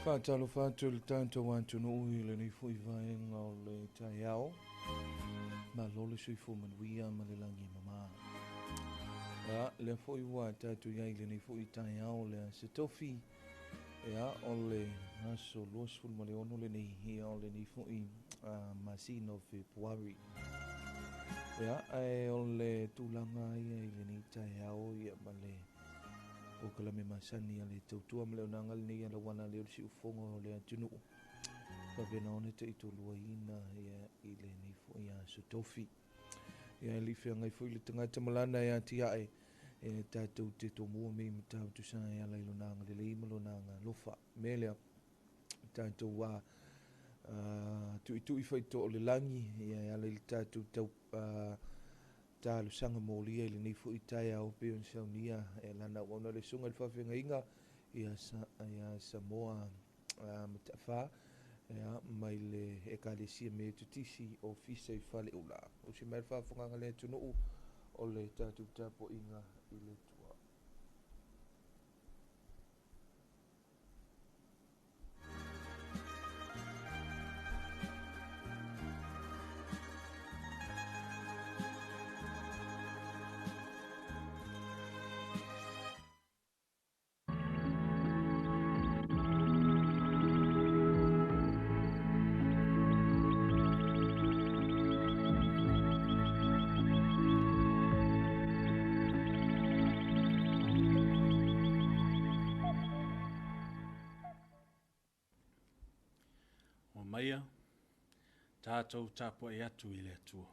Faatalofa atu i le tatou atunuu i lenei foi vaega o le taeao. Malo le soifua manuia ma le lagi e mama. Ia, lea foi ua tatou i ai i lenei foi taeao o le Aso Tofi, ia, o le aso 26 lenei, ia, o lenei foi masina o Fepuari. Ia, ae o le tulaga ia i lenei taeao, ia, ma le polokalame masani a le tautua ma le auaunaga lenei a lauana lea o le siufofoga o le atunuu. Faapena ona taitoluaina ia i lenei foi aso tofi. Ia, e le i feagai foi le tagata ma lana e atiae, e tatou te tomua mea i matautu sa e ala i lona agalelei ma lona agalofa. Mea lea, tatou a tuitui faitoa o le lagi, ia e ala i le tatou tau talosaga molia i lenei foi taeao pei ona saunia e lana auauna le susuga i le faafeagaiga ia Samoa Mataafa, ia, mai le Ekalesia Metotisi Ofisa i Faleula. Usi mai le faafogaga le atunuu o le tatou tapuaiga i le Atua. Ua maia tatou tapuai atu i le Atua.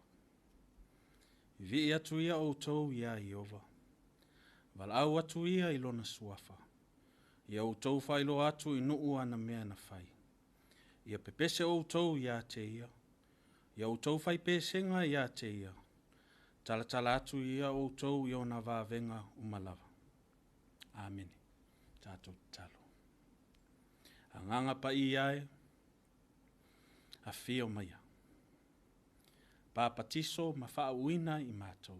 Vivii atu ia outou iā Ieova, valaau atu ia i lona suafa, ia outou faailoa atu i nuu ana mea na fai. Ia pepese outou iā te ia, ia outou faipesega iā te ia, talatala atu ia outou i ona vavega uma lava. Amene. Tatou tatalo. Agaga Paia e, afio maia. Papatiso ma faauuina i matou,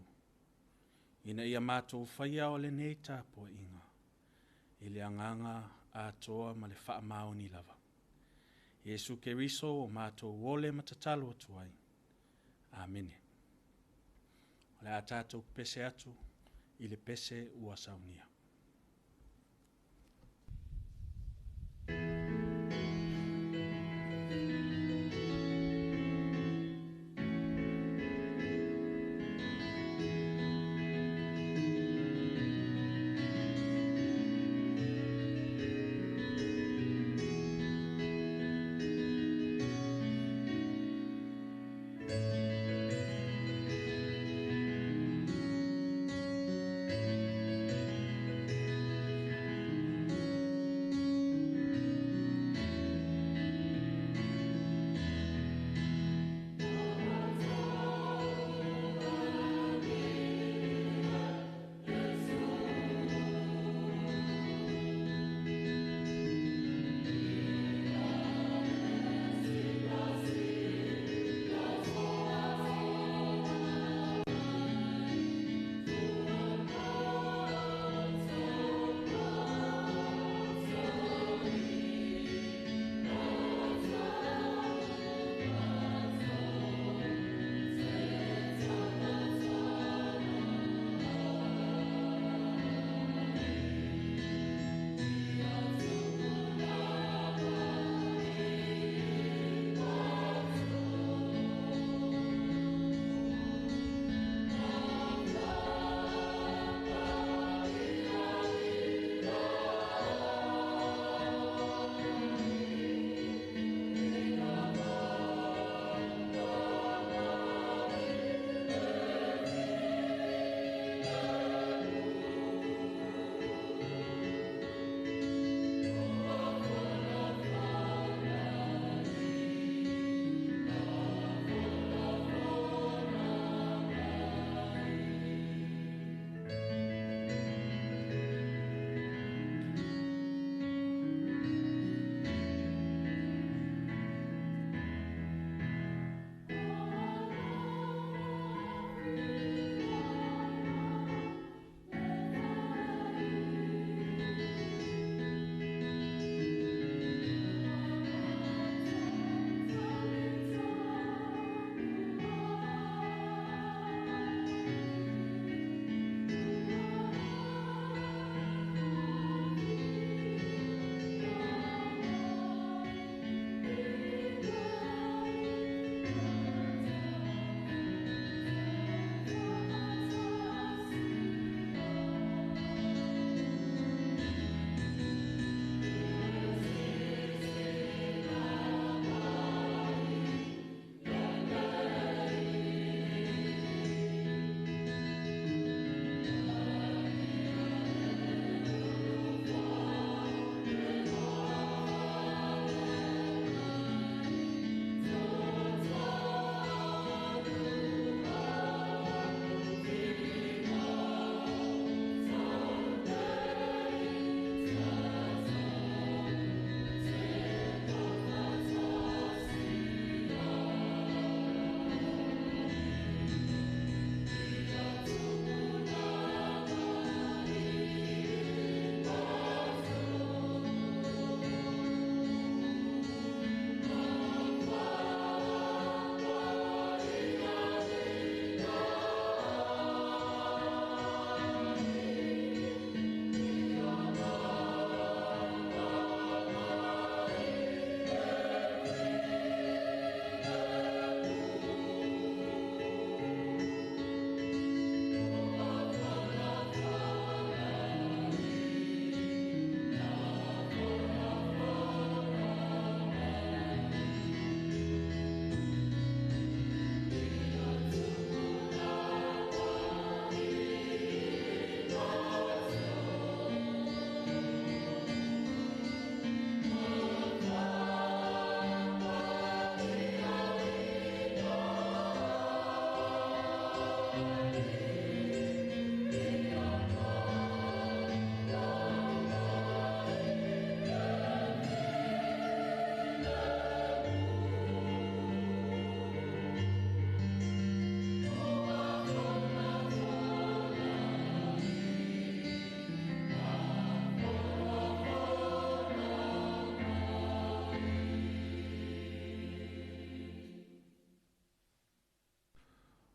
ina ia matou faia o lenei tapuaiga, i le agaga atoa ma le faamaoni lava. Iesu Keriso o matou ole ma tatalo atu ai. Amene. O le a tatou pese atu i le pese ua saunia.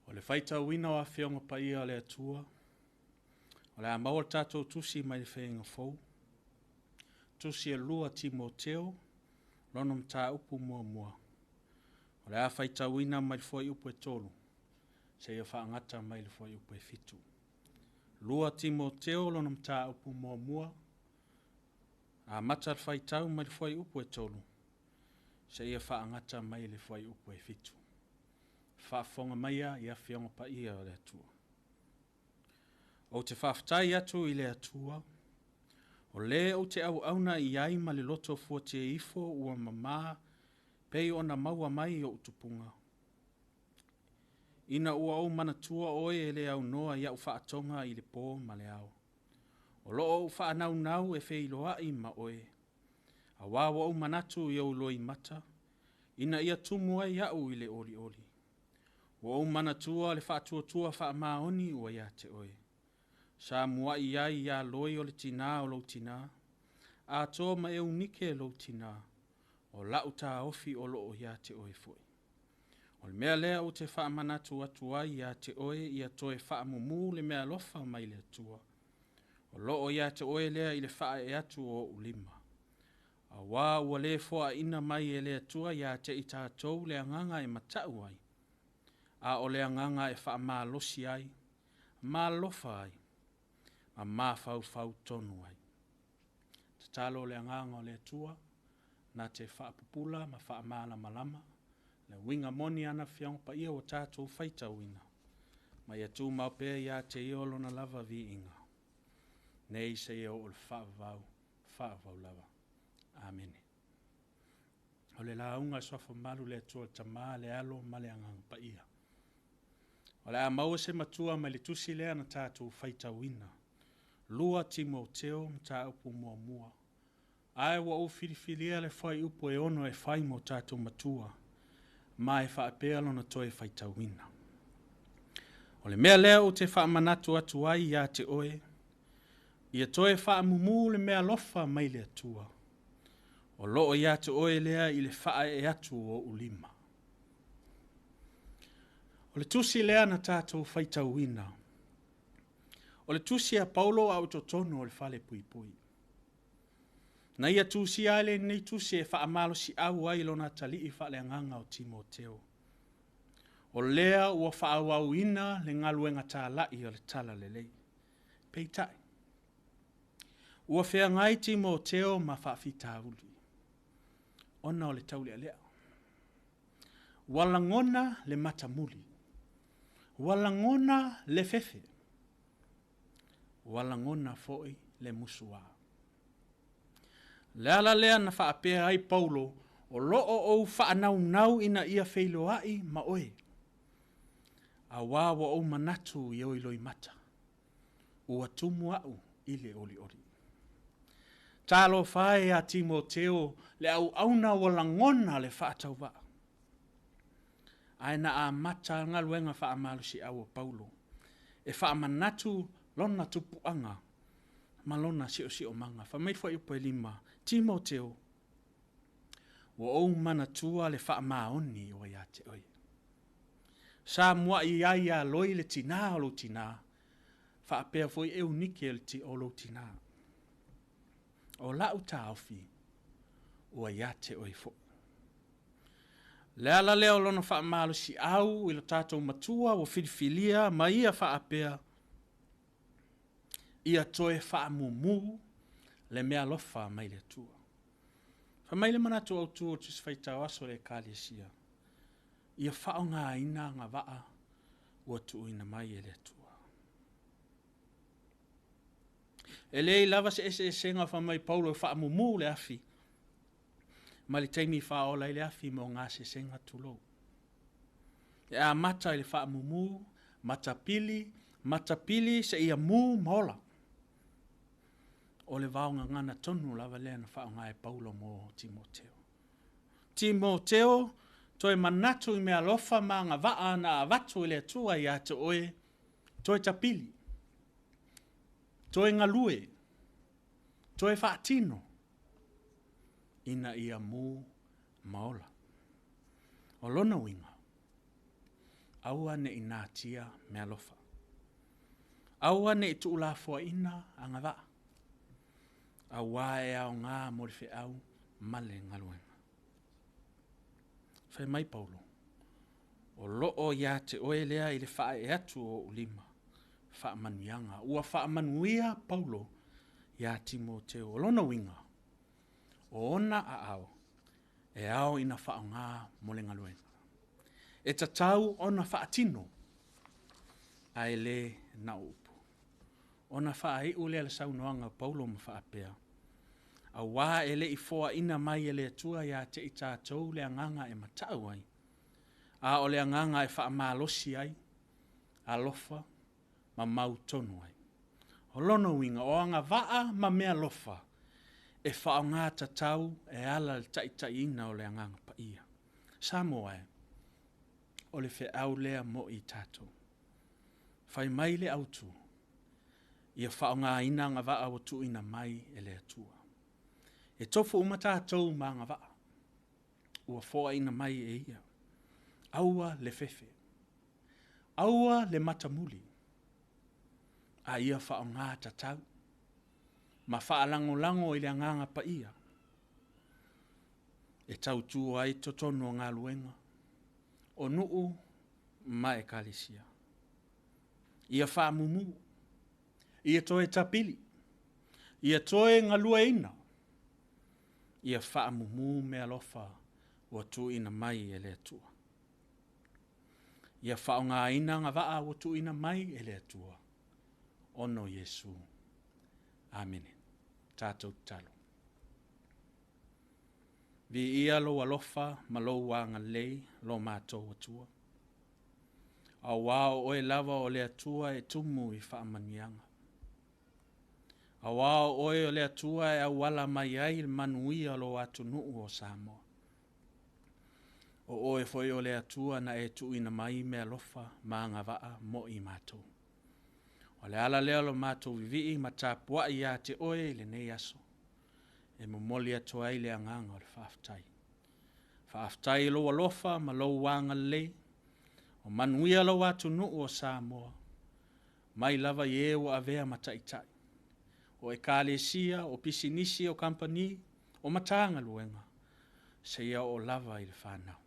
O le faitauina o Afioga Paia a le Atua, o le a maua le tatou tusi mai le Feaiga Fou, tusi e 2 Timoteo, lona mataupu muamua. O le a faitauina mai le fuaiupu e 3, seia faagata mai le fuaiupu e 7. 2 Timoteo, lona mataupu muamua, amata le faitau mai le fuaiupu e 3, seia faagata mai le fuaiupu e 7. Faafofoga maia i Afioga Paia o le Atua. Ou te faafetai atu i le Atua, o lē ou te auauna i ai ma le loto fuatia ifo ua mamā pei ona maua mai i ou tupuga. Ina ua ou manatua oe e le aunoa i au faatoga i le pō ma le ao. O loo ou faanaunau e feiloai ma oe, auā ua ou manatu i ou loimata, ina ia tumu ai au i le olioli. Ua ou manatua le faatuatua faamaoni ua ia te oe. Sa muai ai iā Loi o le tinā o lou tinā, atoa ma Eunike lou tinā, o lau taofi o loo ia te oe foi. O le mea lea ou te faamanatu atu ai ia te oe ia toe faamumū le meaalofa mai le Atua. O loo ia te oe lea i le faaee atu o ou lima. Auā ua le foaina mai e le Atua ia te i tatou le agaga e matau ai, a o le agaga e faamalosi ai, ma alofa ai, ma mafaufau tonu ai. Tatalo le agaga o le Atua, na te faapupula ma faamalamalama, le uiga moni ana Afioga Paia ua tatou faitauina, ma ia tumau pea ia te ia o lona lava viiga, nei seia oo i le faavavau, faavavau lava. Amene. O le lauga a le Suafa Mamalu le Atua le Tama, le Alo ma le Agaga Paia. O le a maua se matua mai le tusi lea na tatou faitauina. 2 Timoteo mataupu muamua. Ae ua ou filifilia le fuaiupu e 6 e fai mo tatou matua, ma e faapea lona toe faitauina. O le mea lea ou te faamanatu atu ai ia te oe, ia toe faamumū le meaalofa mai le Atua. O loo ia te oe lea i le faaee atu o ou lima. O le tusi lea na tatou faitauina. O le tusi a Paulo a o totonu o le fale puipui. Na ia tusia ai lenei tusi e faamalosiau ai lona atalii faaleagaga o Timoteo. O lea ua faaauauina le galuega talai o le Talalelei. Peitai, ua feagai Timoteo ma faafitauli, ona o le taulealea. Ua lagona le matamuli, ua lagona le fefe, ua lagona foi le musuā. Le ala lea na faapea ai Paulo, o loo ou faanaunau ina ia feiloai ma oe, auā ua ou manatu i ou loimata, ua tumu au i le olioli. Talofa e ia Timoteo, le auauna ua lagona le faatauvaa. Ae na amata galuega faamalosiau a Paulo, e faamanatu lona tupuaga ma lona siosiomaga. Fai mai le fuaiupu e 5, Timoteo, ua ou manatua le faamaoni ua ia te oe. Sa muai ai ia Loi le tinā o lou tinā, faapea foi Eunike o lou tinā. O lau taofi, ua ia te oe foi. Le ala lea o lona faamalosiau i lo tatou matua ua filifilia ma ia faapea, ia toe faamumū le meaalofa mai le Atua. Fai mai le manatu autu o le Tusi Faitau Aso a le Ekalesia, ia faaaogaina agavaa ua tuuina mai e le Atua. E leai lava se eseesega fai mai Paulo e faamumū le afi, ma le taimi faaola ai le afi mo gasesega tulou. E amata i le faamumū, matapili, matapili seia mū ma ola. O le vaogagana tonu lava lea na faaaoga e Paulo mo Timoteo. Timoteo, toe manatu i meaalofa ma agavaa na avatu e le Atua ia te oe, toe tapili, toe galue, toe faatino, ina ia mū ma ola. O lona uiga, Aua ne i natia mealofa. Aua ne i tuulafoaina agavaa, auā e aogā mo le feau ma le galuega. Fai mai Paulo, o loo ia te oe lea i le faaee atu o ou lima faamanuiaga. Ua faamanuia Paulo iā Timoteo. O lona uiga, o ona aao e ao ina faaaoga mo le galuega. E tatau ona faatino, ae le na o upu. Ona faaiu lea o le saunoaga a Paulo ma faapea, auā e le i foaina mai e le Atua ia te i tatou le agaga e matau ai, a o le agaga e faamalosi ai, alofa ma mautonu ai. O lona uiga, o agavaa ma meaalofa e faaaoga tatau e ala i le taitaiina o le Agaga Paia. Samoa e, o le feau lea mo i tatou. Fai mai le autu, ia faaaogaina agavaa ua tuuina mai e le Atua. E tofu uma tatou ma agavaa ua foaina mai e Ia. Aua le fefe, aua le matamuli, a ia faaaoga tatau ma faalagolago i le Agaga Paia e tautua ai totonu o galuega, o nuu ma ekalesia. Ia faamumu, ia toe tapili, ia toe galueaina, ia faamumu meaalofa ua tuuina mai e le Atua. Ia faaaogaina agavaa ua tuuina mai e le Atua, ona o Iesu. Amene. Tatou tatalo. Viia lou alofa ma lou agalelei, lo matou Atua. Auā o oe lava o le Atua e tumu i faamanuiaga. Auā o oe o le Atua e auala mai ai le manuia o lou atunuu o Samoa. O oe foi o le Atua na e tuuina mai meaalofa ma agavaa mo i matou. O le ala lea o lo matou vivii ma tapuai ia te oe i lenei aso, e momoli atu ai le agaga o le faafetai. Faafetai i lou alofa ma lou agalelei, o manuia lou atunuu o Samoa, mai lava i e ua avea ma taitai, o ekalesia, o pisinisi, o kamupani, o Matagaluega, seia oo lava i le fanau.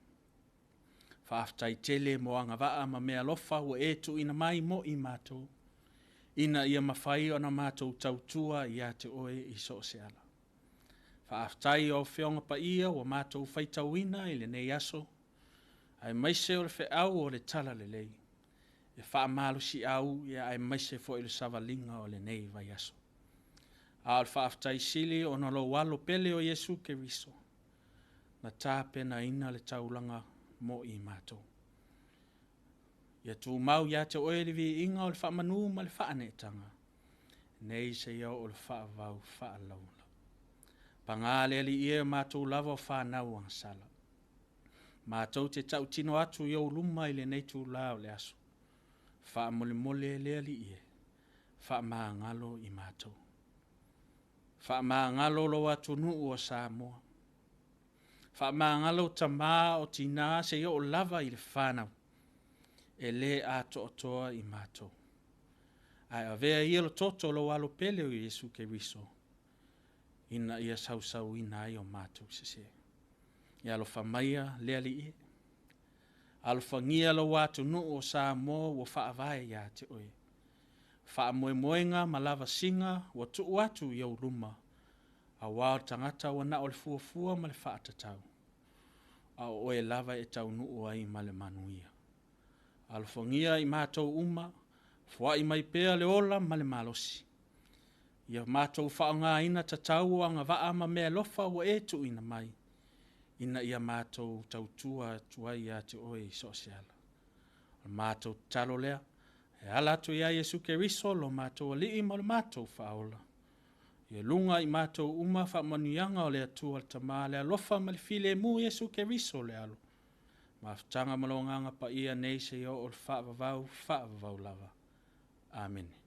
Faafetai tele mo agavaa ma meaalofa ua e tuuina mai mo i matou, ina ia mafai ona matou tautua ia te oe i so o se ala. Faafetai i Afioga Paia ua matou faitauina i lenei aso, aemaise o le feau o le Talalelei, e faamalosiau aemaise foi o le savaliga o lenei vaiaso. A o le faafetai sili ona lou alo pele o Iesu Keriso, na tapenaina le taulaga mo i matou. Ia tumau ia te oe le viiga o le faamanu ma le faaneetaga, nei seia oo i le faavavau faalaulau. Paga le Alii e, o matou lava o fanau agasala. Matou te tautino atu i ou luma i lenei itula o le aso. Faamolemole le Alii e, faamagalo i matou. Faamagalo lou atunuu o Samoa. Faamagalo tama o tina seia oo lava i le fanau, e le atoatoa i matou. Ae avea ia le toto o lou alo pele o Iesu Keriso, ina ia sausauina ai o matou sese. Ia alofa maia le Alii e. Alofagia lou atunuu o Samoa ua faavae ia te oe. Faamoemoega ma lavasiga ua tuu atu i ou luma, auā o le tagata ua na o le fuafua ma le faatatau, a o oe lava e taunuu ai ma le manuia. Alofagia i matou uma, foai mai pea le ola ma le malosi. Ia matou faaaogaina tatau o agavaa ma meaalofa ua e tuuina mai, ina ia matou tautua atu ai ia te oe i so o se ala. O le matou tatalo lea, e ala atu ia Iesu Keriso lo matou Alii ma lo matou Faaola. Ia luga i matou uma faamanuiaga o le Atua le Tama, le alofa ma le filemu o Iesu Keriso le Alo. Mafutaga ma le Agaga Paia nei seia oo i le faavavau, faavavau lava. Amene.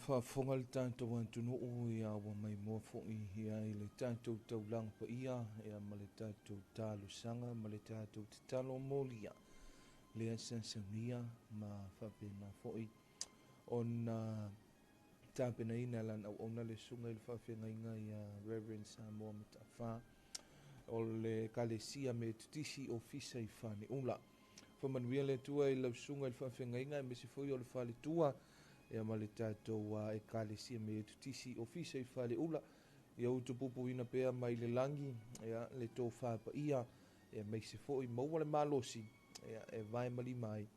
Faafofoga le tatou atunuu, ia ua maimoa foi ia i le tatou taulaga paia ia ma le tatou talosaga ma le tatou tatalo molia lea sa saunia ma faapena foi ona tapenaina lana auauna le susuga i le faafeagaiga ia Reverend Samoa Mataafa o le Ekalesia Metotisi Ofisa i Faneula. Faamanuia le Atua i lau susuga i le faafeagaiga aemaise foi o le faletua ia ma le tatou Ekalesia Metotisi Ofisa i Faleula. Ia utupupuina pea mai le lagi ia le tofa paia ia aemaise foi maua le malosi ia e vae ma lima ai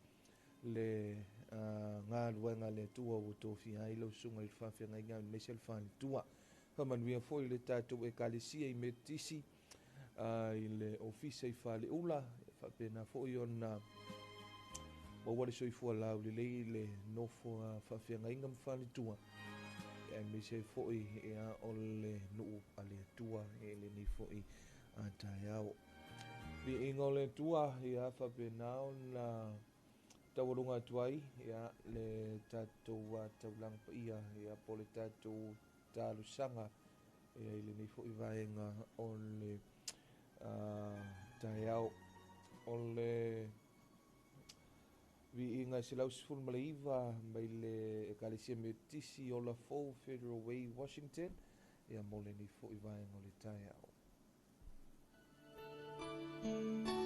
le galuega a le Atua ua tofia ai lau susuga i le faafeagaiga aemaise le faletua. Faamanuia foi le tatou Ekalesia i Metotisi i le Ofisa i Faleula, faapena foi ona maua le soifua laulelei i le nofo a faafeagaiga ma faletua, aemaise foi ia o le nuu a le Atua i lenei foi taeao. Viiga o le Atua ia faapena ona taualuga atu ai ia le tatou taulaga paia ia po o le tatou talosaga ia i lenei foi vaega o le taeao. O le viiga 119 mai le Ekalesia Metotisi Ola Fou, Federal Way, Washington, ia mo lenei foi vaega o le taeao. Muli,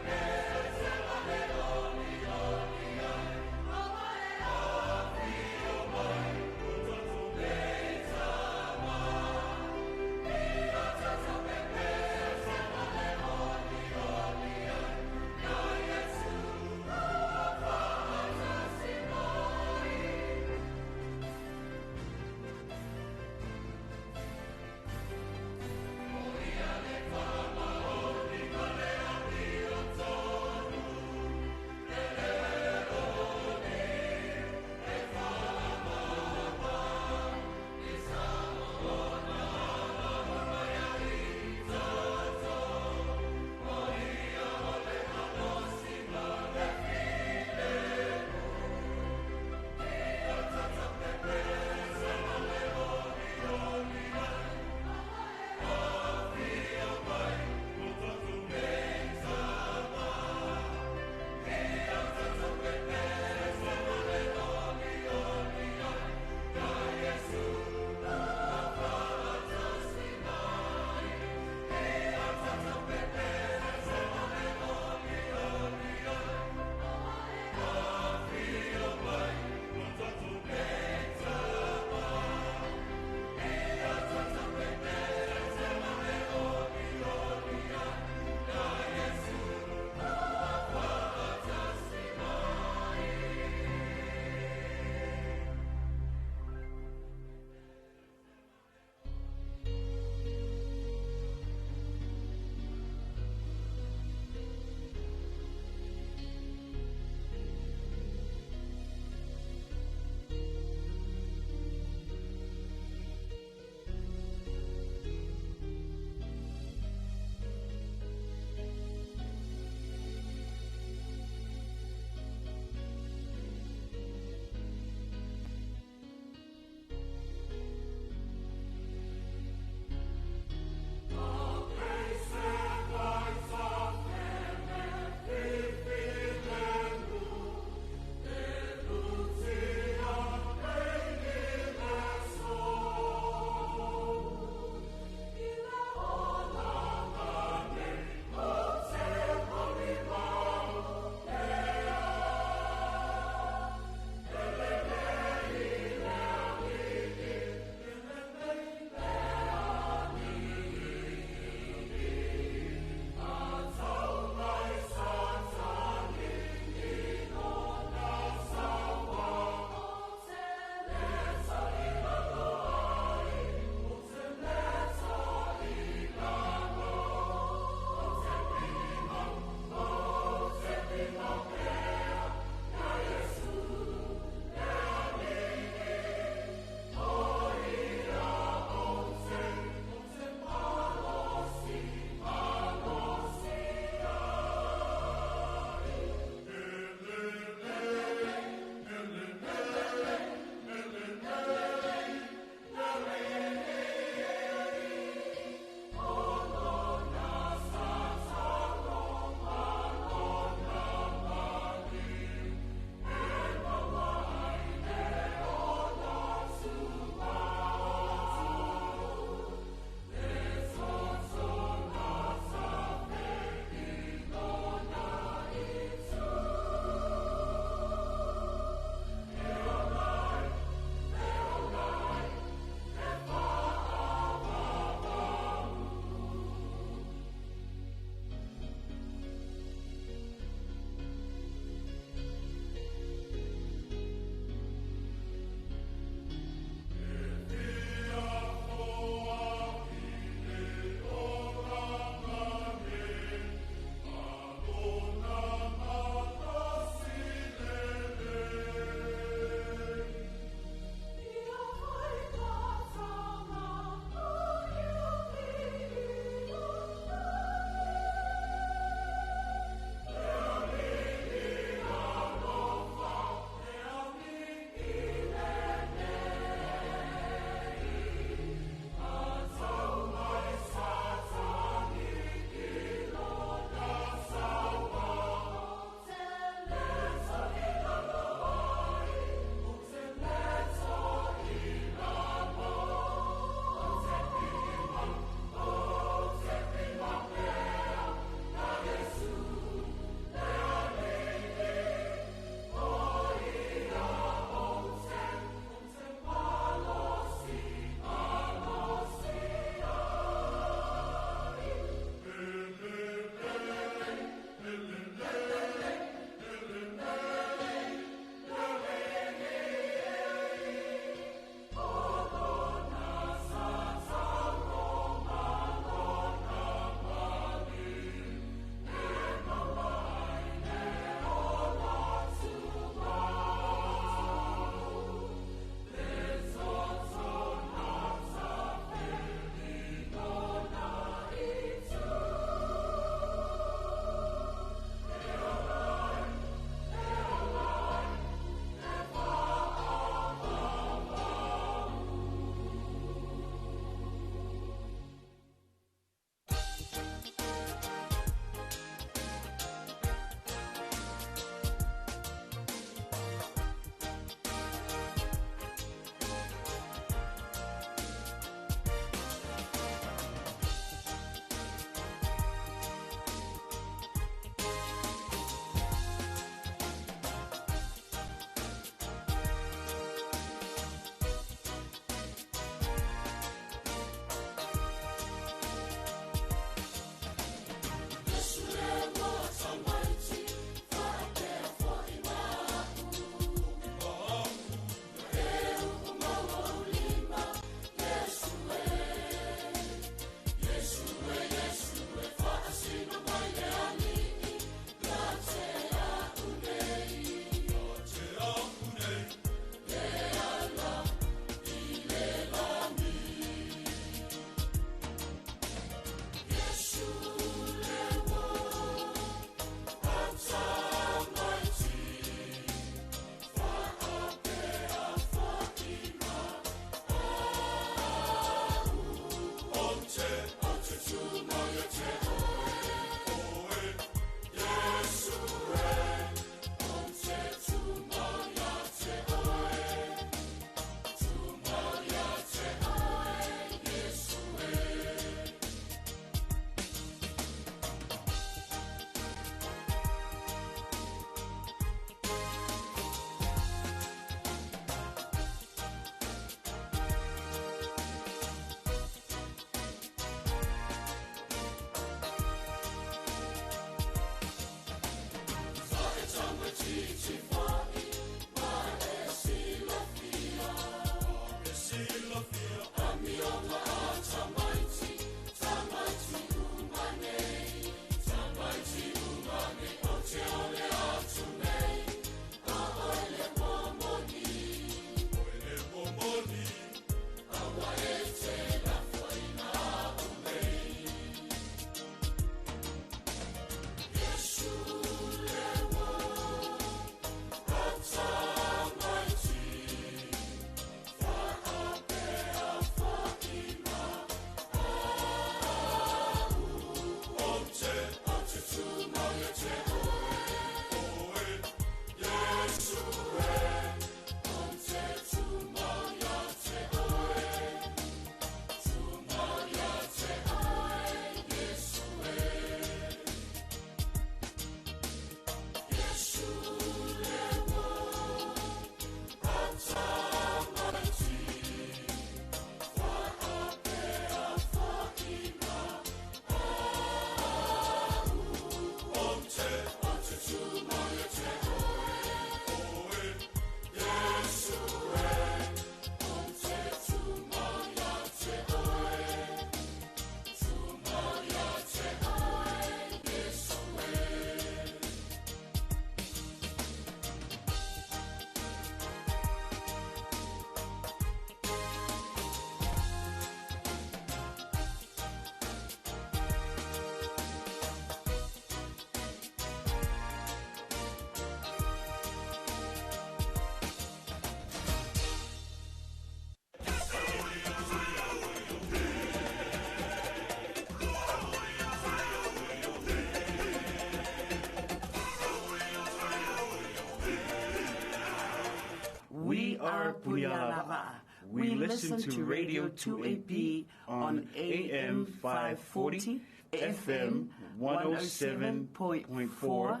are Punialava'a. We listen to Radio 2AP on AM 540, FM 107.4,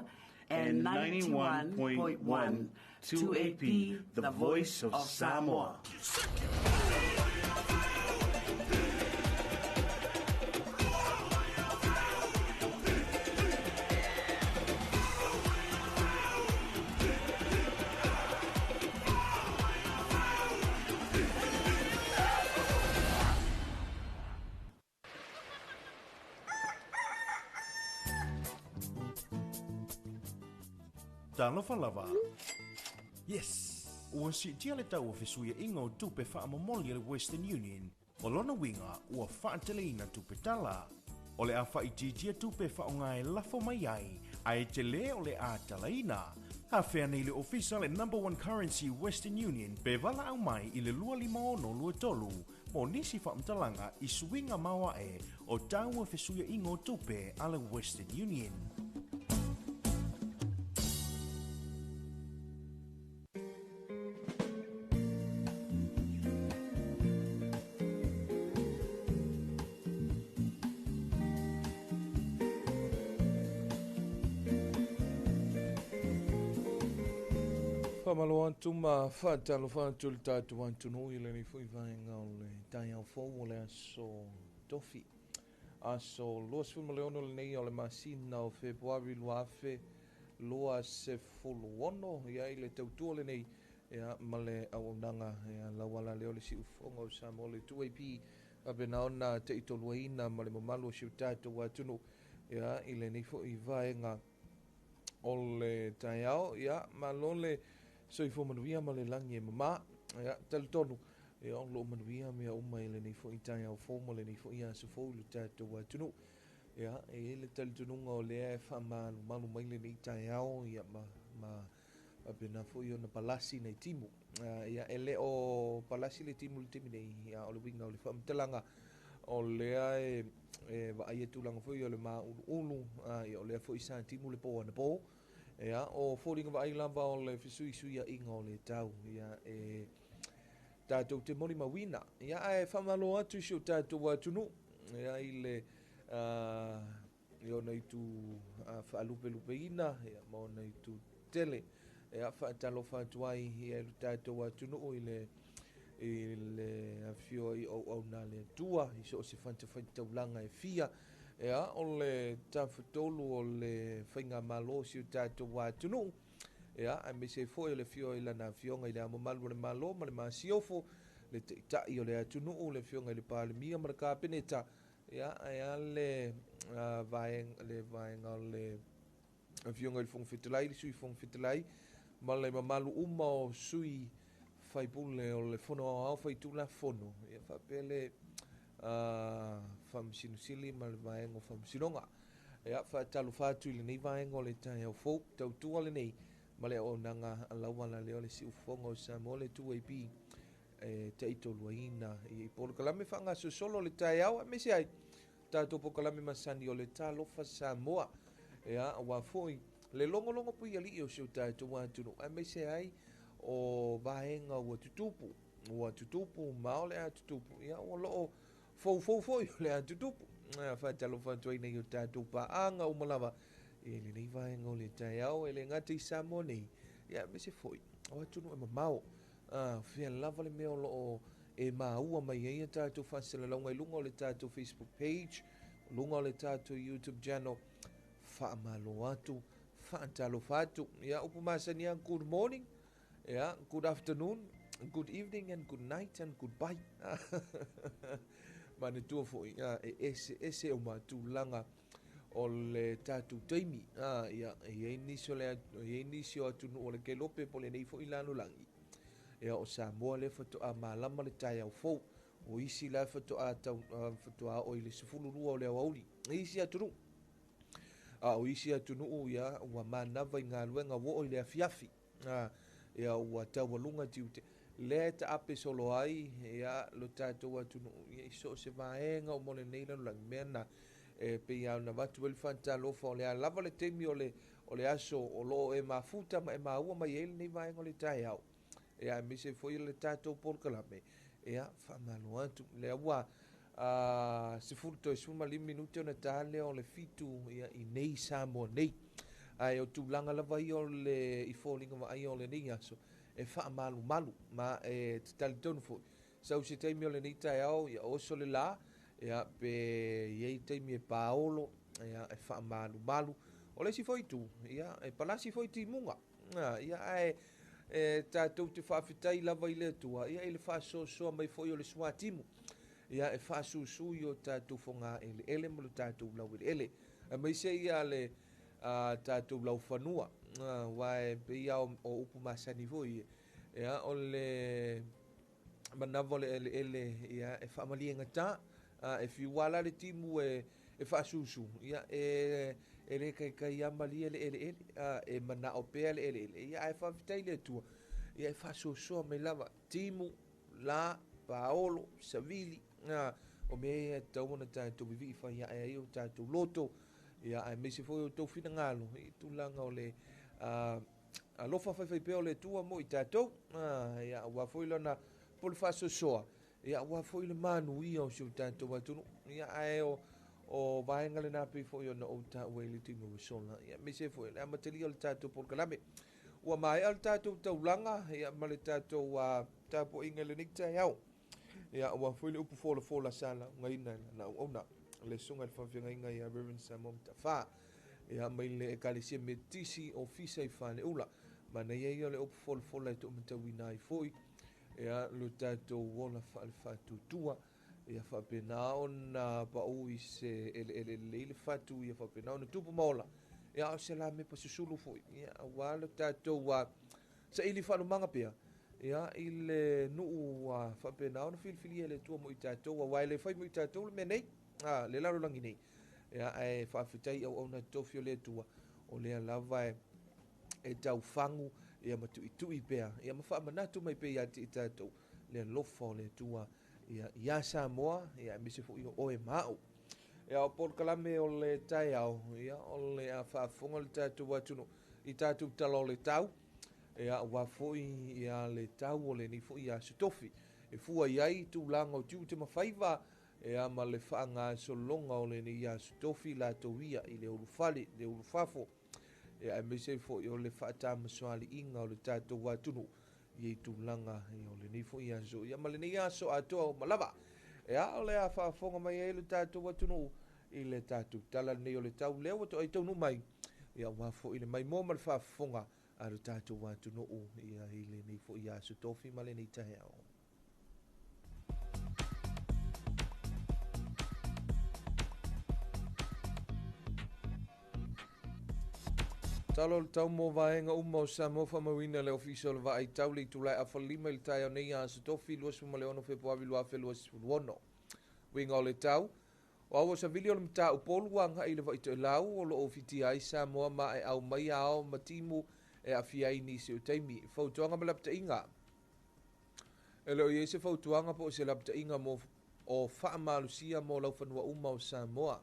and 91.1. 2AP, the voice of Samoa. Talofa lava. Yes! Ua siitia le tau o fesuiaiga o tupe faamomoli a le Western Union, o lona uiga ua faateleina tupe tala. O le a faaitiitia tupe e faaaoga e lafo mai ai, ae tele o le a talaina. Afea nei le ofisa le Number One Currency Western Union pe valaau mai i le 25623 mo nisi faamatalaga i suiga maoae o tau o fesuiaiga o tupe a le Western Union. Faamalo atu ma faatalofa atu i le tatou atunuu i lenei foi vaega o le taeao fou o le aso Tofi. Aso 26 lenei o le masina o Fepuari 2026 ia i le tautua lenei ia ma le auaunaga ia lauala lea o le siufofoga o Samoa le 2AP faapena ona taitoluaina ma le mamalu o si o tatou atunuu ia i lenei foi vaega o le taeao. Ia malo le soifua manuia ma le lagi e mama. Ia talitonu ia o loo manuia mea uma i lenei foi taeao fou ma lenei foi aso fou i le tatou atunuu. Ia e i ai le talitonuga o lea e faamalumalu mai lenei taeao ia ma faapena foi ona palasi nai timu. Ia e le o palasi le timu i le taimi nei, ia o le uiga o le faamatalaga o lea e vaaia tulaga foi o le mauluulu, ia o lea foi sa timu le po anapo. Ia o foliga vaai lava o le fesuisuiaiga o le tau, ia e tatou te molimauina. Ia ae faamalo atu i si o tatou atunuu ia i le i ona itu faalupelupeina ia ma ona itu tele. Ia faatalofa atu ai ia i le tatou atunuu i le afio i auauna a le Atua i so o se fatafaitaulaga e fia. Ia o le tafatolu o le faigamalo o si o tatou atunuu. Ia aemaise foi o le afio i lana afioga i le Ao Mamalu o le Malo ma le Masiofo, le Taitai o le atunuu, le afioga i le Palemia ma le Kapeneta. Ia ae a le vaega o le afioga i le Fofoga Fetalai, le Sui Fofoga Fetalai, ma le mamalu uma o sui faipule o le Fono Aoao Faitulafono. Ia faapea le Faamasino ma le vaega o Faamasinoga. Ia faatalofa atu i lenei vaega o le taeao fou, tautua lenei ma le auaunaga lauala lea o le siufofoga o Samoa le 2AP e taitoluaina i polokalame faagasolosolo o le taeao, aemaise ai tatou polokalame masani o le Talofa Samoa. Ia aua foi le logologo puialii o si o tatou atunuu, aemaise ai o vaega ua tutupu ma o le a tutupu. Ia ua loo foufou foi o le a tutupu. Faatalofa atu ai nei o tatou paaga uma lava i lenei vaega o le taeao e le gata i Samoa nei, ia aemaise foi o atunuu e mamao. Fea lava le mea o loo e maua mai ai a tatou faasalalauga i luga o le tatou Facebook page, luga o le tatou YouTube channel. Faamalo atu, faatalofa atu. Ia upu masani a, good morning, yeah, good afternoon, good evening and good night and goodbye. Manatua foi e ese ese o matulaga o le tatou taimi. Ia e i ai nisi o le e i ai nisi o atunuu o le kelope po o lenei foi lalolagi. Ia o Samoa lea faatoa malama le taeao fou. O isi la faatoa faatoa oo i le 12 o le aoauli. E isi atunuu. A o isi atunuu ia ua manava i galuega ua oo i le afiafi. Ia ua taualuga tiute. Lea e taape solo ai ia lo tatou atunuu ia i so o se vaega uma o lenei lalolagi. Mea na e pei lava ona avatu ai le faatalofa o le a lava le taimi o le aso o loo e mafuta ma e maua mai ai lenei vaega o le taeao. Ia aemaise foi le tatou polokalame. Ia faamalo atu. Lea ua 10 toe 15 minute ona ta lea o le 7 ia i nei Samoa nei. Ae o tulaga lava ia o le i foliga vaaia o lenei aso e faamalumalu ma e te talitonu foi. Sau se taimi o lenei taeao ia oso le la, ia pe iai taimi e paolo, ia e faamalumalu. O le isi foi itu, ia e palasi foi timuga. Ia ae e tatou te faafetai lava i le Atua, ia i le faasoasoa mai foi o le suatimu. Ia e faasusu i o tatou fogaeleele ma lo tatou laueleele. Aemaise ia le tatou laufanua, aua e pei lava o upu masani foi ia, o le manava o le eleele ia e faamaliegata, e fiu lava le timu e faasusu, ia e le kaikai lava malie le eleele, e manao pea le eleele, ia ae faafetai le Atua, ia e faasoasoa mai lava timu, la, paolo, savili, o mea ia e tatau ona tatou vivii fai ae ai o tatou loto, ia aemaise foi o tou finagalo i tulaga o le alofa faifai pea o le Atua mo i tatou, ia aua foi lona pule faasoasoa, ia aua foi le manuia o si o tatou atunuu, ia ae o vaega lena pei foi ona ou taua i le taimi ua sola, ia aemaise foi le amatalia o le tatou polokalame. Ua maea le tatou taulaga, ia ma le tatou tapuaiga i lenei taeao. Ia ua foi le upu folafola sa laugaina e lana auauna le susuga i le faafeagaiga ia Reverend Samoa Mata'afa, ia mai le Ekalesia Metotisi Ofisa i Faleula. Manaia ia o le upu folafola e tuumatauina ai foi ia lo tatou ola faalefaatuatua, ia faapena ona pau i se eleele lelei le fatu, ia faapena ona tupu ma ola, ia o se la mepa susulu foi, ia aua lo tatou saili faalumaga pea, ia i le nuu faapena ona filifilia e le Atua mo i tatou, aua e le fai mo i tatou le mea nei, le lalolagi nei, ia ae faafetai auauna totofi o le Atua, o lea lava e taufagu, ia ma tuitui pea, ia ma faamanatu mai pea ia te i tatou le alofa o le Atua, ia ia Samoa, ia aemaise foi o oe ma au. Ia o polokalame o le taeao, ia o le a faafofoga le tatou atunuu i tatou tala o le tau, ia aua foi ia le tau o lenei foi aso tofi. E fua i ai tulaga o tiute ma faiva, ia ma le faagasologa o lenei aso tofi latou ia i le ulufale, le ulufafo, ia aemaise foi o le faatamasoaliiga o le tatou atunuu i tulaga o lenei foi aso, ia ma lenei aso atoa ma lava. Ia o le a faafofoga mai ai le tatou atunuu i le tatou tala lenei o le tau lea ua toai taunuu mai, ia aua foi le maimoa ma le faafofoga a le tatou atunuu ia i lenei foi aso tofi ma lenei taeao. Talo le tau mo vaega uma o Samoa faamauina le ofisa o le vaai tau le itulai afa 5 i le taeao nei aso tofi 26 Fepuari 2026. Uiga o le tau, o aua savili o le matau polu agai i le vaitoelau o loo fitia ai Samoa ma e au mai ao ma timu e aafia ai nisi o taimi. Fautuaga ma lapataiga. E le o i ai se fautuaga po o se lapataiga mo o faamalusia mo laufanua uma o Samoa.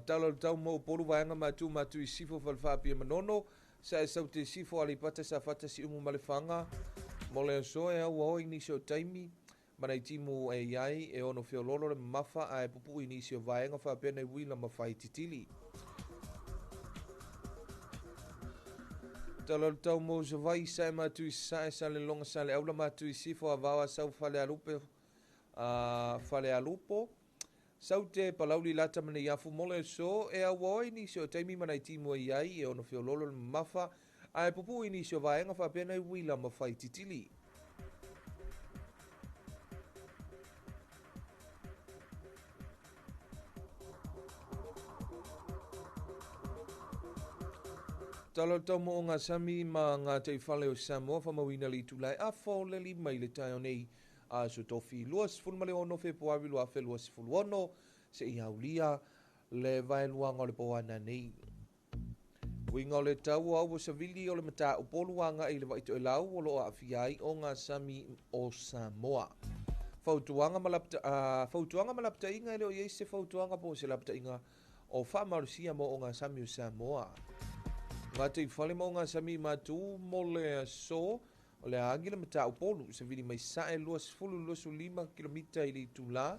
Talo le tau mo Upolu vaega matu matu i sifo falefaa Manono, sa e saute sifo Aleipata Safata Siumu ma Lefaga mo le aso e au ao i nisi o taimi ma nai timu e iai e ono feololo le mamafa ae pupuu i nisi o vaega faapea nai uila ma faititili. Talo le tau mo Savaii sa e matu i sae sa le longa sa le aula matu i sifo avao a sau fale alupo saute palauli lata ma nei afu mo le aso e au ao i nisi o taimi ma nai timu e iai e ono feololo le mamafa ae pupuu i nisi o vaega faapea nai uila ma faititili. Talo le tau mo o ngā sami ma ngā teifale o Samoa faamauina le itulai afa o le 5 i le taeao nei aso tofi 26 Fepuari 2026 se i aulia le vaeluaga o le poana nei. Uiga o le tau o aua savili o le matau polu agai i le vaitoelau o loo aafia ai o ngā sami o Samoa. Fautuaga ma lapataiga e le o i ai se fautuaga po o se lapataiga o faamalusia mo o ngā sami o Samoa. Ngā teifale ma o ngā sami matu mo le aso o O le a agi le Mataupolu, savili mai sae 20-25 kilomita i le itulā,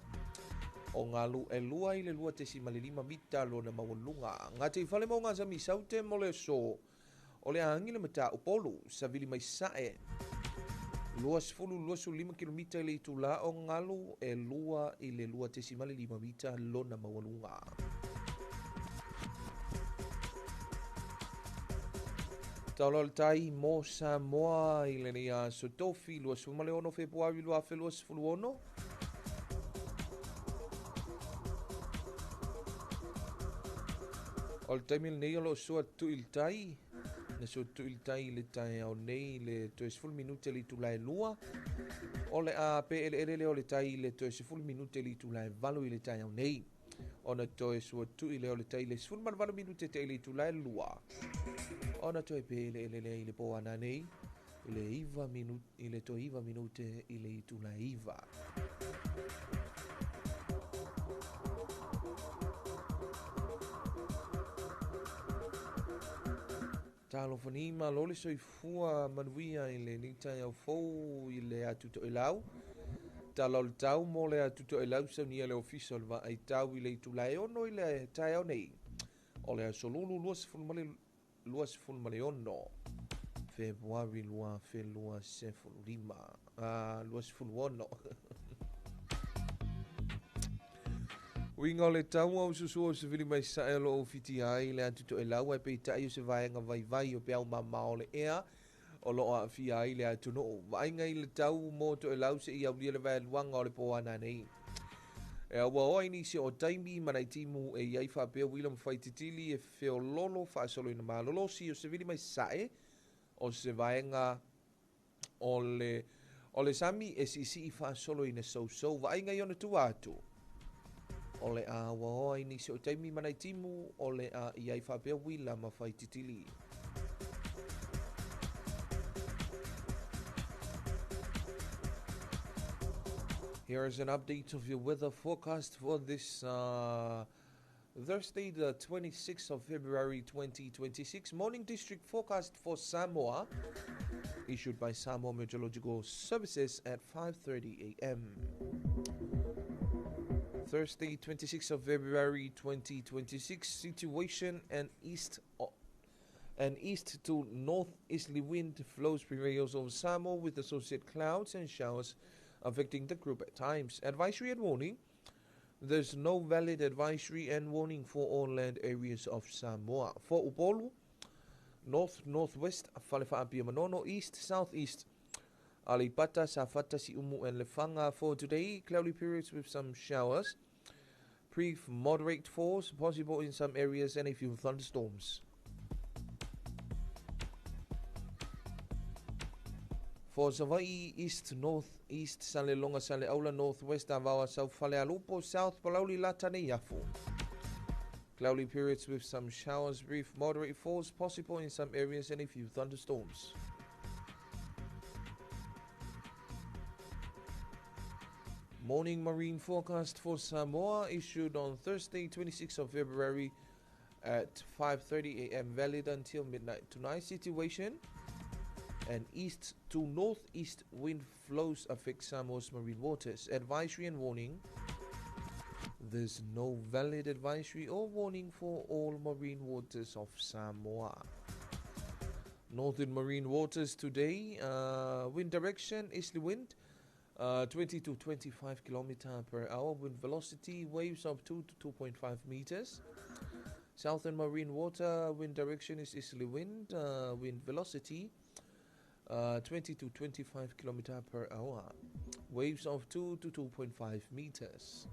o galu e 2 i le 2.5 mita lona maualuga. Gataifale ma ogasami i Saute mo le aso, o le a agi le Mataupolu, savili mai sae 20-25 kilomita i le itulā, o galu e 2 i le 2.5 mita lona maualuga. Tala o le tai mo Samoa i lenei aso tofi 26 Fepuari 2026. O le taimi lenei o lo o sua tui le tai, na sua tui le tai i le taeao nei i le toe 10 minute le itula e 2. O le a pe eleele lea o le tai i le toe 10 minute le itula e 8 i le taeao nei. Ona toe sua tui lea o le tai i le 18 minute te i le itula e 2. Ona toe pe eleele lea i le pō ana nei i le 9 minute, i le toe 9 minute i le itula e 9. Talofani malo le soifua manuia i lenei taeao fou i le atu toelau. Tala o le tau mo le atu toelau saunia le ofisa o le vaai tau i le itula e 6 i le taeao nei. O le aso lulu 26 Fepuari 2025 26. Uiga o le tau au susua o se vili mai sae o loo fitia ai le atu toelau ai peitai o se vaega vaivai o peau mamao le ea o loo aafia ai le atunuu. Vaaiga i le tau mo toelau se i aulia le vaeluaga o le pō ana nei. E aua oa i nisi o taimi ma nai timu e iai faapea uila ma faititili e feololo faasolo ina malolosi o se vili mai sae o se vaega o le sami e siisii faasolo ina sousou. Vaaiga i ona tua atu. O le a aua oa i nisi o taimi ma nai timu o le a iai faapea uila ma faititili. Here is an update of your weather forecast for this Thursday, the 26th of February 2026. Morning district forecast for Samoa, issued by Samoa Meteorological Services at 5:30 a.m. Thursday, 26th of February 2026. Situation and east to northeasterly wind flows prevails over Samoa with associated clouds and showers affecting the group at times. Advisory and warning. There's no valid advisory and warning for all land areas of Samoa. For Upolu, north, northwest, Falefaapia Manono, east, southeast, Alipata, Safata, Siumu, and Lefanga. For today, cloudy periods with some showers. Brief moderate force possible in some areas and a few thunderstorms. For Savaii, east, north, east, Salelonga, Saleaula, northwest, Avaoa, south, Falealupo, south, Palauli, Latane, Yafu. Cloudy periods with some showers, brief moderate falls possible in some areas and a few thunderstorms. Morning marine forecast for Samoa issued on Thursday, 26th of February at 5:30 a.m. valid until midnight tonight. Situation and east to northeast wind flows affect Samoa's marine waters. Advisory and warning. There's no valid advisory or warning for all marine waters of Samoa. Northern marine waters today, wind direction, easterly wind, 20 to 25 kilometer per hour. Wind velocity, waves of 2 to 2.5 meters. Southern marine water, wind direction is easterly wind, wind velocity, 20 to 25 kilometer per hour. Waves of 2 to 2.5 meters.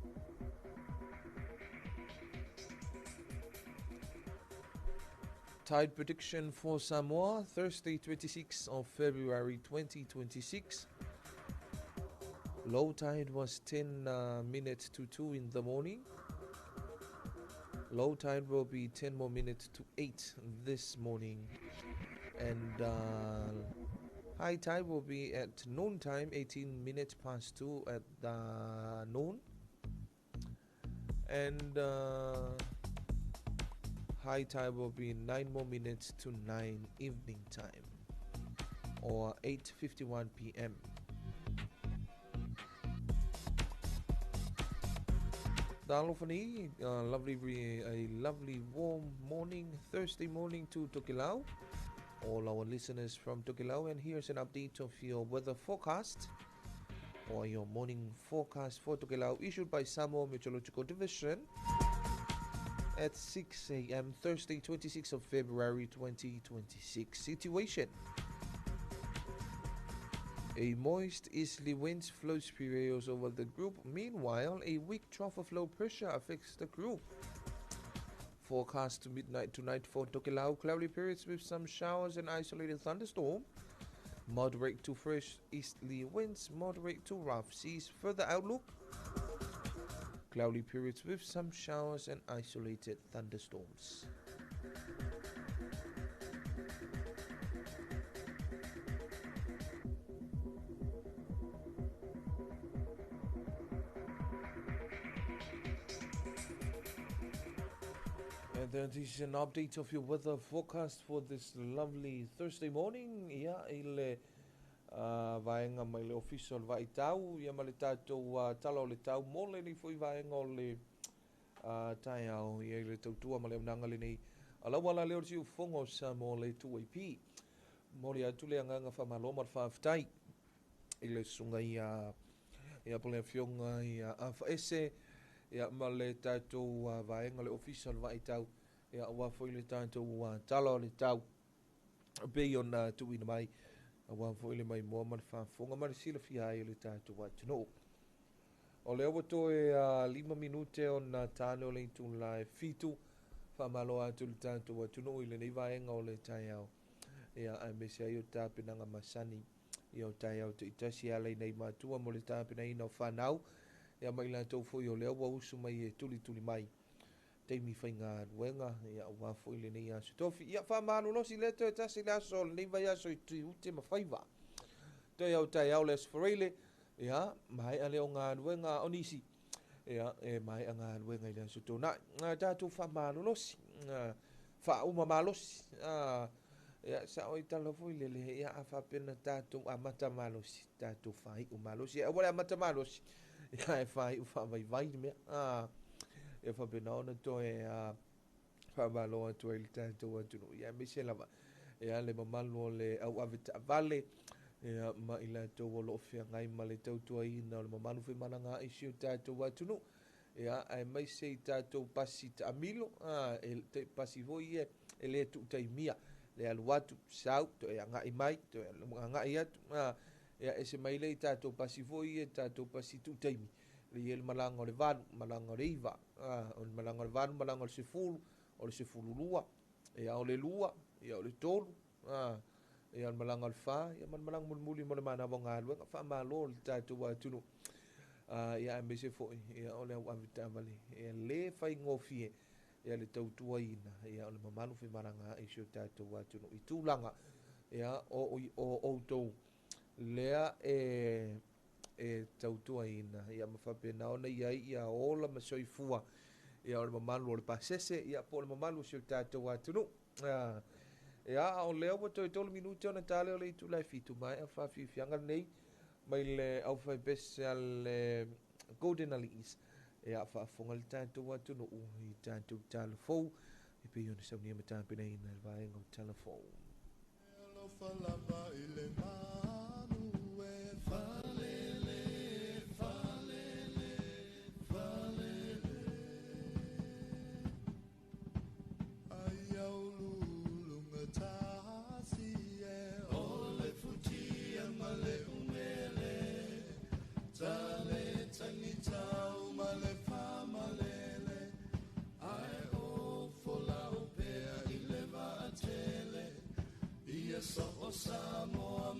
Tide prediction for Samoa, Thursday, 26th of February 2026. Low tide was 10 minutes to 2 in the morning. Low tide will be 10 more minutes to 8 this morning. And high tide will be at noon time, 18 minutes past 2 at the noon. And high tide will be 9 more minutes to 9 evening time. or 8:51 p.m. Talofa nei, a lovely warm morning, Thursday morning to Tokelau. All our listeners from Tokelau, and here's an update of your weather forecast or your morning forecast for Tokelau issued by Samoa Meteorological Division at 6 a.m. Thursday, 26th of February 2026. Situation. A moist easterly wind flows prevails over the group. Meanwhile, a weak trough of low pressure affects the group. Forecast to midnight tonight for Tokelau, cloudy periods with some showers and isolated thunderstorm. Moderate to fresh easterly winds, moderate to rough seas. Further outlook, cloudy periods with some showers and isolated thunderstorms. And then this is an update of your weather forecast for this lovely Thursday morning. Ia, i le vaega mai le ofisa o le Vaitau, ia ma le tatou tala o le tau mo lenei foi vaega o le taeao, ia i le tautua ma le auaunaga lenei. Alau ala lea o le siufofoga o Samoa le 2AP. Momoli atu le agaga faamalo ma le faafetai i le susuga ia ia po le afioga ia Afaese ia ma le tatou vaega le ofisa o le Vaitau ia aua foi le tatou tala o le tau pei ona tuuina mai aua foi le maimoa ma le faafofoga ma le silafia ai o le tatou atunuu. O lea ua toe 5 minute ona tane o le itula e 7 faamalo atu le tatou atunuu i lenei vaega o le taeao. Ia aemaise ai o tapenaga masani ia o taeao taitasi e ala i nai matua mo le tapenaina o fanau ia ma i latou foi o lea ua usu mai e tulituli mai taimi faigaluega ia aua foi lenei aso tofi. Ia faamalolosi lea toe tasi le aso o lenei vaiaso i tiute ma faiva. Toe au taeao le aso Faraile, ia maea lea o galuega o nisi. Ia e maea galuega i le aso Toonai. Tatou faamalolosi, faauma malosi. Ia sao i tala foi lele, ia a faapena tatou amata malosi, tatou faaiu malosi. Aua le amata malosi, ia e faaiu faavaivai le mea. Ia faapena ona toe faamalo atu ai le tatou atunuu. Ia aemaise lava ia le mamalu o le auave taavale ia ma i latou o loo feagai ma le tautuaina o le mamalu femalagaai si o tatou atunuu. Ia aemaise i tatou pasi taamilo, e pasi foi ia e le tuutaimia le alu atu sau toe agai mai toe agai atu ia ese mai le i tatou pasi foi ia tatou pasi tuutaimi le ia le malaga o le 8, malaga o le 9, o le malaga o le 8, malaga o le 10, o le 12, ia o le 2, ia o le 3, ia o le malaga o le 4, ia ma le malaga mulimuli mo le manava o galuega. Faamalo le tatou atunuu. Ia aemaise foi ia o le auave taavale e le faigofie ia le tautuaina ia o le mamalu femalagaai si o tatou atunuu i tulaga ia o outou lea e tautuaina ia ma faapena ona iai ia ola ma soifua ia o le mamalu o le pasese ia po o le mamalu o si o tatou atunuu. Ia o lea ua toe 3 minute ona tale o le itula e 7 maea faafiafiaga lenei mai le aufaipese a le Golden Aliis. Ia faafofoga le tatou atunuu i tatou tala fou e pei ona saunia ma tapenaina le vaega o tala fou. Alofa lava i le manu e falele, falele, falele. Ai au lulunga tasi e o le futia ma le umele. Tale tangi tau ma le famalele. Ai o folau pea i le vaatele. Ia so o Samoa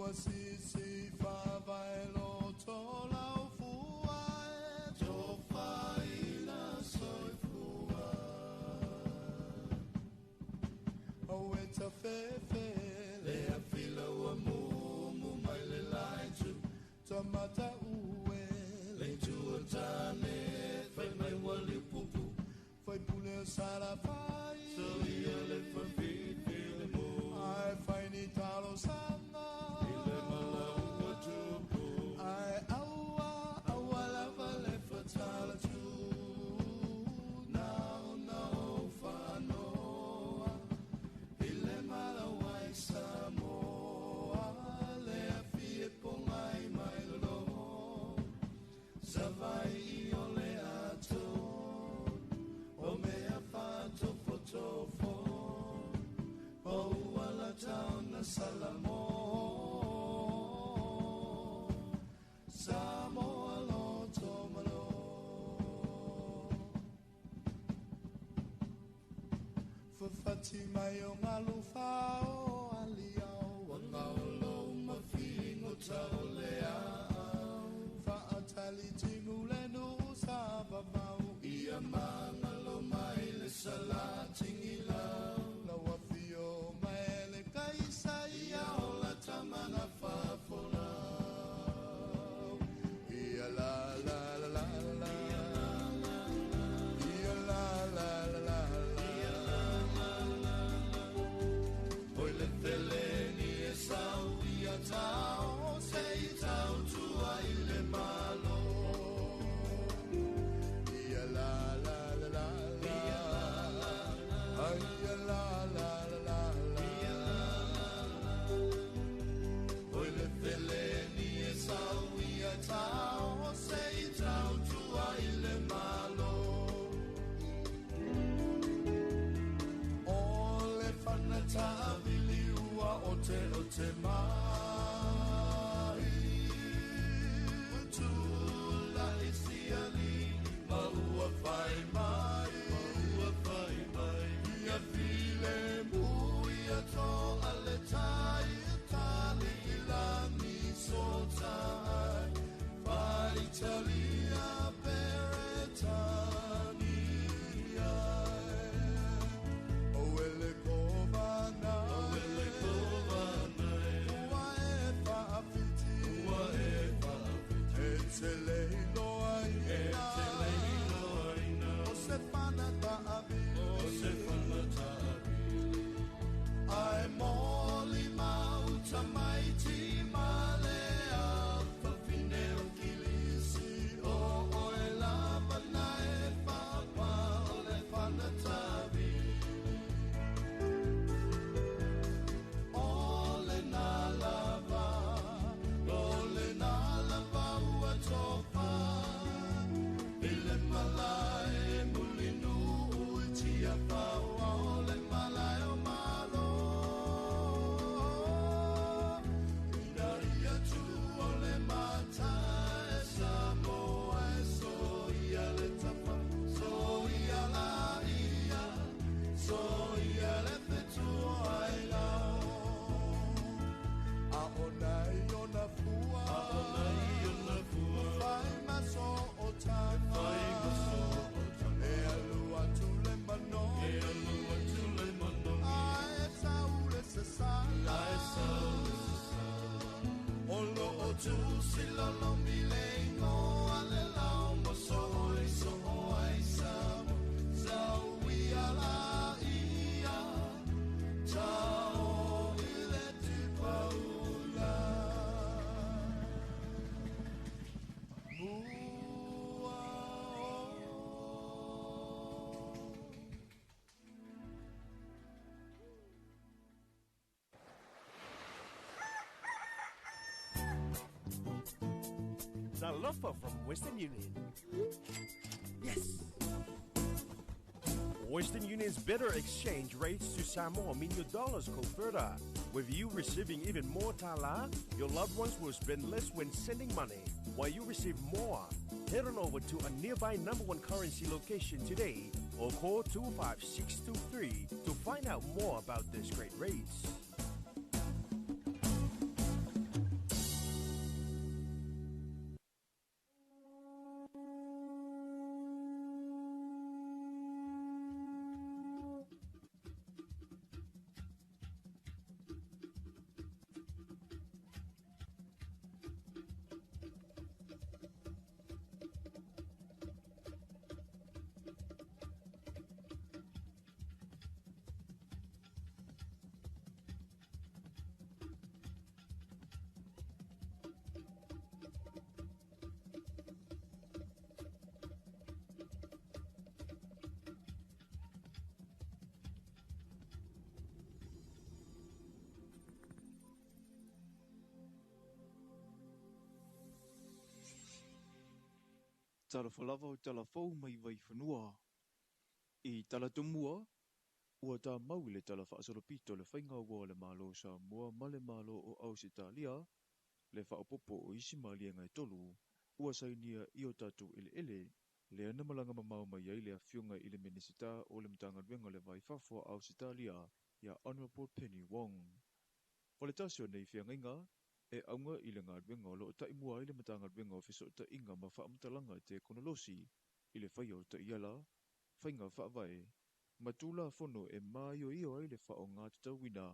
ua sisi favae loto lau fua e tofaina soifua. O e tafefe le afila ua mumu mai le laitu tamata ue le tua tane fai mai wali pupu fai pule o sarafai so ia le fafifi le mo ai fai ni talo sanga i le malau tupu ai aua aua lava le fatala tu nao nao whanoa i le malau ai Samoa le afi e pongai mai lolo Savai i o le ato o mea whātofotofo o uala tauna Salamo Samoa loto malo. Fafati mai o ngalu whao aliao Wanga o lo mawhingo tau le au Whaatali timu le nu sa vavau Ia mangalo mai le salatingi lau Lau afio mai le kaisa ia ola tamana whafolau Ia la la la la la Ia la la la la la Oi le feleni e sau ia tau Se i tau tua i le malo Ia la la la la la Ai ia la la la la la Oi le feleni e sau ia tau Se i tau tua i le malo O le whanata vili ua o te o te mai Tula i siali ma ua whai mai Ma ua whai mai Ia file mu ia tō ale tai Tali i langi so tai Whai talia peretania O ele kovana O ele kovana Ua e whaafiti Ua e whaafiti E te leiloa ina E te leiloa ina O se whana taavili O se whana taavili Ai moli mauta mai ti male a Fafine o kilisi O oe lava na e whapa O le whana taavili O le nā lava O le nā lava ua tofa I le malae mulinu ui tia whau O le malae o malo Ina ia tu o le matae Samoa e so ia le tapa So ia la ia So ia le fetua ai lao A o nei o na fua A o nei o na fua Whai maso o tanga Whai maso o tanga E alu atu le manogi E alu atu le manogi Ai e saule se sala Ai e saule se sala O lo o tu si lolo mile ingoa le lao mo so oi so o ai samo Sau ia la ia Tau i le tipaula Mua o Talofa from Western Union. Yes! Western Union's better exchange rates to Samoa mean your dollars go further. With you receiving even more tala, your loved ones will spend less when sending money, while you receive more. Head on over to a nearby number one currency location today or call 25623 to find out more about these great rates. Talofa lava o talafou mai Vaifanua. I Talatumua, ua tamau i le tala faasolopito le faiga ua o le Malo o Samoa ma le Malo o Ausetalia le faaopoopo o isi maliega e tolu ua sainia i o tatou eleele, lea na malaga mamao mai ai le Afioga i le Minisita o le Matagaluega o le Va i Fafo a Ausetalia ia Honourable Penny Wong. O le tasi o nei feagaiga e auga i le galuega o lo o taimua ai le Matagaluega o Fesootaiga ma Faamatalaga Tekonolosi i le faia o taiala, faiga faavae, ma tulafono e maioio ai le faaaoga tatauina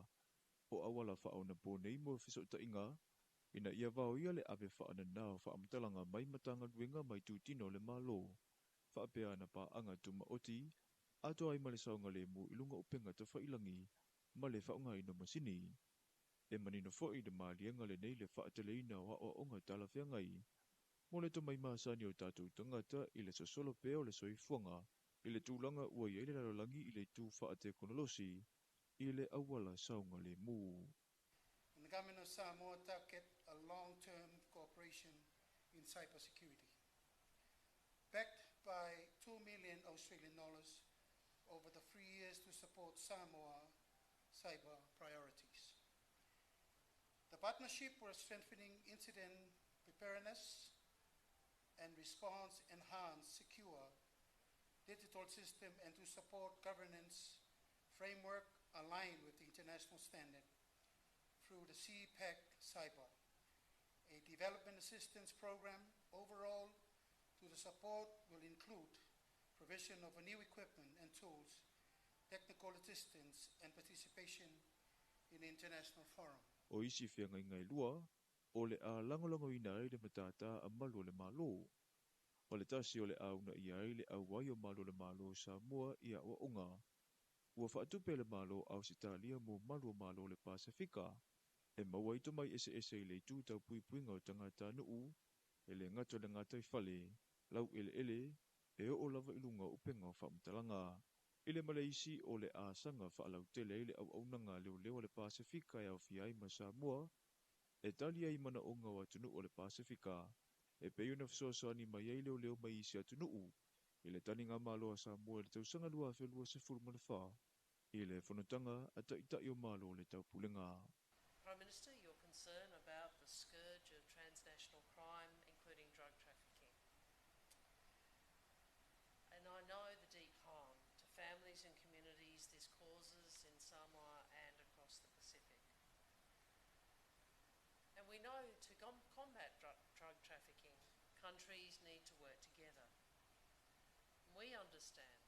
o auala faaonaponei mo fesootaiga ina ia vaoia le ave faanana o faamatalaga mai Matagaluega ma itutino o le Malo faapea ana paaga tumaoti atoa ai ma le saogalemu i luga o upega tafailagi ma le faaaogaina o masini. E manino foi le maliega lenei le faateleina o aoaoga talafeagai mo le tomai masani o tatou tagata i le sosolo pea o le soifuaga i le tulaga ua i ai le lalolagi i le itu faatekonolosi i le auala saogalemu. And the government of Samoa target a long-term cooperation in cybersecurity. Backed by 2 million Australian dollars over the 3 years to support Samoa cyber priorities. The partnership was strengthening incident preparedness and response, enhance secure digital system, and to support governance framework aligned with the international standard through the CPAC Cyber, a development assistance program. Overall, to the support will include provision of a new equipment and tools, technical assistance, and participation in international forum. O isi feagaiga e lua, o le a lagolagoina ai le matata a malu o le Malo. O le tasi o le a uunaia ai le auai o malu o le Malo o Samoa i aoaoga ua faatupe le Malo o Ausetalia mo malu o Malo o le Pasefika e maua ai tomai eseese i le itu tau puipuiga o tagatanuu e le gata o le gataifale laueleele e oo lava i luga o upega o faamatalaga. I le ma le isi o le a saga faalautele ai le auaunaga leoleo a le Pasefika e aofia ai ma Samoa e tali ai manaoga o atunuu o le Pasefika e pei ona fesoasoani mai ai leoleo mai isi atunuu i le taligamalo a Samoa i le tausaga 2024 i le fonotaga a Taitai o Malo o le Taupulega. Prime Minister, your concern about the scourge of transnational crime, including drug trafficking. And I know the deep harm to families and communities this causes in Samoa and across the Pacific. And we know to combat drug trafficking, countries need to work together. And we understand,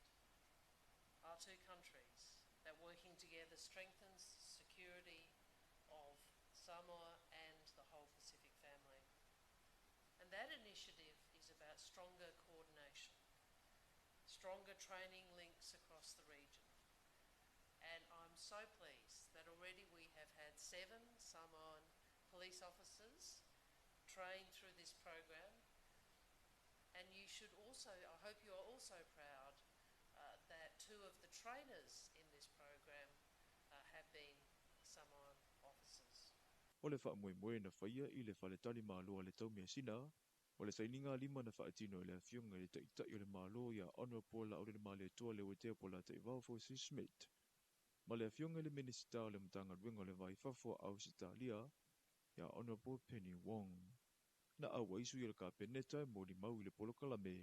our two countries, that working together strengthens security of Samoa and the whole Pacific family. And that initiative is about stronger coordination, stronger training links across the region. And I'm so pleased that already we have had seven Samoan police officers trained through this program. And you should also, I hope you are also proud that two of the trainers in this program have been Samoan officers. O le faamoemoe na faia i le faletali malo a le Taumeasina, o le sainiga lima na faatino i le Afioga i le Taitai o le Malo ia Honourable Laaulialemalietoa Leuatea Polataivao Fosi Smith ma le Afioga i le Minisita o le Matagaluega o le Va i Fafo a Ausetalia ia Honourable Penny Wong. Na auai sui o le Kapeneta e molimau i le polokalame,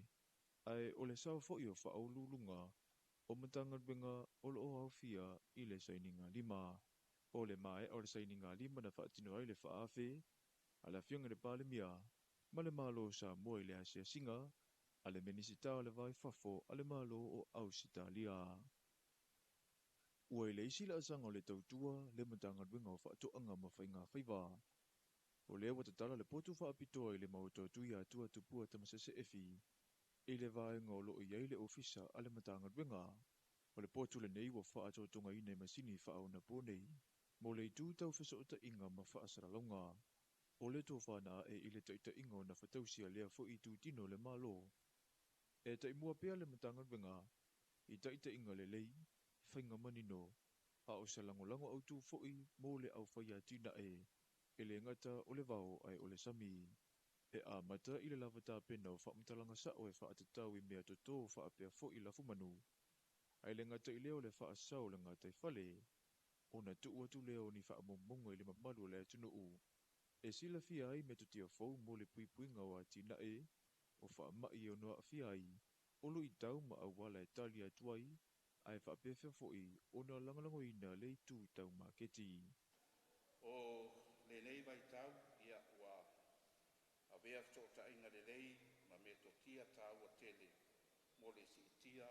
ae o le sao foi o faauluuluga o Matagaluega o lo o aofia i le sainiga lima. O le maea o le sainiga lima na faatino ai le faaafe a le Afioga i le Palemia ma le Malo o Samoa i le asiasiga a le Minisita o le Va i Fafo a le Malo o Ausetalia. Ua i le isi laasaga o le tautua le Matagaluega o Faatoaga ma Faiga Faiva. O lea ua tatala le potu faapitoa i le maota o Tuiatua Tupua Tamasese Efi i le vaega o lo o i ai le ofisa a le Matagaluega. O le potu lenei ua faatotogaina i masini faaonaponei mo le itu tau fesootaiga ma faasalalauga. O le tofana ae i le taitaiga o nafatausi a lea foi itutino o le Malo. E taimua pea le Matagaluega i taitaiga lelei, faiga manino, a o se lagolago autu foi mo le aufai atinae e le gata o le vao ae o le sami. E amata i le lava tapena o faamatalaga sa'o e faatatau i meatotō faapea fo'i lafumanu, ae le gata i lea o le faasao o le gataifale, ona tuu atu lea o ni faamaumauga i le mamalu o le atunuu e silafia ai metotia fou mo le puipuiga o atinae o faama'i e ono aafia ai o luitau ma auala e tali atu ai, ae faapefea fo'i ona lagolagoina le itu tau maketi. O lenei vaitau, ia, ua avea fesootaiga lelei ma metotia taua tele mo le siitia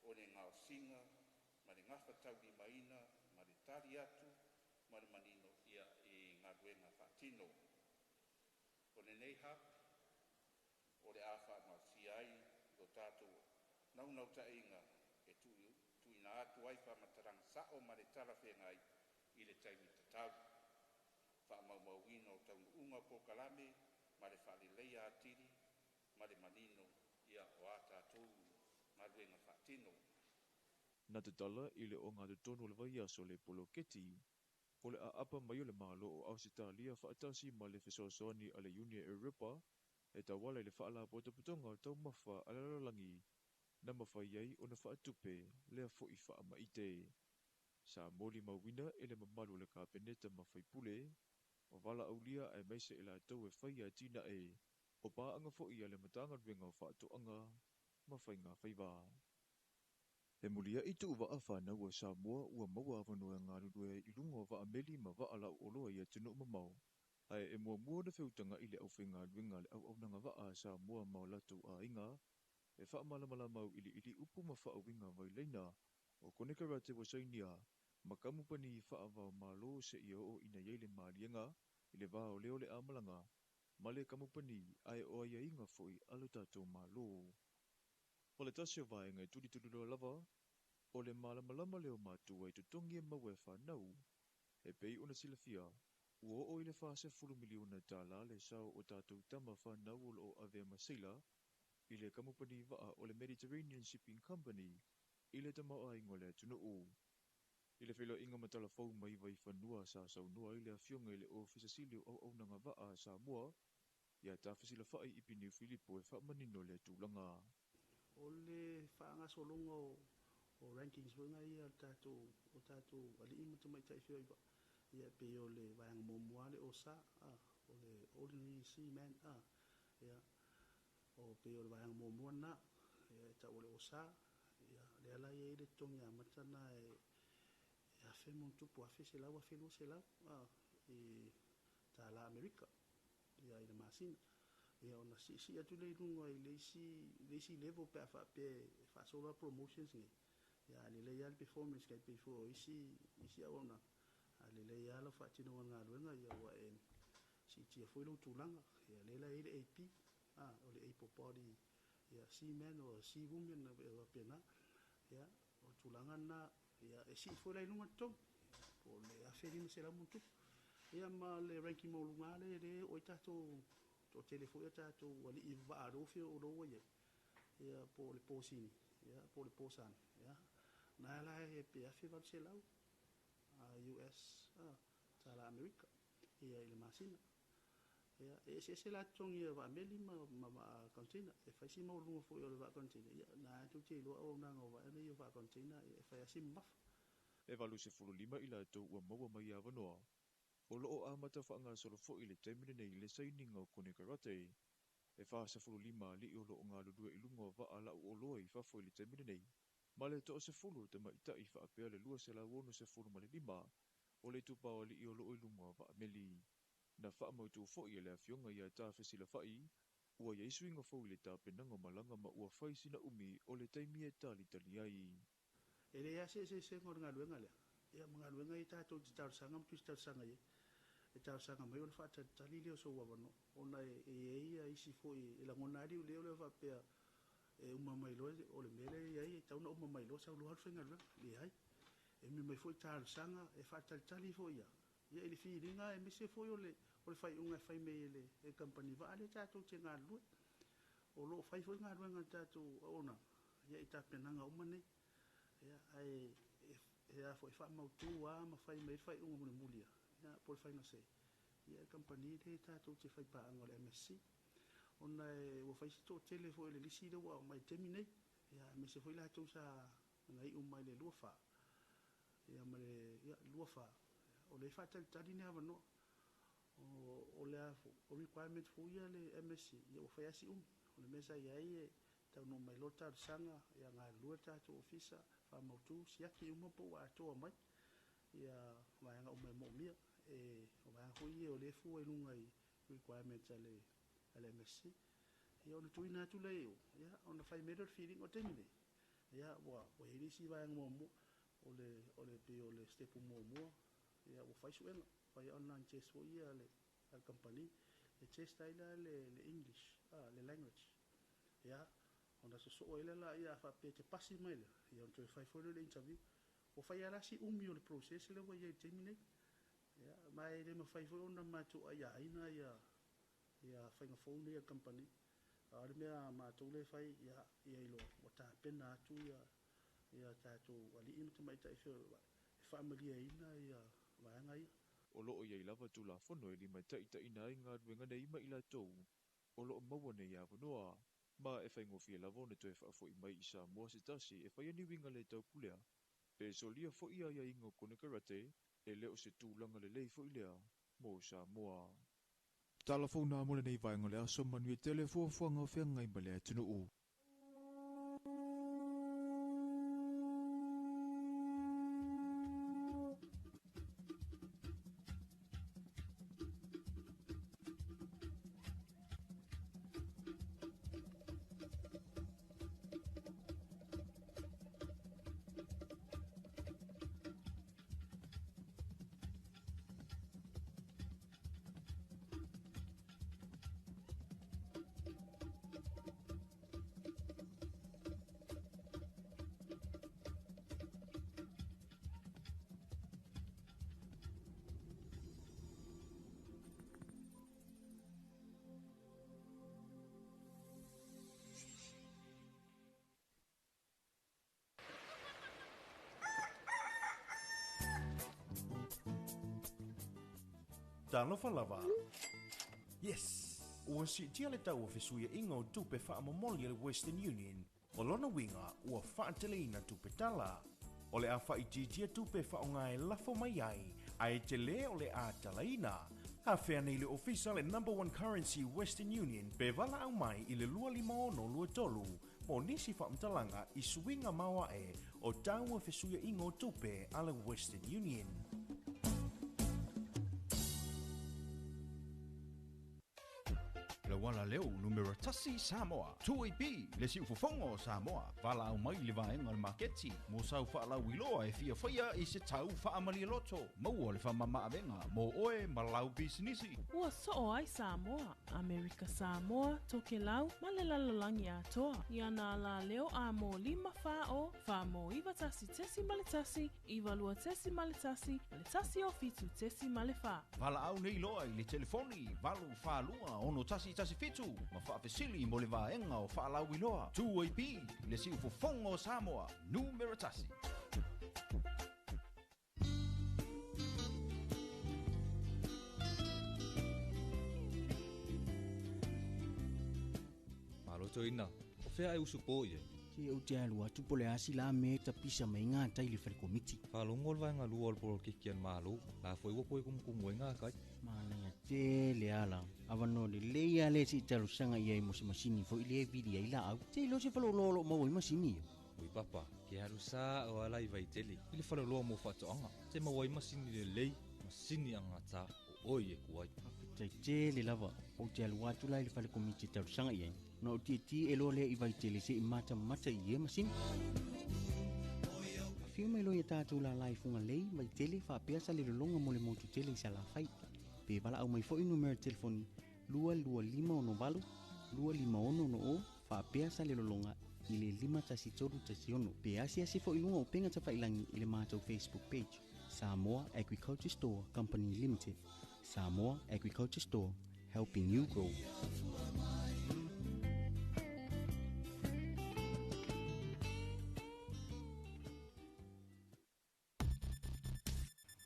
o le gaosiga ma le gafataulimaina ma le tali atu ma le manino ia i galuega faatino. O lenei hub o le a faamalosia ai lo tatou naunautaiga e tuuina atu ai faamatalaga sao ma le talafeagai i le taimi tatau, faamaumauina o taunuuga o polokalame ma le faaleleia atili ma le manino ia o a tatou galuega faatino. Na tatala i le ogatotonu o le vaiaso le poloketi o le aapa mai o le Malo o Ausetalia faatasi ma le fesoasoani a le Iuni Europa e tauala i le Faalapotopotoga o Taumafa a le Lalolagi na mafai ai ona faatupe lea fo'i faamaite. Sa molimauina e le mamalu o le Kapeneta ma faipule o valaaulia aemaise i latou e faia atinae o paaga fo'i a le Matagaluega o Faatoaga ma Faiga Faiva. E mulia'i tuuvaa fanau a Samoa ua maua avanoa e galulue ai i luga o vaa meli ma vaa lau oloa i atunuu mamao, ae e muamua ona feutaga'i le aufaigaluega a le Auaunaga Vaa a Samoa ma o latou aiga e faamalamalama auiliili upu ma faauiga vailaina o konekarate ua sainia ma kamupani faava-o-Malo seia oo ina i ai le maliega i le va o lea o le a malaga ma le kamupani ae o aiaiga foi a lo tatou Malo. O le tasi o vaega e tulituliloa lava, o le malamalama lea o matua i totogi e maua e fanau. E pei ona silafia, ua oo i le 40 miliona tala le sao o tatou tama fanau o loo avea ma seila i le kamupani vaa o le Mediterranean Shipping Company i le tamaoaiga o le atunuu. I le feiloaiga ma Talafou mai Vaifanua sa saunoa ai le Afioga i le Ofisa Sili o Auaunaga Vaa a Samoa ia Tafesilafa'i Ipiniu Filipo e faamanino lea tulaga. O le faagasologa o rankings foi ia o tatou alii ma tamaitai feoai vaa, ia e pei o le vaega muamua le OSA, o le Ordinary Seaman, ia o pei o le vaega muamua lena, ia e tau o le OSA, ia lea la e i ai le totogi amata lena e 1,000 ma ono tupu, 1,100, 1,200 i tala Amerika ia i le masina. Ia ona siisii atu lea i luga i le isi level pe a faapea e faasolo promotions nei. Ia a lelei lava le performance kai pei foi o isi auaunaga, a lelei lava lau faatinoga o le galuega, ia ua e siitia foi lou tulaga. Ia lea la e i ai le AP, o le able body ia seaman o sea woman e faapena. Ia o tulaga lena, ia e sii foi la i luga totogi po o le 1,500 ma ono tupu. Ia ma le ranking maualuga lea oo ai tatou toatele foi a tatou alii vaa alofi o lo ua i ai, ia po o le posini, ia po o le posani, ia na la e pe 1,800 US tala Amerika ia i le masina. Ia e eseese la totogi o vaa meli ma vaa container, e fai si maualuga foi o le vaa container, ia na tou te iloa auaunaga o vaa nei o vaa container e fai lava si mamafa. E 85 i latou ua maua mai avanoa o loo amata faagasolo fo'i i le taimi lenei le sainiga o konekarate. E 45 alii o loo galulue i luga o vaa lau oloa i fafo i le taimi lenei ma le 60 tamaitai faapea le 265 o le itupa o alii o loo i luga o vaa meli. Na faamautu fo'i e le Afioga ia Tafesilafa'i ua i ai suiga fou i le tapenaga o malaga ma ua fai sina umi o le taimi e talitali ai. E leai lava se eseesega o le galuega lea ia ma galuega ia tatou te talosaga ma tusi talosaga i ai. E talosaga mai ona faatalitali lea o sou avanoa ona e i ai ia isi foi e lagona lava liuleo lea faapea e uma mai loa o le mea lea e i ai e tatau ona uma mai loa sau loa alu faigaluega. Leai, e umi mai foi talosaga e faatalitali foi ia i le filiga aemaise foi o le faaiuga e fai mai e le kamupani vaa lea tatou te galulue. O loo fai foi galuega a le tatou auaunaga ia i tapenaga uma nei, ia ae e a foi faamautu lava ma fai mai le faaiuga mulimuli ia po o le faiga se Ia, le kamupani lea tatou te faipaaga o le MSC. Ona e ua fai si toatele foi o le lisi lea ua aumai i le taimi nei, ia, aemaise foi latou sa na iu mai le 24, ia ma le, ia, 24, o lea e faatalitali ni avanoa. O le a foi, o requirement foi ia le MSC, ia ua fai lava si umi. O le mea sa i ai e taunuu mai loa le talosaga, ia galulue le tatou ofisa, faamautu, siaki uma po ua atoa mai ia vaega uma e moomia. E, o vaega foi ia o lea e fua i luga i requirements a le MSC. Ia ona tuuina atu lea i o, ia ona fai mai lea o le filiga. O le taimi nei, ia ua i ai le isi vaega muamua, o le pei o le step muamua, ia ua fai suega, fai online test foi ia a le kamupani, e test ai la le English, le language. Ia, ona sosoo ai lea laia a faapea e te pasi mai lea, ia ona toe fai foi lea o le interview. Ua fai lava la si umi o le process lea ua i ai i le taimi nei. Ia, ma e le mafai foi ona matou aiaina ia faiga fou nei a le kamupani. A o le mea a matou lea e fai, ia iloa ua tapena atu ia tatou alii ma tamaitai feoai e faamalieina ia vaega ia. O loo iai lava Tulafono e limataitaiina ai galuega nei ma i latou o loo maua nei avanoa, ma e faigofie lava ona toe faafo'i mai i Samoa se tasi e faia ni uiga le taupulea pe solia fo'i aiaiga o konekarate e le o se tulaga lelei fo'i lea mo Samoa. Tala fou nā mo lenei vaega o le aso manuia tele fuafuaga o feagai ma le atunuu. Talofa lava. Yes! Ua siitia le tau o fesuiaiga o tupe faamomoli a le Western Union. O lona uiga ua faateleina tupe tala. O le a faaitiitia tupe faaaoga e lafo mai ai, ae tele o le a talaina. Afea nei le ofisa le number one currency Western Union pe valaau mai i le 25623 mo nisi faamatalaga i suiga maoae o tau o fesuiaiga o tupe a le Western Union. Le wala leo numero tasi Samoa. 2AP, le siufofoga o Samoa. Valaau mai le vaega o le maketi. Mo sau faalauiloa e fia faia i se tau faamalialoto. Maua le faamamaavega mo oe ma lau pisinisi. Ua soo ai Samoa, Amerika Samoa, Tokelau, ma le lalolagi atoa. Ia nā la leo a mō 5 whā o, whā mō 91.1, 92.1, ma le 1 o 7.4. Valaau nei loa i le telefoni 842 6117 ma faafesili mo le vaega o faalauiloa. 2AP, le siufofoga o Samoa, numero tasi. Malo toina, o fea e usu po i ai? Se ou te alu atu po o le a se la mea e tapisa mai gatai i le fale komiti. Faalogo le vaega lua o le polokiki a le Malo, la foi ua toe kumukumu ai gatai. Manaia tele ala. Avanoa lelei lava lea se i talosaga i ai mo se masini foi lea e vili ai laau. Se iloa se faleoloa o loo maua ai masini ia. Ui papa, ke alu sa o ala i Vaitele, i le faleoloa mo faatoaga. Te maua ai masini lelei, masini agata o oi e ku ai. Faafetai tele lava, ou te alu atu la i le fale komiti e talosaga i ai. Ona ou tietie e loa lea i Vaitele se i matamata i ia masini. Afio mai loa ia tatou lala i Fugalei, Vaitele, faapea Salelologa mo le motu tele i Salafai. Pe valaau mai foi numera telefoni 22568 25660 faapea Salelologa i le 51316. Pe asiasi foi i luga o upega tafailagi i le matou Facebook page, Samoa Agriculture Store Company Limited. Samoa Agriculture Store, helping you grow.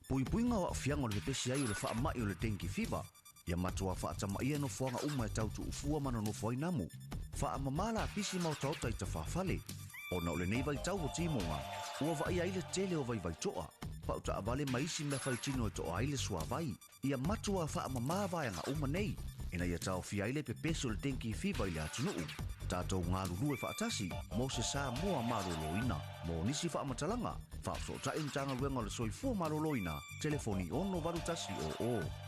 Puipuiga o aafiaga o le pepesi ai o le faamai o le dengue fever. Ia matuā faatamaia nofoaga uma e tau tuufua ma nonofo ai namu. Faamamā lapisi ma otaota i tafafale. Ona o lenei vaitau o timoga, ua vaaia ai le tele o vaivaitoa. Pau taavale ma isi mea faitino e toa ai le suavai. Ia matuā faamamā vaega uma nei. Ina ia taofia ai le pepesi o le dengue fever i le atunuu. Tatou galulue faatasi mo se Samoa malōlōina. Mo nisi faamatalaga, faafesootai Matagaluega o le Soifua Maloloina, telefoni 68100.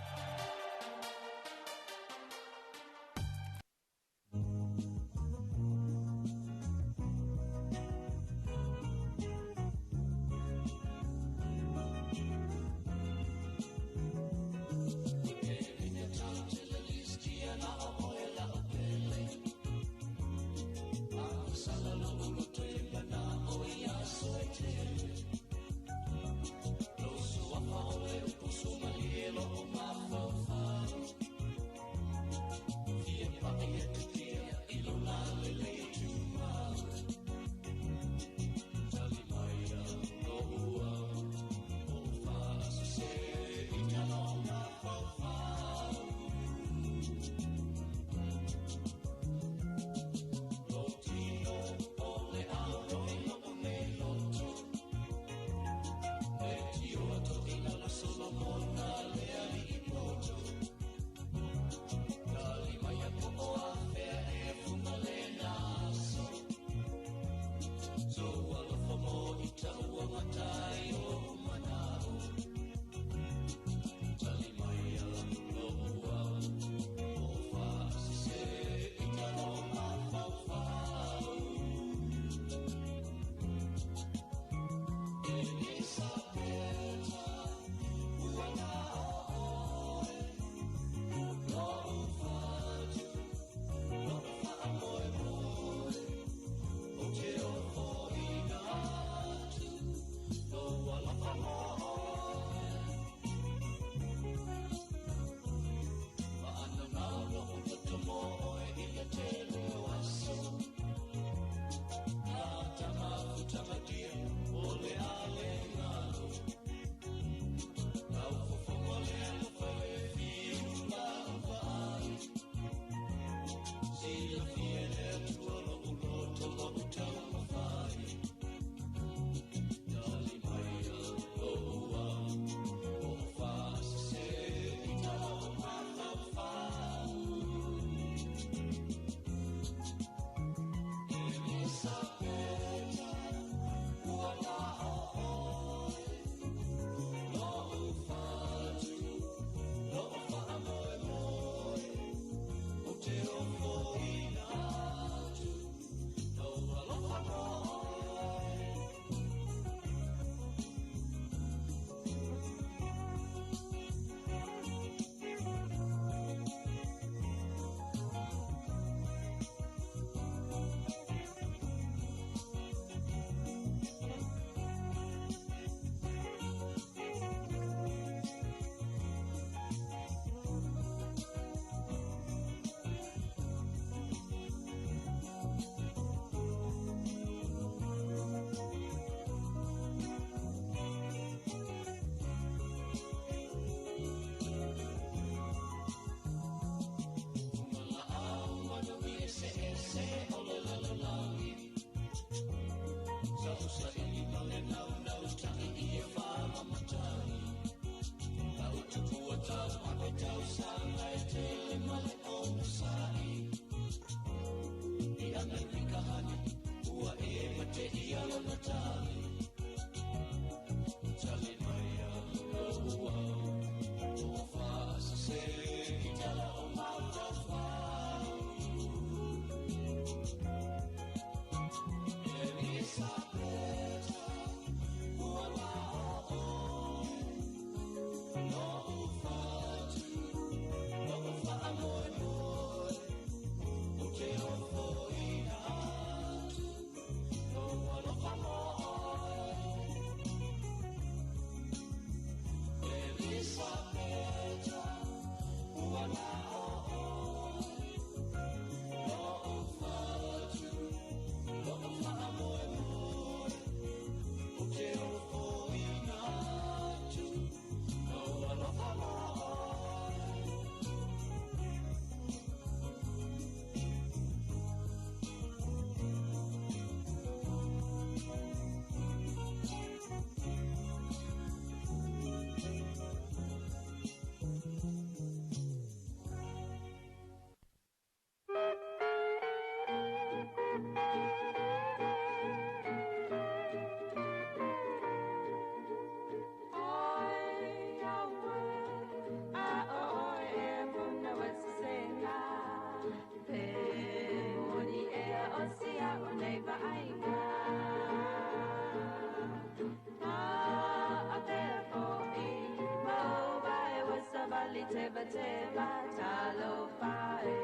ali teva teva talofa e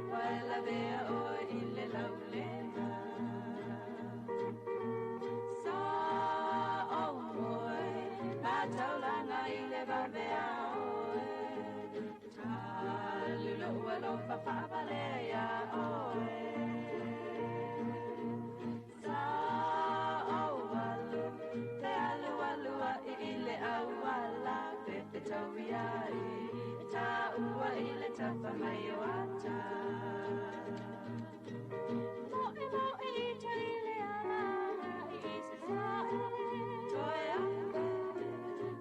ua e lavea oe i le lauleva. Sa o moe mataulaga i le vavea oe talu lou alofa faavalea iā oe. Sa o alu te alu alu ai i le auala fefetaui ai taua i le tafa mai o ata. Moe moe i tai le alaga i sasae toe ape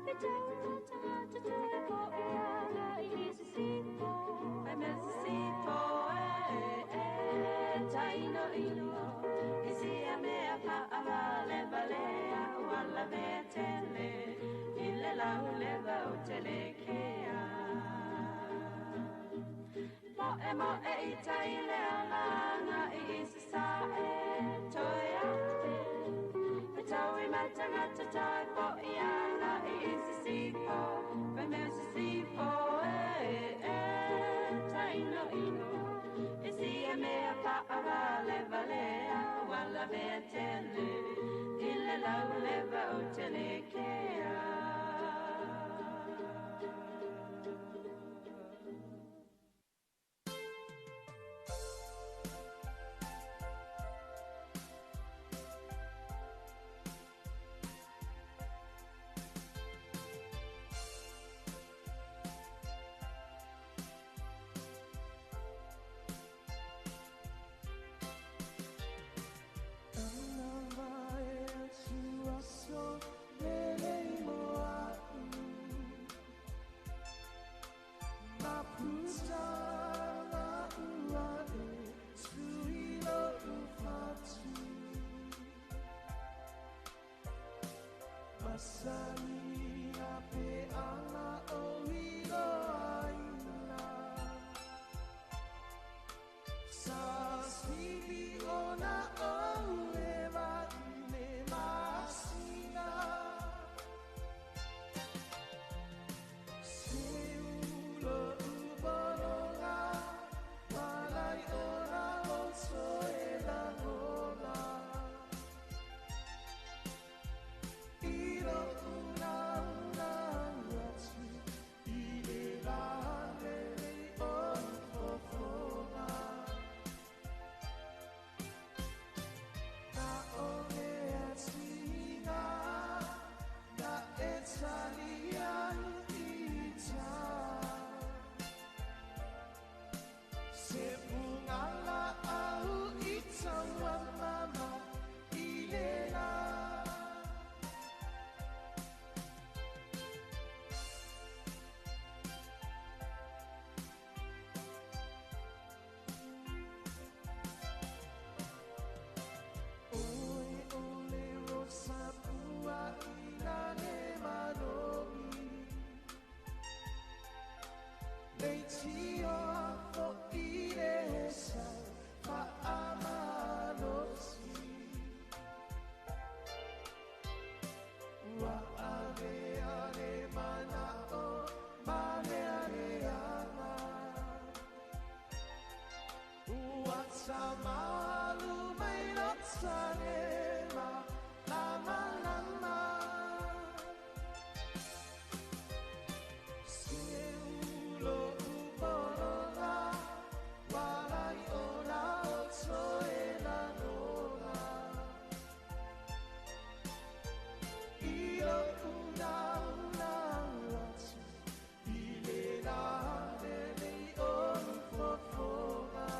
fetau matagata toe po'i aga i sisifo fai mea sisifo e e taino ino i sia mea faavalevalea ua lavea tele i le lauleva o telekea. Moe moe i tai le alaga i sasae toe ape fetaui matagata toe po'i aga i sisifo fai mea sisifo e e taino ino i sia mea faavalevalea ua lavea tele i le lauleva o telekea. Masani a pe ala o ilo aina Sa sili ona o lewa i le masina Se ulo ubolonga walai ona oso e langona Ilo una una atu i le lale o fofoga Na o le atina na e tali ai i tā Se pungala au i taua mama i le la. Oi o le rosa pua i lane manogi Lei tio fo i le sau faamalosi Ua avea le mana'o ma le aleaga Ua tamalu mai lo talema lama lama Se ulo upologa walai ona oto e lanona Ilo una una atu i le lale nei o fofoga.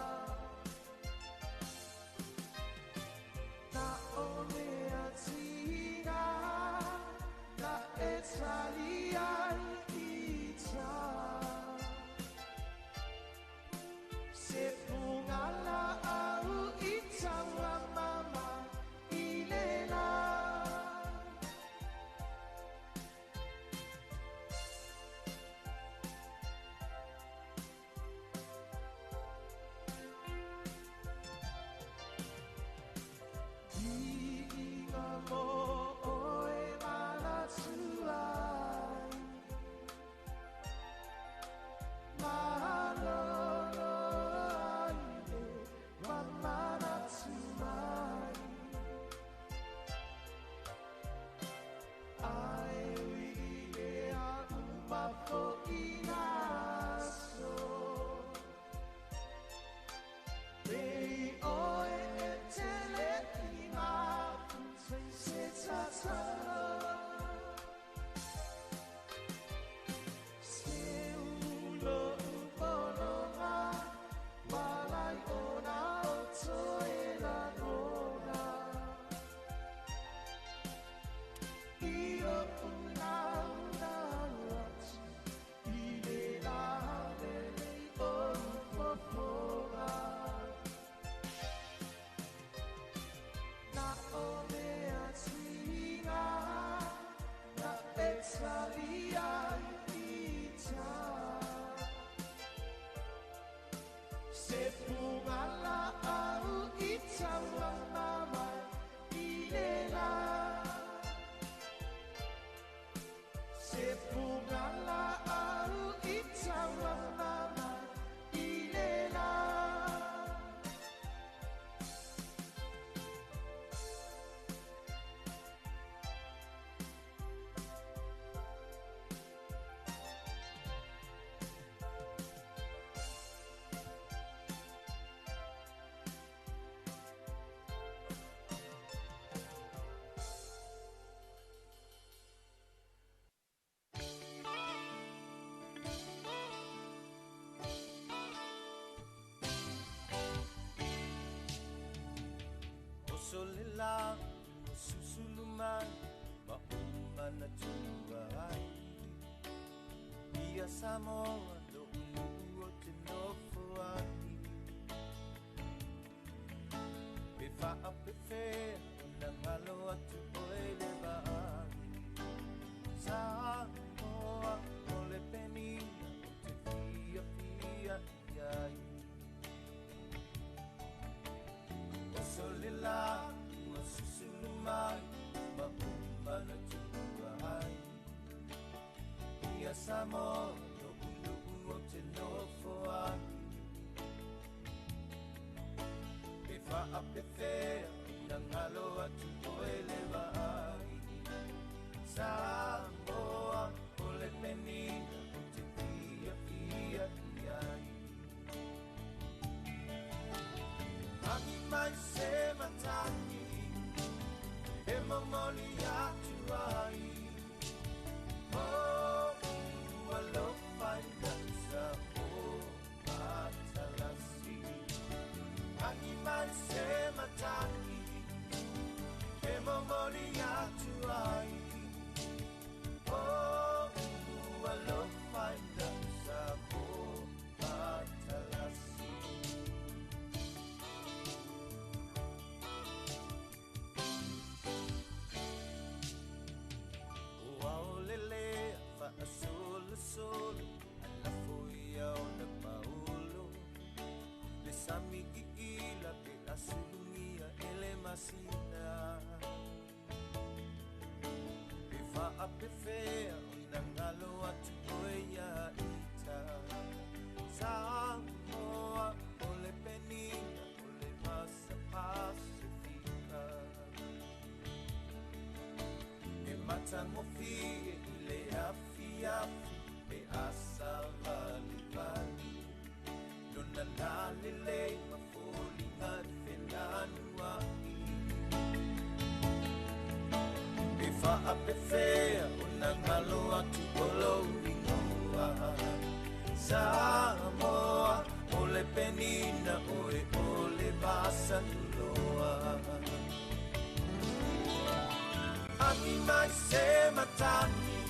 faafoʻiga aso Pei oe e tele i mafuta i se tatalo Se ulo upologa Walai ona o toe lagona I o una una atu I le la lelei o ufofoga Na o mea tuiga Na e talia i ita Se pungala au i taua mamai i le la Se pungala au i taua mamai i le la O solela o susulu mai ma o mana tua ai. Ia Samoa lo ulu o te nofo ai. Pe whaa pe whea o nā ngalo atu oe le vaai. Samoa o le penina o te fia fia i ai. O solela ua susulu mai ma o mana tua ai. Ia Samoa lo ulu o te nofo ai. Pe whaa pe whea o nā ngalo atu oe le vaai. Samoa o le penina o te fia fia i ai. Angi mai se matagi e momoli atu ai. Oh, ua lofa i sa o matalasi. Angi mai se matagi e momoli atu ai. Oh, ua lofa i sa o matalasi. Lele fa a solo solo ala foi au na paulo le sami i ila pe asulungia ele masina pe fa a pe fea o na ngalo atu oe ia ita Samoa o le penina o le masa Pasifika E matangofie i le afi afi pe asa vali vali Lona lalele mafolinga felanua i Pe whaa pe whea o nā ngalo atu o lou ingoa Samoa o le penina oe o le vasa tuloa Angi mai se matagi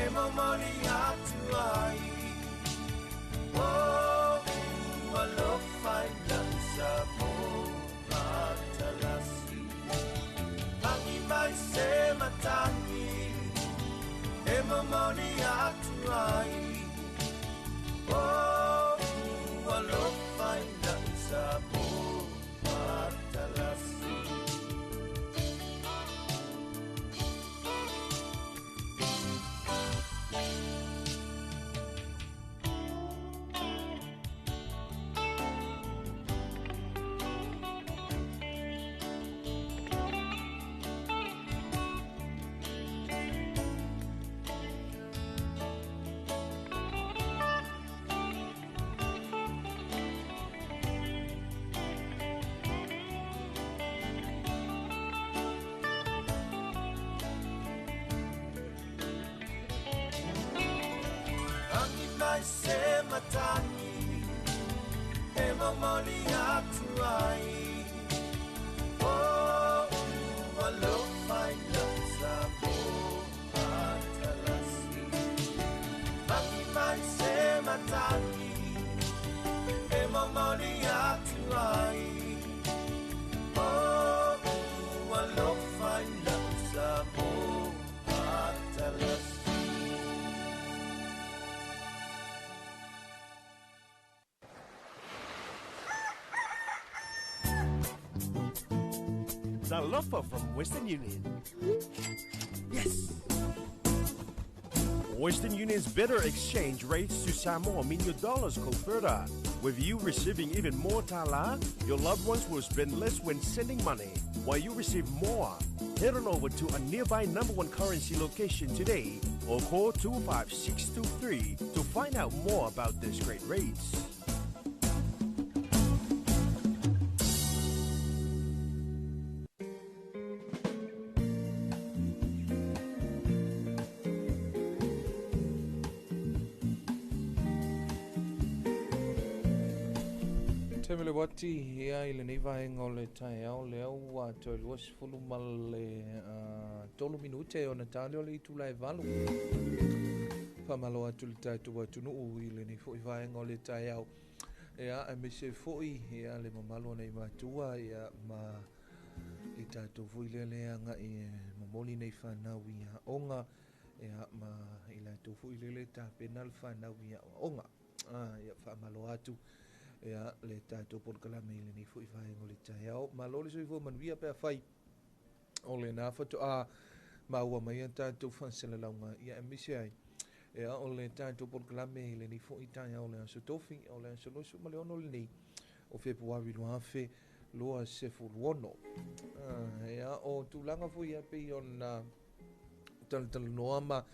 e momoli atu ai. Oh, ua lofa i sa mo matalasi. Angi mai se matagi e momoli atu ai. Oh, ua lofa i sa mo matalasi. mai se matagi e momoli atu ai. O ua alofa i lau Samoa atalasi. Magi mai se matagi e momoli atu ai. O ua alofa i lau Samoa atalasi. Talofa from Western Union. Yes! Western Union's better exchange rates to Samoa mean your dollars go further. With you receiving even more tala, your loved ones will spend less when sending money, while you receive more. Head on over to a nearby number one currency location today or call 25623 to find out more about these great rates. Taimi le wati ia i lenei vaega o le taeao lea ua toe 23 minute ona tali o le itula e 8. Faamalo atu le tatou atunuu i lenei foi vaega o le taeao. Ia aemaise foi ia le mamalu o nei matua ia ma i tatou foi lea le agai e momoli nei whanau i aoga ia ma i latou foi lea le tapena le whanau i aoga. Ia faamalo atu ia le tatou polokalame i lenei foi vaega o le taeao. Malo le soifua manuia pe afai o lena faatoa maua mai a tatou faasalalauga ia aemaise ai ia o le tatou polokalame i lenei foi taeao o le aso tofi o le aso 26 lenei o Fepuari 2026. Ia o tulaga foi ia pei ona talatalanoa ma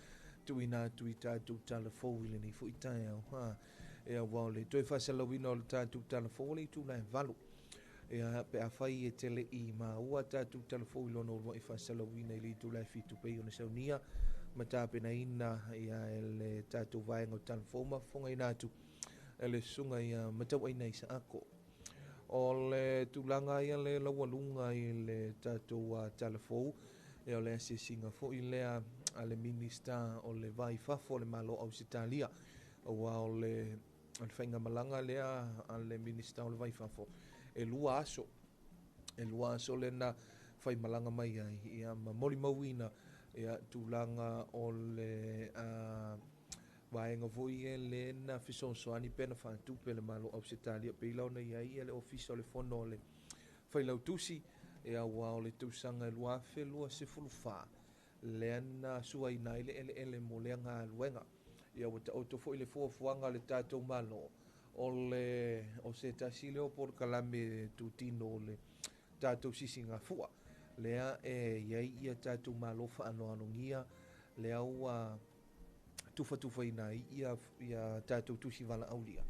tuuina atu i tatou tala fou i lenei foi taeao. Ia ua o le toe faasalalauina o le tatou tala fou o le itula e 8. Ia pe afai e tele i maua tatou tala fou i lona uluai faasalalauina i le itula e 7 pei ona saunia ma tapenaina ia e le tatou vaega o tala fou ma fofogaina atu e le susuga ia Matauaina Isaako. O le tulaga ia le laualuga i le tatou tala fou ia o le asiasiga foi lea a le Minista o le Vai Fafo o le Malo Ausetalia. Aua o le faigamalaga lea a le Minista o le Vai Fafo e 2 aso. E 2 aso lena faimalaga mai ai ia ma molimauina ia tulaga o le vaega foi e lena fesoasoani pe na faatupe le Malo Ausetalia pei la ona i ai ia le ofisa o le fono o le failautusi ia ua o le tausaga 2024 lea na suaina ai le eleele mo lea galuega. Ia ua taoto foi le fuafuaga le tatou Malo o le o se tasi lea o polokalame tutino o le tatou sisigafua lea e iai ia tatou Malo faanoanogia lea ua tufatufaina ai ia tatou tusi valaaulia.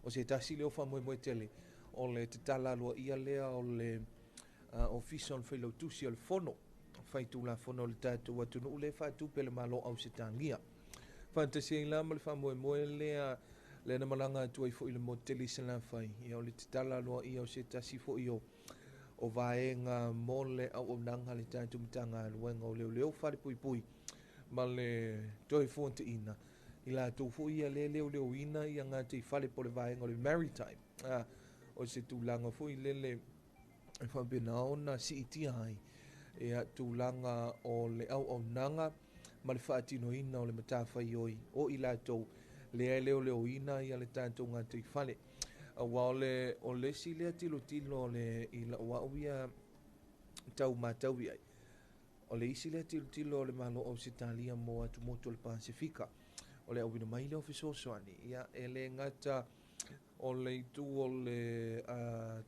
O se tasi lea o faamoemoe tele o le tatala aloaia lea o le ofisa o le failautusi o le fono faitulafono o le tatou atunuu le faatupe le Malo Ausetalia. Faatasi ai la ma le faamoemoe lea le na malaga atu ai foi le motu tele i Salafai. Ia o le tatala aloaia o se tasi foi o vaega mo le auaunaga le tatou Matagaluega o Leoleo Falepuipui ma le toe fuataina i latou foi ia le leoleoina ia gataifale po o le vaega o le maritime. O se tulaga foi lele e faapena ona siitia ai ia tulaga o le auaunaga ma le faatinoina o le matafaioi o i latou lea e leoleoina ia le tatou gataifale. Aua o le isi lea tilotilo o le i lau au ia tau matau i ai. O le isi lea tilotilo o le Malo Ausetalia mo atumotu o le Pasifika. O le auina mai lea o fesoasoani ia e le gata o le itu o le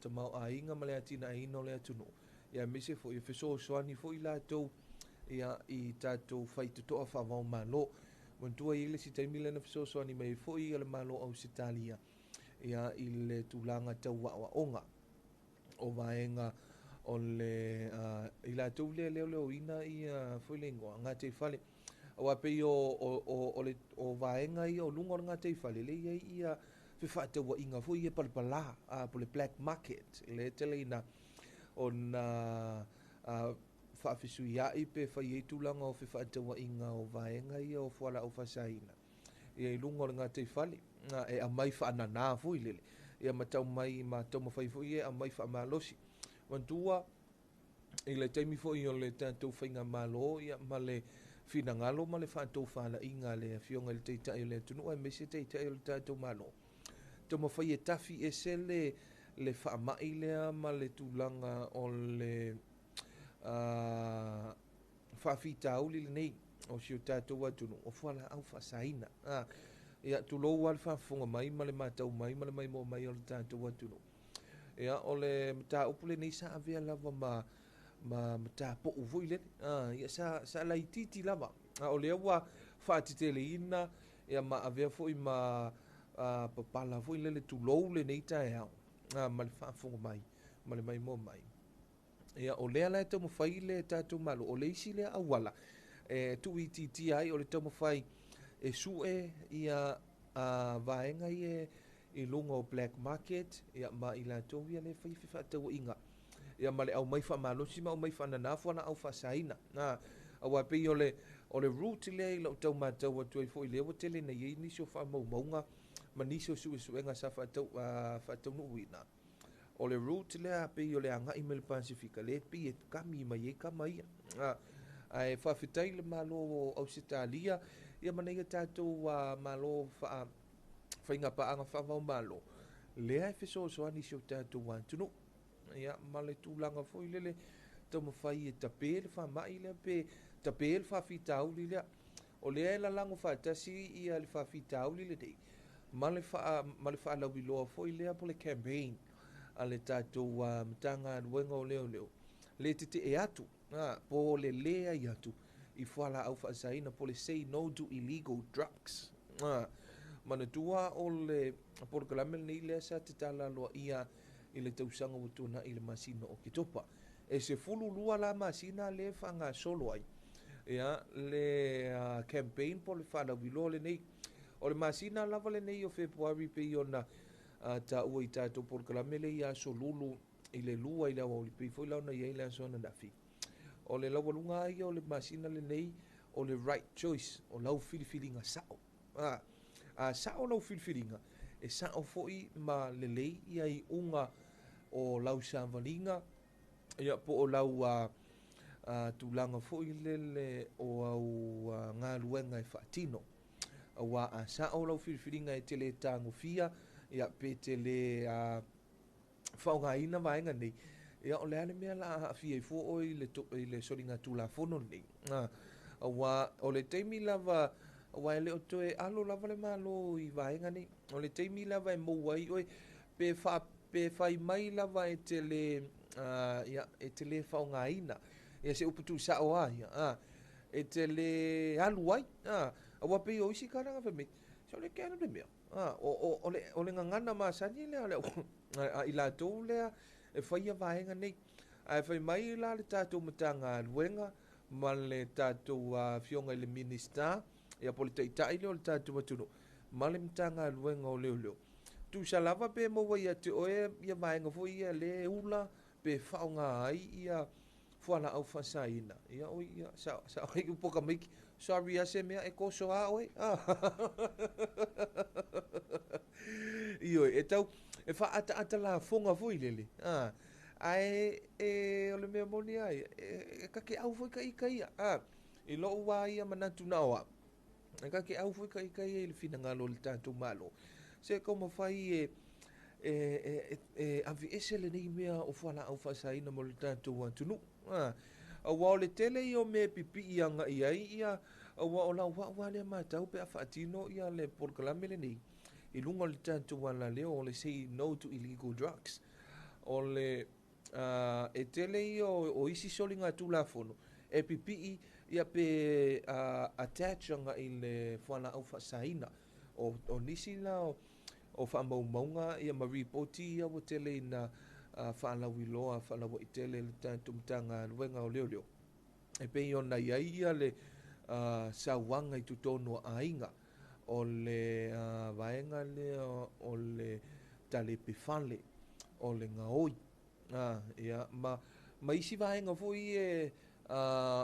tamaoaiga ma le atinaeina o le atunuu. Ia aemaise foi e fesoasoani foi latou ia i tatou faitotoa faavao malo. Manatua i le isi taimi lea na fesoasoani mai foi ia le Malo Ausetalia ia i le tulaga tau aoaoga o vaega o le i latou lea leoleoina ia foi le igoa gataifale Aua e pei o, o, o, o, le, o vaega ia o luga o le gataifale, lea e i ai ia fefaatauaiga foi ia palapala, a, po o le black market, lea e tele ina ona faafesuiai pe fai ai tulaga o fefaatauaiga o vaega ia o fualaau faasaina ia i luga o le gataifale, e aumai faanana foi lele, ia ma tau mai ma taumafai foi e aumai faamalosi. Manatua i le taimi foi o le tatou faigamalo ia ma le finagalo ma le faatofalaiga a le Afioga i le Taitai o le atunuu aemaise Taitai o le tatou Malo, taumafai e tafi ese le le faamai lea ma le tulaga o le faafitauli lenei o si o tatou atunuu o fualaau faasaina. Ia, tulou lava le faafofoga mai ma le matau mai ma le maimoa mai o le tatou atunuu. Ia, o le mataupu lenei sa avea lava ma ma matapou foi lele. Ia, sa, sa laitiiti lava. A o lea ua faateteleina ia ma avea foi ma papala foi lele tulou lenei taeao ma le faafofoga mai ma le maimoa mai. Ia, o lea la e taumafai le tatou Malo, o le isi lea auala e tuuitiitia ai, o le taumafai e sue ia vaega ia i luga o black market, ia, ma i latou ia lea e fai fefaatauaiga, ia, ma le aumai faamalosi ma aumai faanana fualaau faasaina. Aua e pei o le, o le route lea i lau tau matau atu ai foi lea ua tele ina i ai nisi o faamaumauga ma nisi o suesuega sa faatau, faataunuuina. O le route lea pei o le agai mai le Pasefika, lea pei e kami mai ai kama ia. Ae faafetai i le Malo o Ausetalia, ia ma nei tatou Malo faa faiga paaga faavaomalo, lea e fesoasoani i si o tatou atunuu. Ia, ma le tulaga foi lele taumafai e tape le faamai lea pe tape le faafitauli lea. O lea e lalago faatasi ia le faafitauli lenei ma le faa, ma le faalauiloa foi lea po le campaign a le tatou Matagaluega o Leoleo, le tetee atu po le leai atu i fualaau faasaina po le say no to illegal drugs. Manatua o le polokalame lenei lea sa tatala aloaia i le tausaga ua tuanai i le masina o Oketopa. E 12 la masina lea e faagasolo ai ia le campaign po le faalauiloa lenei. O le masina lava lenei o Fepuari pei ona taua i tatou polokalame lea i aso Lulu i le 2 i le aoauli pei foi la ona i ai le aso ananafi. O le laualuga ia o le masina lenei o le right choice, o lau filifiliga sao. A sao lau filifiliga, e sao foi ma lelei ia iuga o lau savaliga, ia po o lau tulaga foi lele o au galuega e faatino. Aua a sao lau filifiliga e te le tagofia, ia pe te le faaaogaina vaega nei, ia o le a le mea la a aafia ai fua oe i le soliga tulafono lenei. Aua o le taimi lava, aua e le o toe alo lava le Malo i vaega nei, o le taimi lava e maua ai oe, pe fa, pe fai mai lava e te le, ia, e te le faaaogaina, ia se upu tuusao lava ia, e te le alu ai, aua pei o isi kānaka fai mai, se o le kea le mea, o le gagana masani lea o le a i latou lea e faia vaega nei. Ae fai mai la le tatou Matagaluega ma le tatou Afioga i le Minisita, ia po o le Taitai lea o le tatou atunuu, ma le Matagaluega o Leoleo. Tusa lava pe maua ia te oe ia vaega foi ia le ula pe faaaoga ai ia fualaau faasaina. Ia oi ia sa sa ai upu ka maiki. Sorry a se mea e koso a oe. Ioe, e tau e faaataata lafoga foi lele. Ae e o le mea moni ai, e kakeau foi ka ika ia. I lou lava ia manatu na o au, e kakeau foi ka ika ia i le finagalo o le tatou Malo. Se taumafai e e e aveese lenei mea o fualaau faasaina mo le tatou atunuu. Aua o le tele ia o mea e pipii agai ai ia, aua o lau au lava lea matau pe a faatino ia le polokalame lenei i luga o le tatou alaleo o le say no to illegal drugs. O le e tele ia o isi soliga tulafono e pipii ia pe attach agai i le fualaau faasaina. O nisi la o faamaumauga ia ma ripoti ia ua tele ina faalauiloa faalauaitele le tatou Matagaluega o Leoleo e pei ona i ai ia le Sauaga i totonu o aiga. O le vaega lea o le talepe fale, o le gaoi, ia, ma isi vaega foi ia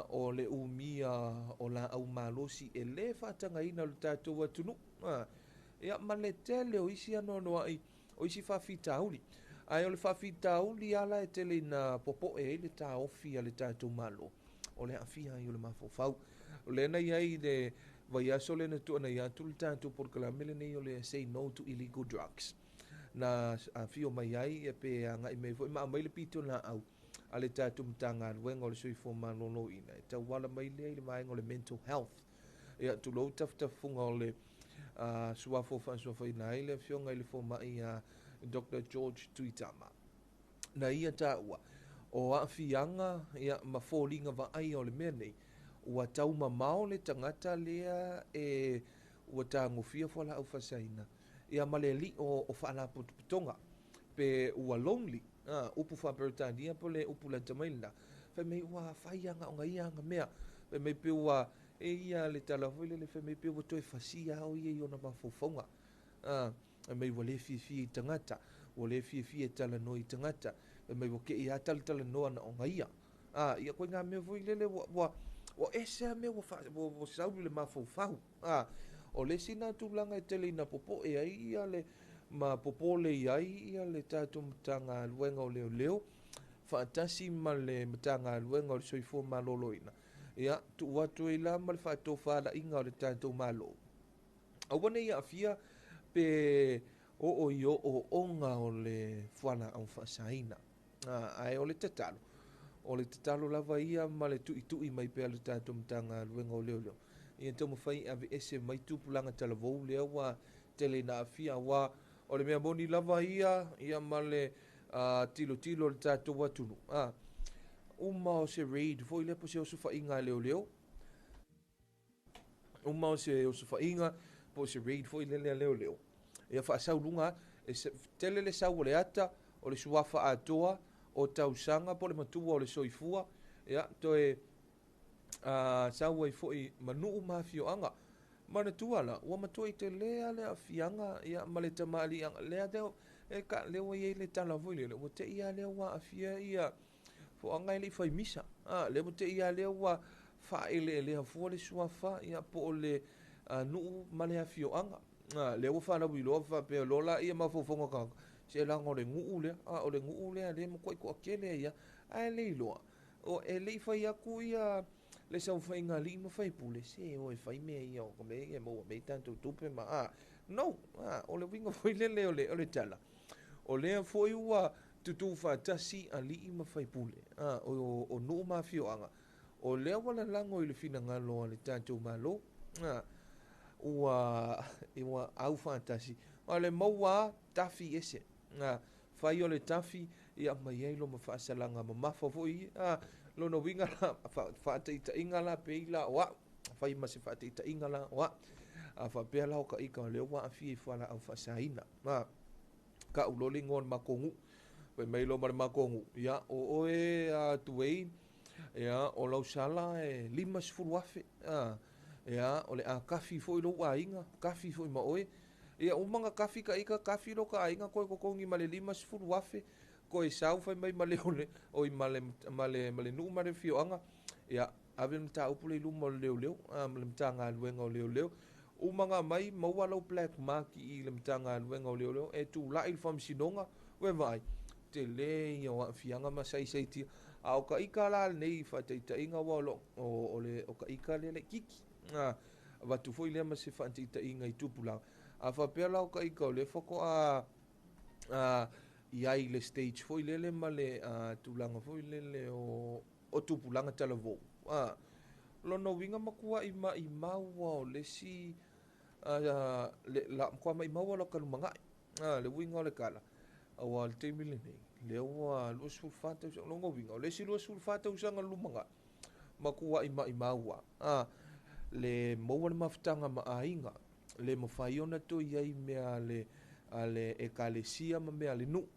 o le umia o laau malosi e lē faatagaina i le tatou atunuu, ia, ma le tele o isi anoanoai o isi faafitauli. Ae o le faafitauli lava la e tele ina popoe ai le taofi a le tatou Malo, o le aafia ai o le mafaufau. O lea na i ai i le vaiaso lea na tuanai atu le tatou polokalame lenei o le Say No to Illegal Drugs, na afio mai ai pe agai mai foi ma aumai le pitolaau a le tatou Matagaluega o le Soifua Maloloina e tauala mai lea i le vaega o le mental health. Ia, tulou tafatafuga o le suafa ua faasuafaina ai le afioga i le fomai ia Dr. George Tuitama. Na ia taua, o aafiaga ia, ma foliga vaaia o le mea nei, ua taumamao le tagata lea e ua tagofia fualaau faasaina, ia ma le alii o faalapotopotoga, pe ua lonely, upu faa-Peretania po o le upu lata mai lena, fai mai ua fai aga o ia aga mea, fai mai pe ua, e ia le tala foi lele, fai mai pe ua toe fasia o ia i ona mafaufauga, fai mai ua le fiafia i tagata, ua le fiafia e talanoa i tagata, fai mai ua kei lava talatalanoa na o ia. Ia koe ngā mea foi lele ua ese a mea ua sau i le mafaufau. O le isi nā tulaga e tele ina popoe ai ia le ma popole i ai ia le tatou Matagaluega o Leoleo faatasi ma le Matagaluega o le Soifua Maloloina. Ia, tuu atu ai la ma le faatofalaiga o le tatou Malo. Aua ne i aafia pe oo i ooooga o le fualaau faasaina. Ae o le tatalo, o le tatalo lava ia ma le tuitui mai pea le tatou Matagaluega o Leoleo. Ia taumafai e aveese mai tupulaga talavou lea ua tele ina aafia, aua o le mea moni lava ia, ia ma le tilotilo o le tatou atunuu. Uma o se raid foi lea po se osofaiga a leoleo, uma o se osofaiga po o se raid foi lele a leoleo, ia faasau luga, e tele le sau o le ata, o le suafa atoa, o tausaga po o le matua o le soifua, ia toe sau ai foi ma nuu ma afioaga. Manatua la, ua matua i telē le aafiaga, ia, ma le tamaliiaga lea e ka lea ua i ai le tala foi lele, ua tei lava lea ua aafia ia foaga e le i fai misa. Lea ua tei lava lea ua faaeleelea fua le suafa, ia, po o le nuu ma le afioaga. Lea ua faalauiloa faapea loa la ia mafaufauga tagata, se leaga o le nuu lea, o le nuu lea lea e matuai toatele ia, ae le iloa o e le i fai atu ia le saofaiga a alii ma faipule, se o e fai mea ia o ka mea ia e maua mai tatou tupe ma no, o le uiga foi lele o le tala. O lea foi ua tutū faatasi alii ma faipule, o nuu ma afioaga, o lea ua lalago i le finagalo a le tatou Malo, ua au faatasi. O le maua tafi ese, fai o le tafi, ia mai ai loma faasalaga mamafa foi, lona uiga la, faataitaiga la pei la o au, fai ma se faataitaiga la o au, a faapea la o ka ika o lea ua aafia i fualaau faasaina. Ka ulo le ingoa o le matou nuu, fai mai loa ma le matou nuu, ia o oe Tuei, ia o lau sala e 50,000, ia o le a kafi foi lou aiga, kafi foi ma oe, ia uma na kafi ka ika, kafi lo ka aiga, koe totogi ma le 50,000, koe sau fai mai ma le ole, oi ma le nuu ma le afioaga, ia ave le mataupu le i luma o le leoleo, ma le Matagaluega o Leoleo. Uma na mai maua lau black mark i le Matagaluega o Leoleo, e tulai le faamasinoga, ua vaai, tele ia o aafiaga ma saisaitia. A o ka ika la lenei faataitaiga ua o le o ka ika lea laitiiti. Avatu foi lea ma se faataitaiga i tupulaga. A faapea la o ka ika o lea faatoa i ai le stage foi lele ma le tulaga foi lele o tupulaga talavou. Lona uiga matuai maimau o le isi la matua maimau o la kalumagai. Le uiga o le tala, aua o le taimi lenei, lea ua 24 tausaga, lona uiga o le isi 24 tausaga lumanai, matuai maimau a. Le maua le mafutaga ma aiga, le mafai ona toe i ai mea a le ekalesia ma mea a le nuu.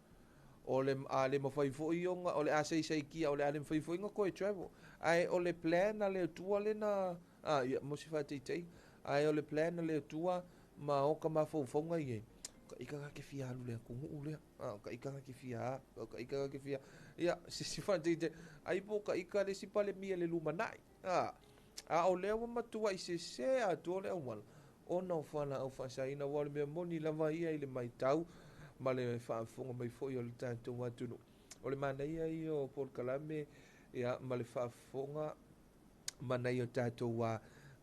O le a le mafai foi ona o le a saisaitia, o le a le mafai foi ona toe travel. Ae o le plan a le Atua lena A, ia, mo se faataitaiga. Ae o le plan a le Atua ma oka mafaufauga i ai, o ka ika ka ke fia alu le atunuu lea, a, o ka ika ka ke fia a, o ka ika ka ke fia, ia, se isi faataitaiga, ai po o ka ika le isi Palemia i le lumanai, a, a o lea ua matuai sese atoa le auala, ona o fualaau faasaina, aua o le mea moni lava ia i le matau ma le faafofoga mai foi o le tatou atunuu. O le manaia ia o polokalame, ia, ma le faafofoga ma nai o tatou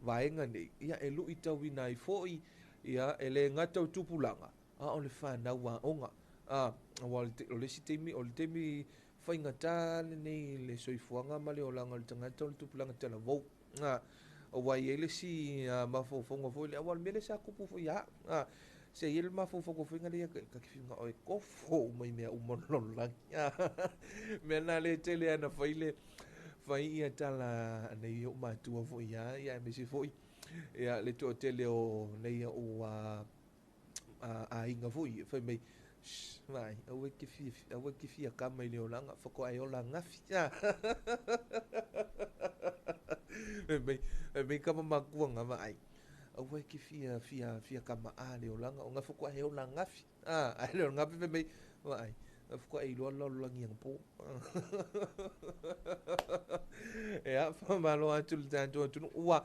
vaega nei, ia, e luitauina ai foi, ia, e le gata o tupulaga, a o le fanau aoga. A, aua o le isi taimi, o le taimi faigata lenei i le soifuaga ma le olaga o le tagata o le tupulaga talavou. A, aua e i ai le isi mafaufauga foi lea, aua o le mea lea sa tupu foi ia au. A, se i ai le mafaufauga foi lea, ta te fiu na o e kofo uma i mea uma o le lalolagi. Mea na lea e tele lava ina fai le fai ia tala a nei ou matua foi ia, ia aemaise foi ia le toatele o nei ou aiga foi fai mai, Shh, vaai, aua e te fia, aua e te fia kama i le olaga, faatoa e ola ananafi. Fai mai, fai mai kama matua na, vaai, aua e te fia, fia, fia kama a le olaga, ona faatoa e ola ananafi. Ae le o lena fai mai, vaai, faatoa e iloa le lalolagi anapo. Ia, faamalo atu i le tatou atunuu. Ua,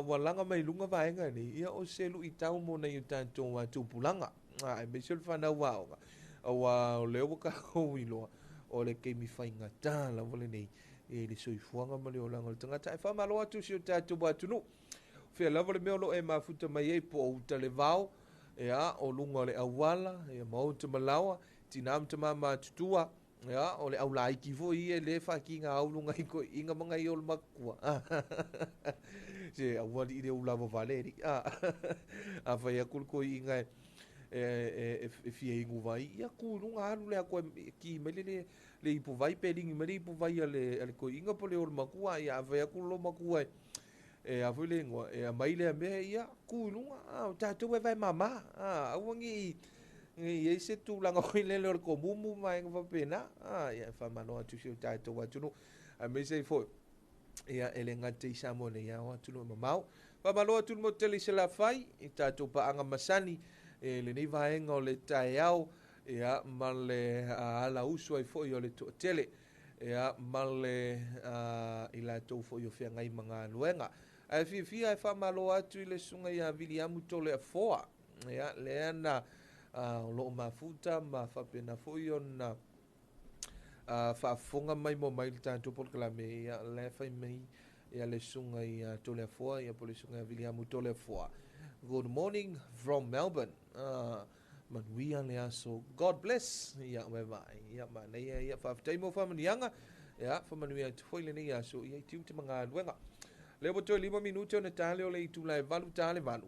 ua laga mai luga vaega nei, ia o se luitau mo nai o tatou tupulaga, aemaise o le fanau aoga, aua o lea ua tatou iloa, o le taimi faigata lava lenei i le soifuaga ma le olaga o le tagata. Ae faamalo atu i si o tatou atunuu. Fea lava le mea o lo o e mafuta mai ai, po o uta le vao, ia, o luga o le auala, ia, maota ma laoa, tina ma tama matutua, ia, o le aulaiti foi ia le faatiga au luga i toeaiina ma nai o le matua. Se aua alii le ulava vale alii. A fai atu le toeaina e fia inu vai, ia tu i luga alu le atoa e ki mai le le ipu vai pe ligi mai le ipu vai a le toeaina po le o le matua. Ia a fai atu le matua e a foi le igoa, e aumai lea mea, ia, tu i luga, a, o tatou e vae mama, a, aua ne i, ne i ai se tulaga foi lele o le tomumu ma vaega faapena, a, ia, e faamalo atu i si o tatou atunuu, aemaise ai foi, ia, e le gata i Samoa nei, a o atunuu e mamao. Faamalo atu i le motu tele i Salafai, i tatou paaga masani, i lenei vaega o le taeao, ia, ma le ala usu ai foi o le toatele. Ia, ma le, i latou foi o feagai ma galuega. Ae fiafia e faamalo atu i le susuga ia Viliamu Toleafoa, ia, lea na, o lo o mafuta ma faapena foi ona faafofoga mai mo mai le tatou polokalame, ia, la e fai mai, ia, le susuga ia Toleafoa, ia, po o le susuga ia Viliamu Toleafoa. Good morning from Melbourne. Manuia le aso. God bless. Ia bye bye. Ia manaia ia faafetai mo faamanuiaga. Ia faamanuia atu foi lenei aso ia i tiute ma galuega. Lea ua toe 5 minute ona ta lea o le itula e 8 ta le 8.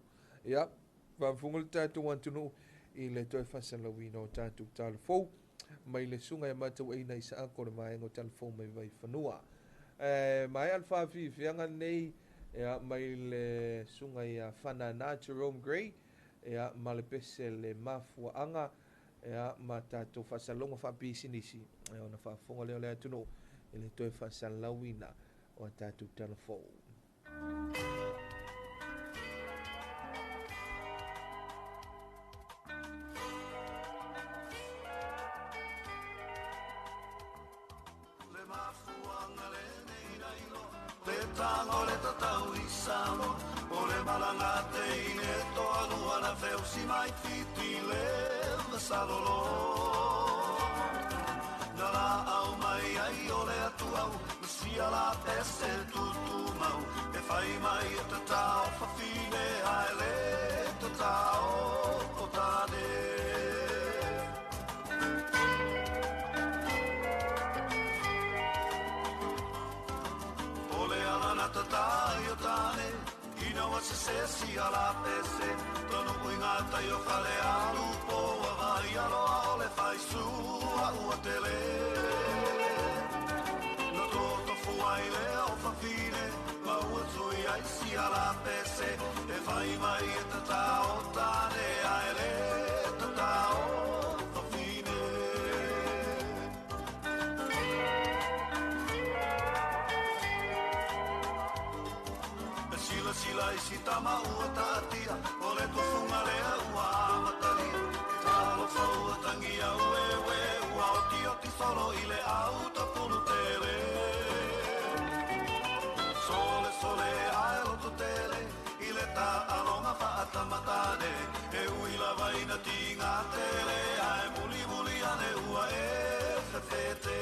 Ia faafofoga le tatou atunuu i le toe faasalauina o tatou tala fou mai le susuga ia Matauaina Isaako o le vaega o tala fou mai Vaifanua. E maea le faafiafiaga lenei ia mai le susuga ia Fanana Jerome Gray ia, ma le pese le mafuaaga, ia, ma tatou faasalalauga faapisinisi, ia, ona faafofoga lea o le atunuu i le toe faasalalauina o a tatou tala fou. Le mafuaaga lenei na iloa Le tago le tatau i Samoa O le malaga teine toalua na feusi mai Fiti le masalolo Na laau mai ai o le atuau Ma sia la pese tutumau E fai mai e tatao fafine Ae le tatao o tane. O le ala na tatai o tane Ina ua sese sia la pese Tonu ui ngā tai o fale alu po ua vai aloa o le fai sua ua tele Na totofu ai lea o fafine Ma ua tui ai sia la pese E fai mai e tatao tane Ae le tatao fafine. E isi tama ua taatia, o le tufuga lea ua amatalia. Talofa ua tagia ueue, ua otioti solo i le au tapulu tele. Sole sole ae loto tele, i le taaloga faatamatane. E ui lava ina tiga tele, ae mulimuli ane ua e fefete.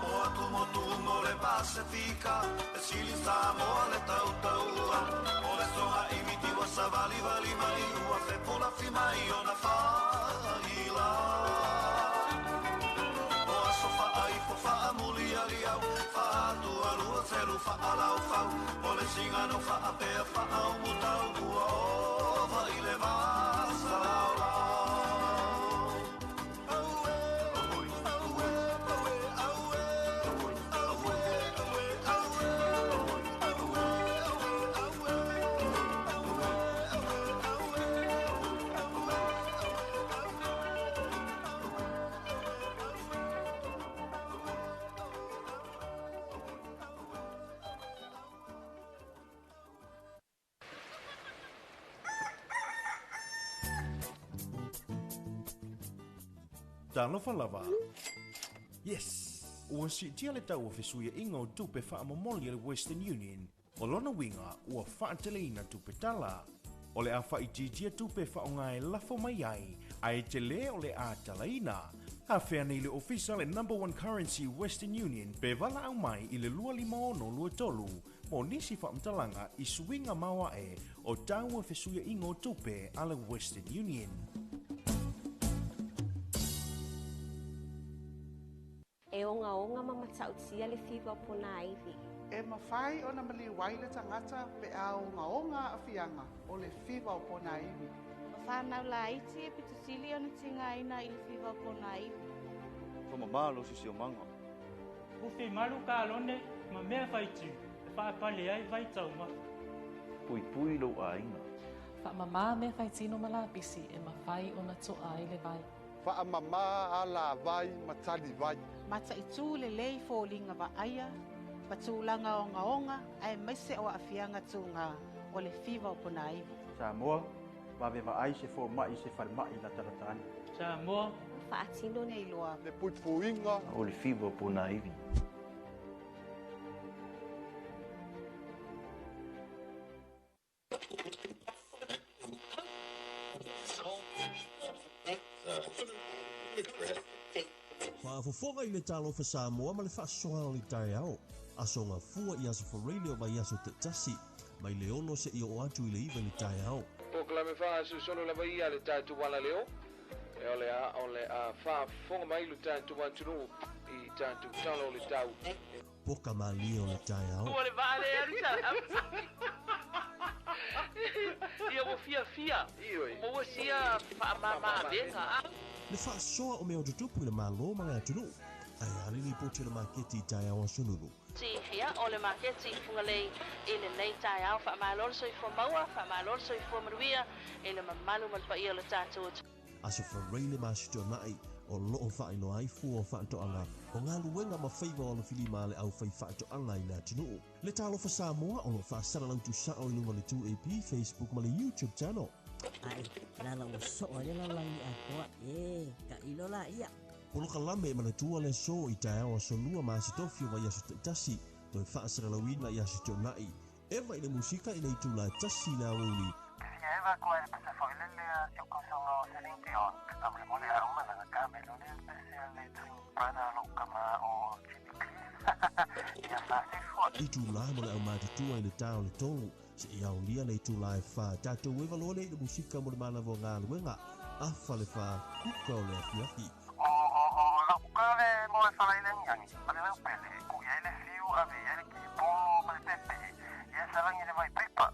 O atumotuga o le Pasefika, e sili Samoa le tautaua. O le sogaiviti ua savalivali mai, ua fepulafi mai ona faila. O aso faaifo faamulialiau, faatualua selu faalaufau. O le sigano faapea faaumutau, ua ova i le vasalaolau. Talofa lava. Yes! Ua siitia le tau o fesuiaiga o tupe faamomoli a le Western Union. O lona uiga ua faateleina tupe tala. O le a faaitiitia tupe faaaoga e lafo mai ai, ae telē o le a talaina. Afea nei le ofisa le number one currency Western Union pe valaau mai i le 25623 mo nisi faamatalaga i suiga maoae o tau o fesuiaiga o tupe a le Western Union. E ogaoga ma matautia le fiva o ponaivi. E mafai ona maliu ai le tagata pe a ogaoga aafiaga o le fiva o ponaivi. O whānau laiti e pitusili ona tigaina i le fiva o ponaivi. Faamamā lou siosiomaga. Ufi malu kalone ma mea faitiu e faapale ai vaitaumafa. Puipui lou aiga. Faamamā mea faitino ma lapisi e mafai ona to'a ai le vai. Faamamā alavai ma talivai. Mataitū lelei foliga vaaia, ma tulaga ogaoga aemaise o aafiaga tugā o le fiva o ponaivi. Samoa, vave vaai se fomaʻi se falemaʻi latalata ane. Samoa, faatino nei loa. Le puipuiga o le fiva o ponaivi. Faafofoga i le Talofa Samoa ma le faasoa o le taeao. Aso gafua i aso Foreile o vaiaso taitasi. Mai le 6 seia oo atu i le 9 i le taeao. Polokalame faasolosolo lava ia le tatou alaleo. E o le a o le a faafofoga mai lo tatou atunuu i tatou tala o le tau. Poka malie o le taeao. Ua le vaa lea alu sa Ia ua fiafia. Maua sia faamama-avega. Le faasoa o mea o tutupu i le Malo ma le atunuu. Ae a le lipoti o le maketi i taeao aso Lulu. Ia o le maketi i Fugalei i lenei taeao. Faamalo le soifua maua, faamalo le soifua manuia i le mamalu ma le paia o le tatou atunuu. Aso Faraile ma Aso Tuanai o loo faailoa ai fua o faatoaga o galuega ma faiva o alofilima a le aufai faatoaga i le atunuu. Le Talofa Samoa o loo faasalalau tusao i luga o le 2AP, Facebook ma le YouTube channel. Ae, lala ua soo ai le lalolagi atoa, e tailo laia. Polokalame e manatua le aso i taeao aso lua ma aso tofi o vaiaso taitasi, toe faasalalauina i aso tuanai. Eva i le musika i le itula e 1 i le aoauli. Itula mo le aumatutua i le tā o le 3, seia aolia le itula e 4. Tatou eva loa lea i le musika mo le manava o galuega. Afa le 4, kuka o le afiafi. O lau le mo e fala i le agiagi, ma le laupele, kuʻi ai le fiu, ave i ai le kipolo ma le pepe, ia salagi le vaipaipa.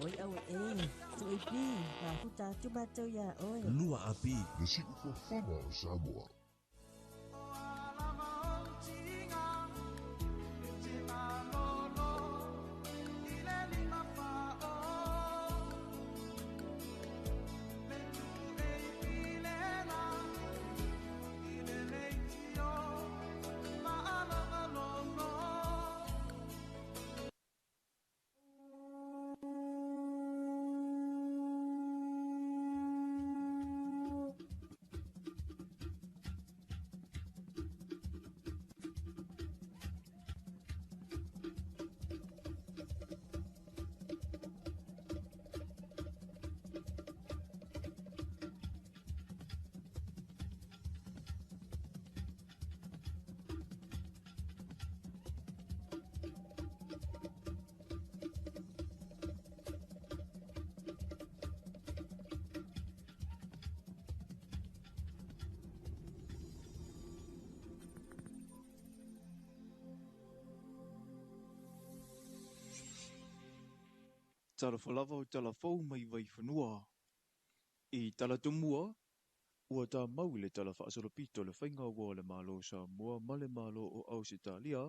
Oi au e, 2AP, mafuta atu matou iā oe. 2AP. Le siufofoga o Samoa. Talofa lava o tala fou mai Vaifanua. I tala tumua, ua tamau i le tala faasolopito le faiga ua o le Malo o Samoa ma le Malo o Ausetalia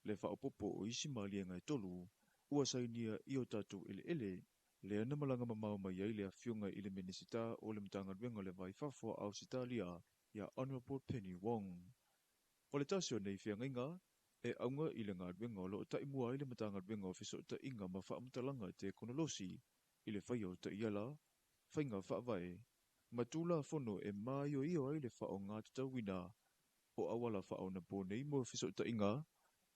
le faaopoopo o isi maliega e tolu ua sainia i o tatou eleele, lea na malaga mamao mai ai le Afioga i le Minisita o le Matagaluega o le Va i Fafo a Ausetalia ia Honourable Penny Wong. O le tasi o nei feagaiga e auga i le galuega o lo o taimua ai le Matagaluega o Fesootaiga ma Faamatalaga Tekonolosi i le faia o taiala, faiga faavae, ma tulafono e maioio ai le faaaoga tatauina o auala faaonaponei mo fesootaiga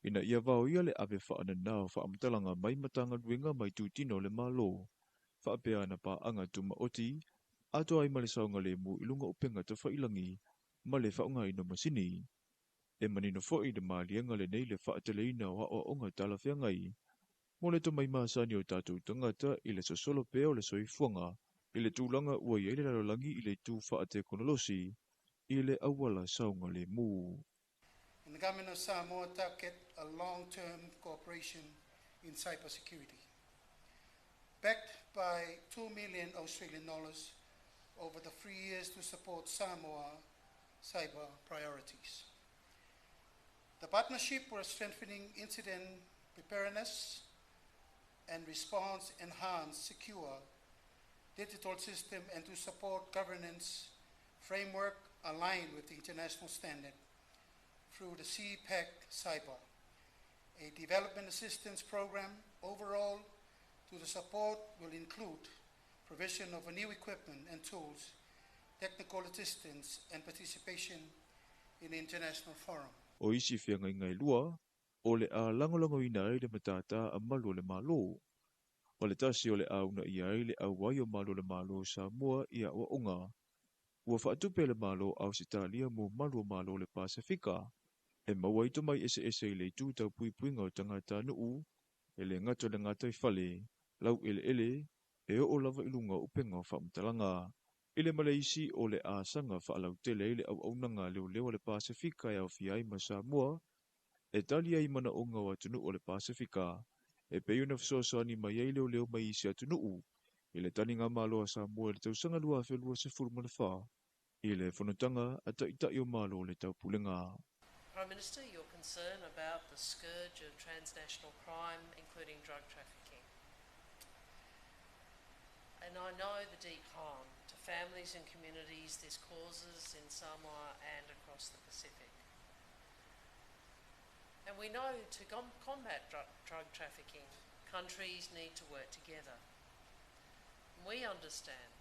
ina ia vaoia le ave faananā o faamatalaga mai Matagaluega ma itutino o le Malo, faapea ana paaga tumaoti, atoa ai ma le saogalemu i luga o upega tafailagi ma le faaaogaina o masini. E manino foi le maliega lenei le faateleina o aoaoga talafeagai mo le tomai masani o tatou tagata i le sosolo pea o le soifuaga i le tulaga ua i ai le lalolagi i le itu faatekonolosi i le auala saogalemu. And the government of Samoa target a long-term cooperation in cybersecurity. Backed by 2 million Australian dollars over the 3 years to support Samoa cyber priorities. The partnership was strengthening incident preparedness and response, enhance secure digital system, and to support governance framework aligned with the international standard through the CPAC Cyber, a development assistance program. Overall, to the support will include provision of new equipment and tools, technical assistance, and participation in international forum. O isi feagaiga e lua, o le a lagolagoina ai le matatā a malu o le Malo. O le tasi o le a uunaia ai le auai o malu o le Malo o Samoa i aoaoga ua faatupe e le Malo o Ausetalia mo malu o Malo o le Pasefika, e maua ai tomai eseese i le itu tau puipuiga o tagatanuu, e le gata o le gataifale, laueleele, e oo lava i luga o upega o faamatalaga. I le ma le isi o le a saga faalautele ai le auaunaga a leoleo a le Pasefika e aofia ai ma Samoa, e tali ai manaoga o atunuu o le Pasefika, e pei ona fesoasoani mai ai leoleo mai isi atunuu i le taligamalo a Samoa i le tausaga 2024 i le fonotaga a Taitai o Malo o le Taupulega. Prime Minister, your concern about the scourge of transnational crime, including drug trafficking. And I know the deep harm to families and communities this causes in Samoa and across the Pacific. And we know to combat drug trafficking, countries need to work together. We understand,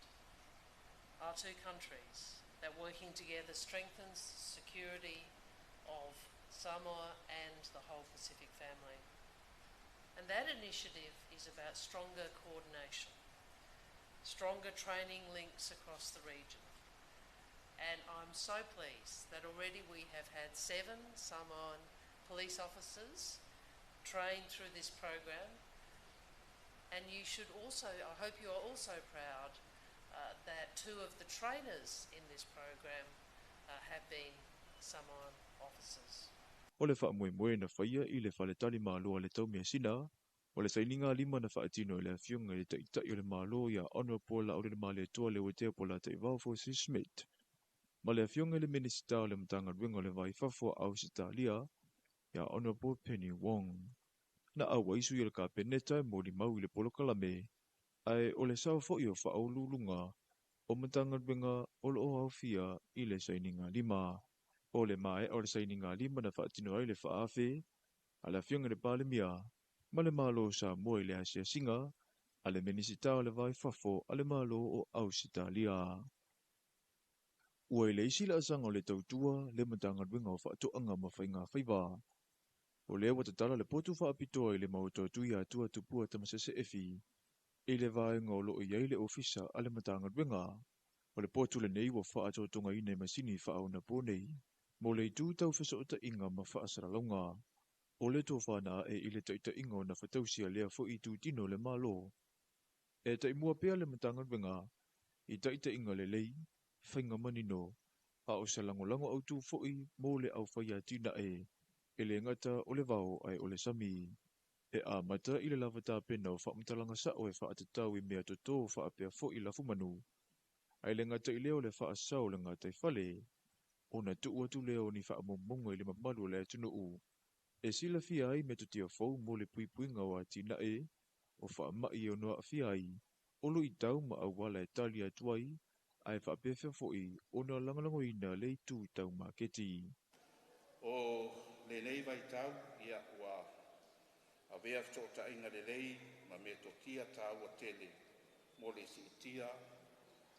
our two countries, that working together strengthens the security of Samoa and the whole Pacific family. And that initiative is about stronger coordination, stronger training links across the region. And I'm so pleased that already we have had seven Samoan police officers trained through this program. And you should also, I hope you are also proud that two of the trainers in this program have been Samoan officers. O le faamoemoe na faia i le faletali malo a le Taumeasina, o le sainiga lima na faatino e le Afioga i le Taitai o le Malo ia Honourable Laaulialemalietoa Leuatea Polataivao Fosi Smith ma le Afioga i le Minisita o le Matagaluega o le Va i Fafo a Ausetalia ia Honourable Penny Wong. Na auai sui o le Kapeneta e molimau i le polokalame, ae o le sao foi o faauluuluga o Matagaluega o lo o aofia i le sainiga lima. O le maea o le sainiga lima na faatino ai le faaafe a le Afioga i le Palemia ma le Malo o Samoa i le asiasiga a le Minisita o le Va i Fafo a le Malo o Ausetalia. Ua i le isi laasaga o le tautua le Matagaluega o Faatoaga ma Faiga Faiva. O lea ua tatala le potu faapitoa i le maota o Tuiatua Tupua Tamasese Efi i le vaega o lo o i ai le ofisa a le Matagaluega. O le potu lenei ua faatotogaina i masini faaonaponei mo le itu tau fesootaiga ma faasalalauga. O le tofana ae i le taitaiga o nafatausi a lea foi itutino o le Malo. E taimua pea le Matagaluega i taitaiga lelei, faiga manino, a o se lagolago autū foi mo le aufai atinae, e le gata o le vao ae o le sami. E amata i le lava tapena o faamatalaga sa'o e faatatau i meatotō faapea fo'i lafumanu, ae le gata i lea o le faasao o le gataifale, ona tuu atu lea o ni faamaumauga i le mamalu o le atunuu e silafia ai metotia fou mo le puipuiga o atinae o faama'i e ono aafia ai o luitau ma auala e tali atu ai, ae faapefea fo'i ona lagolagoina le itu tau maketi. O lenei vaitau ia ua avea fesootaiga lelei ma metotia taua tele mo le siitia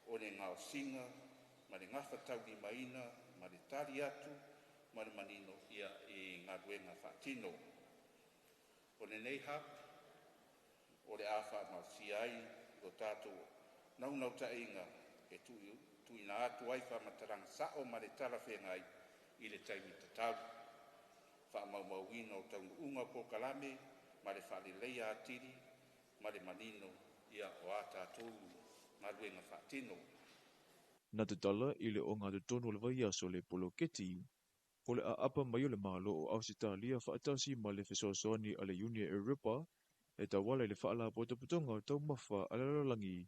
o le gaosiga ma le gafataulimaina ma le tali atu ma le manino ia i galuega faatino. O lenei hub o le a faamalosia ai lo tatou naunautaiga e tuuina atu ai faamatalaga sao ma le talafeagai i le taimi tatau, faamaumauina o taunuuga o polokalame ma le faaleleia atili ma le manino ia o a tatou galuega faatino. Na tatala i le 63 o le vaiaso le poloketi, o le aapa mai o le Malo o Ausetalia faatasi ma le fesoasoani a le Iuni Europa e tauala i le Faalapotopotoga o Taumafa a le Lalolagi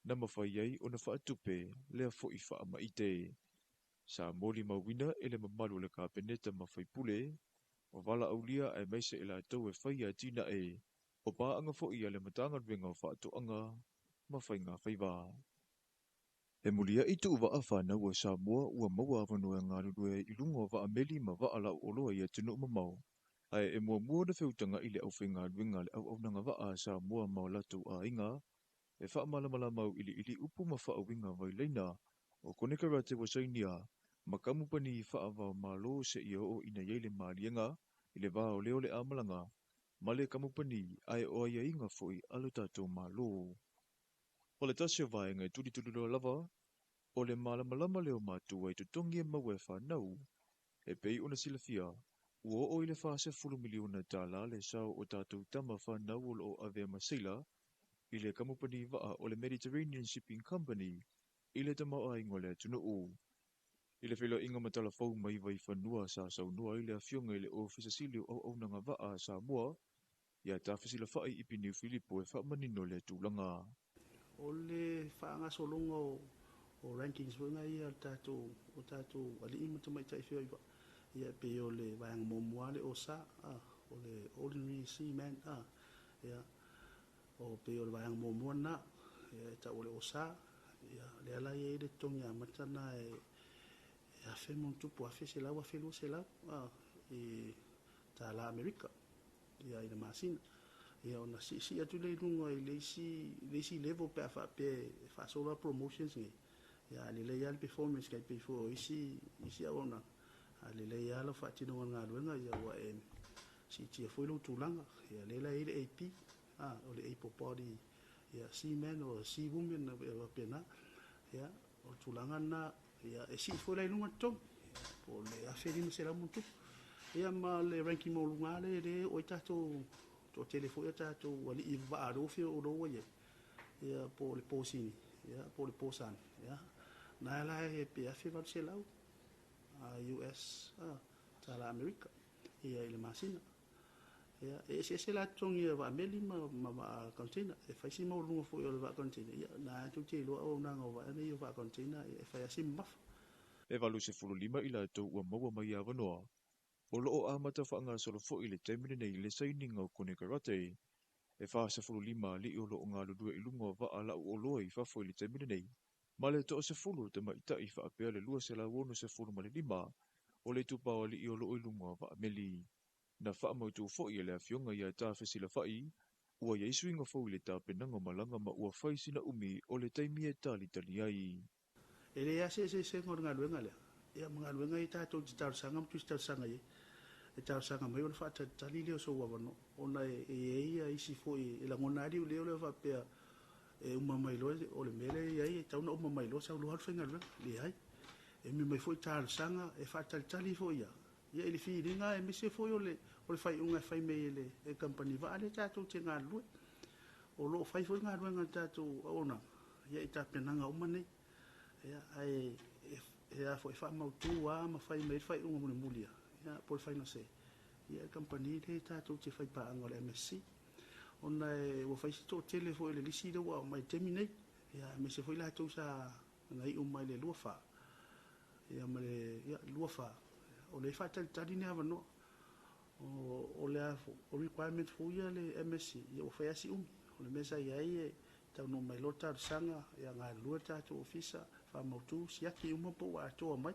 na mafai ai ona faatupe lea fo'i faamaite. Sa molimauina e le mamalu o le Kapeneta ma faipule, o valaaulia aemaise i latou e faia atinae, o paaga fo'i a le Matagaluega o Faatoaga ma Faigafaiva. E mulia'i tuuvaa fanau a Samoa ua maua avanoa e galulue ai i luga o vaa meli ma vaa lau oloa i atunuu mamao, ae e muamua ona feutaga'i le aufaigaluega a le auaunaga vaa a Samoa ma o latou aiga e faamalamalama auiliili upu ma faauiga vailaina o konekarate ua sainia ma kamupani faava-o-Malo seia oo ina i ai le maliega i le va o lea o le a malaga ma le kamupani ae o aiaiga fo'i a lo tatou Malo. O le tasi o vaega e tulituliloa lava, o le malamalama lea o matua i totogi e maua e fanau. E pei ona silafia, ua oo i le $40 miliona le sao o tatou tama fanau o loo avea ma seila i le kamupani vaa o le Mediterranean Shipping Company i le tamaoaiga o le atunuu. I le feiloaiga ma talafou mai Vaifanua sa saunoa ai le afioga i le Ofisa Sili o Auaunaga Vaa a Samoa ia Tafesilafa'i Ipiniu Filipo e faamanino lea tulaga. O le faagasologa o rankings foi ia a o tatou alii ma tamaitai feoai vaa, ia pei o le vaega muamua le OSA, o le Ordinary Seaman, ia o pei o le vaega muamua lena, ia e tau o le OSA, ia lea la e i ai le totogi amata lena e 1,000 ma ono tupu, 1,100, 1,200 i tala Amerika ia i le masina. Ia ona siisii atu lea i luga i le isi level pe a faapea e faasolo promotions nei. Ia a lelei lava le performance kai pei foi o isi auaunaga, a lelei lava lau faatinoga o le galuega, ia ua e siitia foi lou tulaga. Ia lea la e i ai le AP, o le able body ia seaman o sea woman e faapena. Ia o le tulaga lena, ia e sii foi la i luga totogi po o le 1,500 ma ono tupu. Ia ma le ranking maualuga lea le oo ai tatou toatele foi a tatou alii vaa alofi o lo ua i ai, ia po o le posini, ia po o le posani, ia na la e pe 1,800 US tala Amerika ia i le masina. Ia e eseese la totogi o vaa meli ma vaa container, e fai si maualuga foi o le vaa container, ia na tou te iloa auaunaga o vaa nei o vaa container e fai lava si mamafa. E 85 i latou ua maua mai avanoa, o loo amata faagasolo fo'i le taimi lenei le sainiga o konekarate. E 45 alii o loo galulue i luga o vaa lau oloa i fafo i le taimi lenei, ma le 10 o tamaitai faapea le 265 o le itupa o alii o loo i luga o vaa meli. Na faamautu fo'i e le afioga ia Tafesilafa'i ua i ai suiga fou i le tapenaga o malaga ma ua fai sina umi o le taimi e talitali ai. E leai lava se eseesega o le galuega lea ia ma galuega ia tatou te talosaga ma tusi talosaga i ai. E talosaga mai ona faatalitali lea o sou avanoa, ona e i ai ia isi foi e lagona ai liuleo lea faapea e uma mai loa o le mea lea e i ai e tatau ona uma mai loa sau loa alu faigaluega. Leai, e umi mai foi talosaga e faatalitali foi lava ia i le filiga aemaise foi o le faaiuga e fai mai e le kamupani vaa lea tatou te galulue. O loo fai foi galuega a le tatou auaunaga ia i tapenaga uma nei, ia ae e a foi faamautu lava ma fai mai le faaiuga mulimuli ia po o le final say. Ia, le kamupani lea tatou te faipaaga o le MSC. Ona e ua fai si toatele foi o le lisi lea ua aumai i le taimi nei, ia, aemaise foi latou sa na iu mai le 24, ia ma le, ia, 24, o lea e faatalitali ni avanoa. O le a foi, o requirement foi ia a le MSC, ia ua fai lava si umi. O le mea sa i ai e taunuu mai loa le talosaga, ia galulue le tatou ofisa, faamautu, siaki uma po ua atoa mai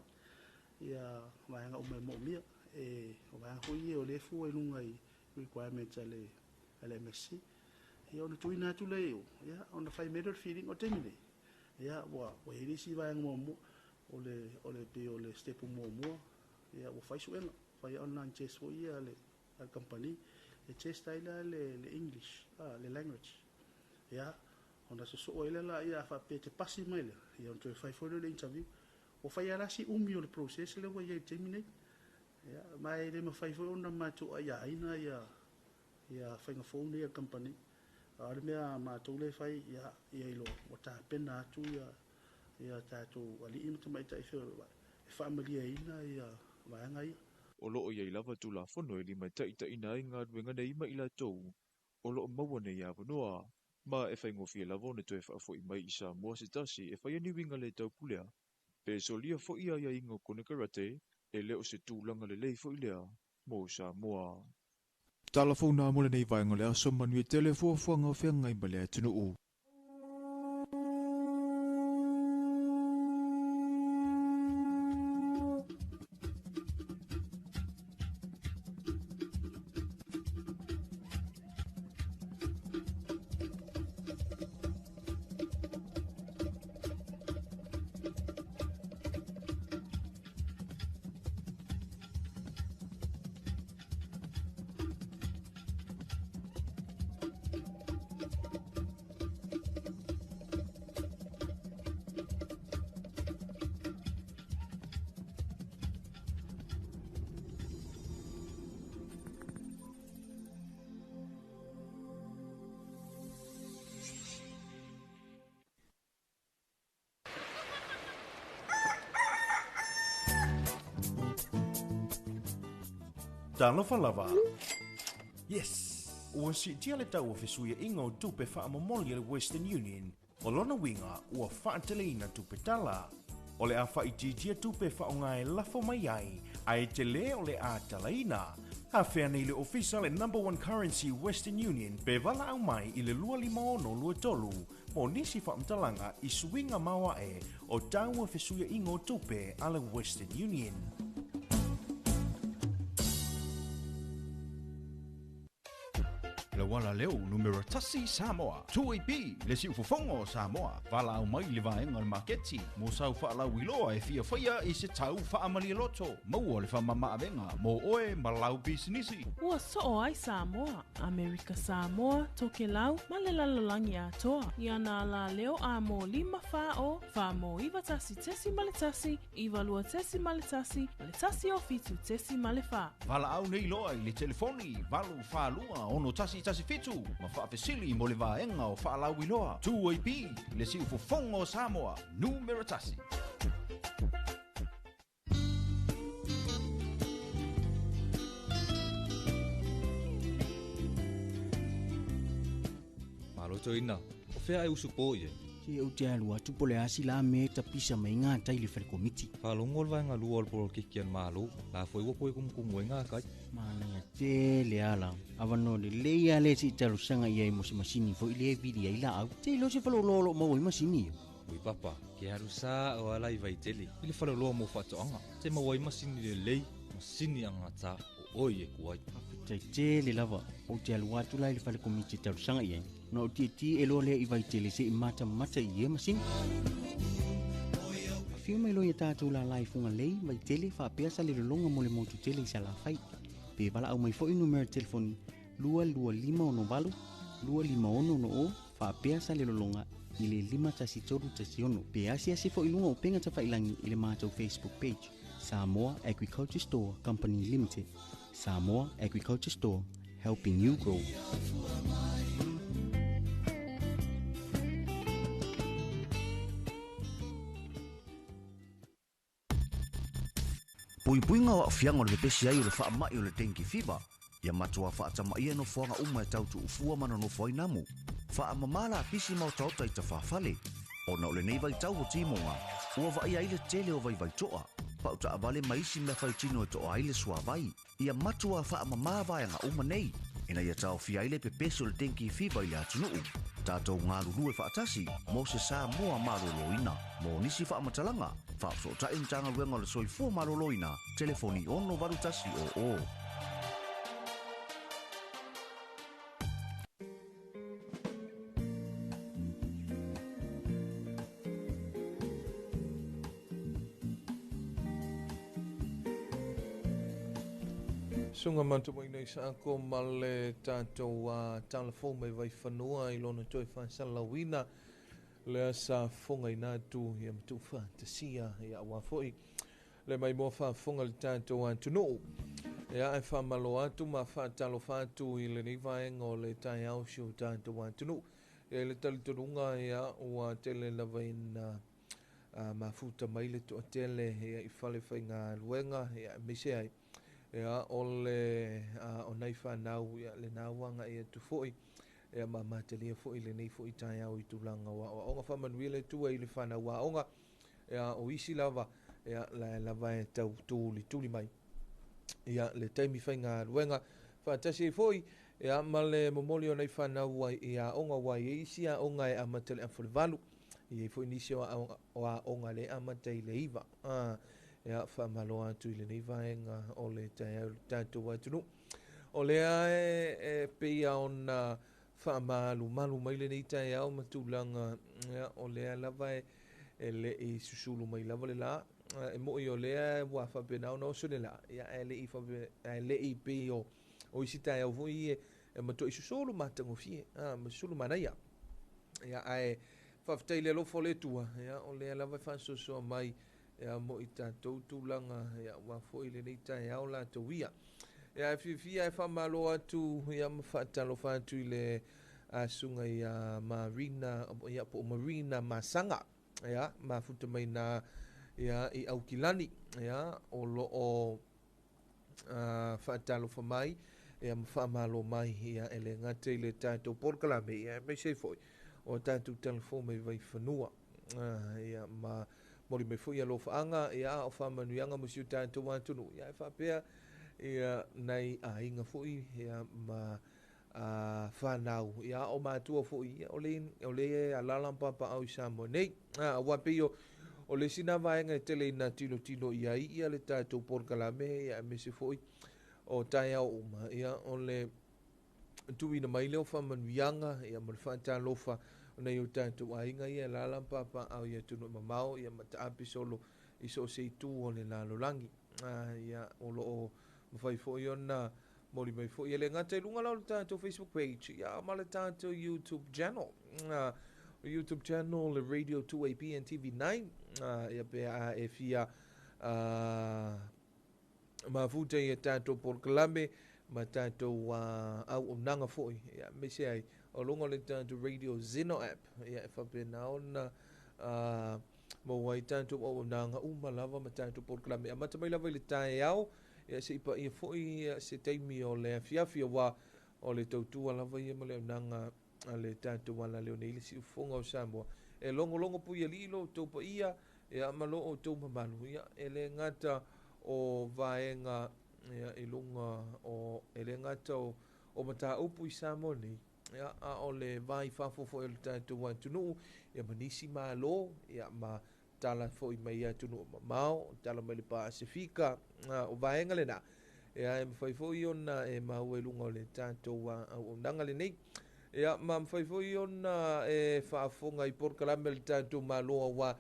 ia vaega uma e moomia. E o vaega foi ia o lea e fua i luga i requirements a le MSC. Ia ona tuuina atu lea i o, ia ona fai mai lea o le filiga. O le taimi nei, ia ua i ai le isi vaega muamua, o le o le pei o le step muamua, ia ua fai suega, fai online test foi ia a le kamupani, e test ai la le English, le language. Ia ona sosoo ai lea laia, a faapea e te pasi mai lea, ia ona toe fai foi lea o le interview. Ua fai lava la si umi o le process lea ua i ai i le taimi nei. Ia, ma e le mafai foi ona matou aiaina ia faiga fou nei a le kamupani. A o le mea a matou lea e fai, ia, ia iloa ua tapena atu ia tatou alii ma tamaitai feoloai e faamalieina ia vaega ia. O loo i ai lava Tulafono e limataitaiina ai galuega nei ma i latou o loo maua nei avanoa, ma e faigofie lava ona toe faafo'i mai i Samoa se tasi e faia ni uiga le taupulea pe solia fo'i aiaiga o konekarate, e le o se tulaga lelei fo'i lea mo Samoa. Tala fou nā mo lenei vaega o le aso, manuia tele fuafuaga o feagai ma le atunuu. Talofa lava. Yes! Ua siitia le tau o fesuiaiga o tupe faamomoli a le Western Union, o lona uiga ua faateleina tupe tala. O le a faaitiitia tupe faaaoga e lafo mai ai, ae tele o le a talaina. Afea nei le ofisa le Number One Currency Western Union pe valaau mai i le 25623 mo nisi faamatalaga i suiga maoae o tau o fesuiaiga o tupe a le Western Union. Le uala leo numera 1 Samoa, 2AP, le siufofoga o Samoa, valaau mai i le vaega o le maketi mo sau faalauiloa e fia faia i se tau faamalialoto, maua le faamamaavega mo oe ma lau pisinisi. Ua soo ai Samoa, Amerika Samoa, Tokelau ma le lalolagi atoa. I ana alaleo a mo 5 4 0 4 mo 9 1.1 9 2.1 ma le 1 o 7.4. Valaau nei loa i le telefoni 8 4 2 6 1 7 ma faafesili mo le vaega o faalauiloa. 2AP, le siufofoga o Samoa, numera 1. Malo toeaina, o fea e usupo i ai? Se ou te alu atu po o le a se la mea e tapisa mai ai gatai i le fale komiti. Faalogo le vaega lua o le polokiki a le Malo, la foi ua toe kumukumu ai gatai. Manaia tele ala. Avanoa lelei lava lea se i talosaga i ai mo se masini foi lea e vili ai laau. Te iloa se faleoloa o lo o maua ai masini ia. Ui papa, ke alu sa o ala i Vaitele i le faleoloa mo faatoaga. Te maua ai masini lelei, masini agata o oe e ku ai. Faafetai tele lava. Ou te alu atu la i le fale komiti e talosaga i ai. Ona ou tietie loa lea i Vaitele se i matamata i ia masini. Afio mai loa ia tatou lala i Fugalei, Vaitele, faapea Salelologa mo le motu tele i Salafai. Pe valaau mai foi numera telefoni 22568 25660 faapea Salelologa i le 51316. Pe asiasi foi i luga o upega tafailangi i le matou Facebook page, Samoa Agriculture Store Company Limited. Samoa Agriculture Store, helping you grow. Puipuiga o aafiaga o le pepesi ai o le faamai o le dengue fever. Ia matuā faatamaia nofoaga uma e tau tuufua ma nonofo ai namu. Faamamā lapisi ma otaota i tafafale. Ona o lenei vaitau o timoga, ua vaaia ai le tele o vaivaitoa, pau taavale ma isi mea faitino e toa ai le suavai. Ia matuā faamamā vaega uma nei, ina ia taofia ai le pepesi o le dengue fever i le atunuu. Tatou galulue faatasi mo se Samoa malōlōina. Mo nisi faamatalaga, faafesootai Matagaluega o le Soifua Maloloina, telefoni 68100. Suga matuaina i saako ma le tatou tala fou mai Vaifanua i lona toe faasalalauina lea sa fofogaina atu ia ma tuufaatasia ia aua foi le maimoa faafofoga le tatou atunuu. Ia, e faamalo atu ma faatalofa atu i lenei vaega o le taeao si o tatou atunuu. E i ai le talitonuga ia ua tele lava ina mafuta mai le toatele ia i fale faigaluega ia aemaise ai ia o le o nai fanau ia lena ua agai atu foi ia ma matalia foi lenei foi taeao i tulaga o aoaoga. Faamanuia le Atua i le fanau aoga ia o isi lava ia la lava e tau tulituli mai ia le taimi faigaluega faatasi ai foi ia ma le momoli o nai fanau i aoga ua i ai isi aoga e amata i le afa o le 8, e i ai foi nisi o aoga le amata i le 9. Ia faamalo atu i lenei vaega o le taeao i le tatou atunuu. O lea e pei ona faamalumalu mai lenei taeao ma tulaga ia, o lea lava e le i susulu mai lava le la. E moi o lea ua faapena ona oso le la, ia, ae le i ae le i pei o isi taeao foi e matuai susulu matagofie, ma susulu manaia. Ia, ae faafetai i le alofa o le Atua, ia, o lea lava e faasoasoa mai ia mo i tatou tulaga ia aua foi lenei taeao latou ia. Ia, e fiafia e faamalo atu ia ma faatalofa atu i le susuga ia Marina ia po o Marina Masaga ia mafuta mai na ia i Aukilani ia o loo faatalofa mai ia ma faamalo mai ia e le gata i le tatou polokalame ia aemaise ai foi o tatou telefoni mai Vaifanua ia ma moli mai foi alofaaga ia o faamanuiaga mo si o tatou atunuu ia e faapea ia nai aiga foi ia ma fanau ia o matua foi ia o le alaala ma papaau i Samoa nei. Aua pei o le isi na vaega e tele ina tilotilo i ai ia le tatou polokalame ia aemaise foi o taeao uma ia o le tuuina mai lea o faamanuiaga ia ma le faatalofa o nai o tatou aiga ia e alaala ma papaau i atunuu mamao ia ma taape solo i so o se itu o le lalolagi. Ia o loo mafai foi ona moli mai foi e le gata i luga la o le tatou Facebook page ia ma le tatou YouTube channel. YouTube channel le Radio 2AP and TV9 ia pe a e fia mafuta ia tatou polokalame ma tatou auaunaga foi ia aemaise ai o luga o le tatou Radio Zeno app ia e faapena ona maua ai tatou auaunaga uma lava ma tatou polokalame amata mai lava i le taeao ia se i paia foi se taimi o le afiafi aua o le tautua lava ia ma le auaunaga a le tatou alaleo nei le siufofoga o Samoa e logologo pui alii lo outou paia ia ma lo outou mamalu ia e le gata o vaega ia i luga o e le gata o mataupu i Samoa nei ia a o le vai fafo foi o le tatou atunuu ia ma nisi malo ia ma tala foi mai atunuu mamao tala mai le Pasefika o vaega lena ia e mafai foi ona e maua i luga o le tatou auaunaga lenei ia ma mafai foi ona e faafofoga i polokalame a le tatou Malo aua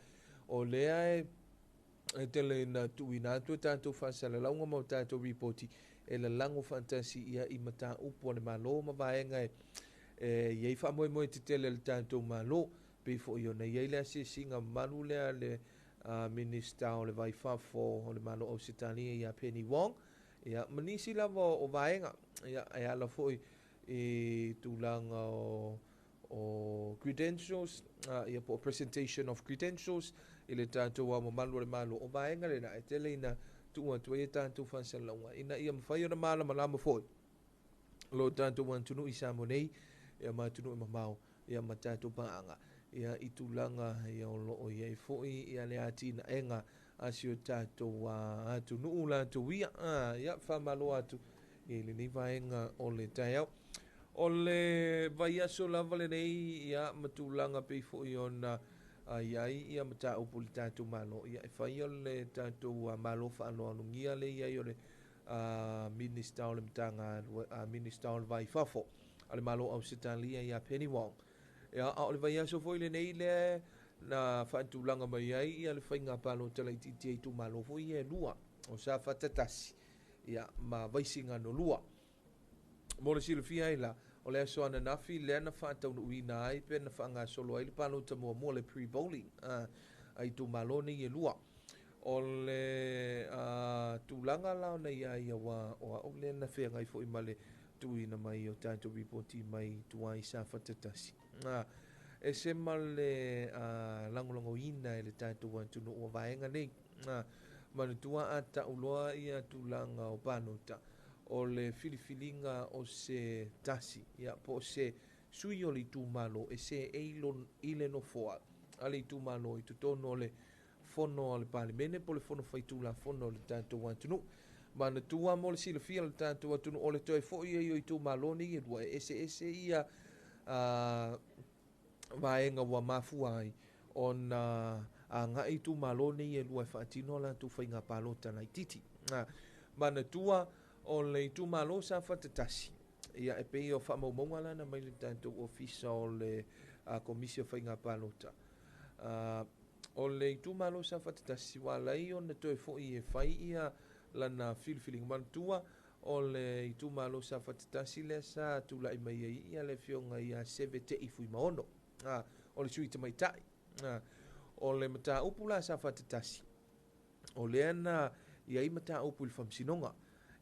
o lea e tele ina tuuina atu e tatou faasalalauga ma o tatou ripoti e lalago faatasi ia i mataupu a le Malo ma vaega e i ai faamoemoe tetele a le tatou Malo pei foi ona i ai le asiasiga mamalu lea le Minista o le Vai Fafo o le Malo o Ausetalia ia Penny Wong ia ma nisi lava o vaega ia e ala foi i tulaga o credentials ia po o presentation of credentials i le tatou ao mamalu o le Malo o vaega lena e tele ina tuu atu ai a tatou faasalalauga ina ia mafai ona malamalama foi lo tatou atunuu i Samoa nei ia ma atunuu e mamao ia ma tatou paaga ia i tulaga ia o loo i ai foi ia le atinaega a si o tatou atunuu latou ia. Ia faamalo atu i lenei vaega o le taeao. O le vaiaso lava lenei ia ma tulaga pei foi ona i ai ia mataupu i le tatou Malo. Ia e fai o le tatou Malo faaaloalogia le i ai o le Minista o le Matagaluega, Minista o le Va i Fafo a le Malo o Ausetalia ia Penny Wong. Ia, a o le vaiaso foi lenei lea na faatulaga mai ai ia le faiga palota laitiiti a itumalo foi ia e lua, o Safata 1 ia ma Vaisigano 2. Mo le silafia ai la, o le aso ananafi lea na faataunuuina ai pe na faagasolo ai le palota muamua, le pre-polling a itumalo nei e lua. O le tulaga la ona i ai aua o au lea na feagai foi ma le tuuina mai o tatou ripoti mai tua i Safata 1. E se ma le lagolagoina e le tatou atunuu o vaega nei. Manatua a tauloa ia tulaga o palota o le filifiliga o se tasi ia po o se sui o le itumalo e se ei i le nofoa a le itumalo i totonu o le fono a le Palemene po o le fono faitulafono o le tatou atunuu. Manatua mo le silafia o le tatou atunuu o le toe foi ai o itumalo nei e lua e eseese ia vaega ua mafua ai ona agai itumalo nei e lua e faatino a latou faiga palota laitiiti. Manatua o le itumalo Safata 1 ia e pei o faamaumauga lana mai le tatou ofisa o le Komisi o Faiga Palota. O le itumalo Safata 1 ua alai ona toe foi e fai ia lana filifiliga. Manatua o le itumalo Safata 1 lea sa tulai mai ai ia le afioga ia Seve Te'i Fuimaono, o le sui tamaitai. O le mataupu la Safata 1 o lea na i ai mataupu i le faamasinoga.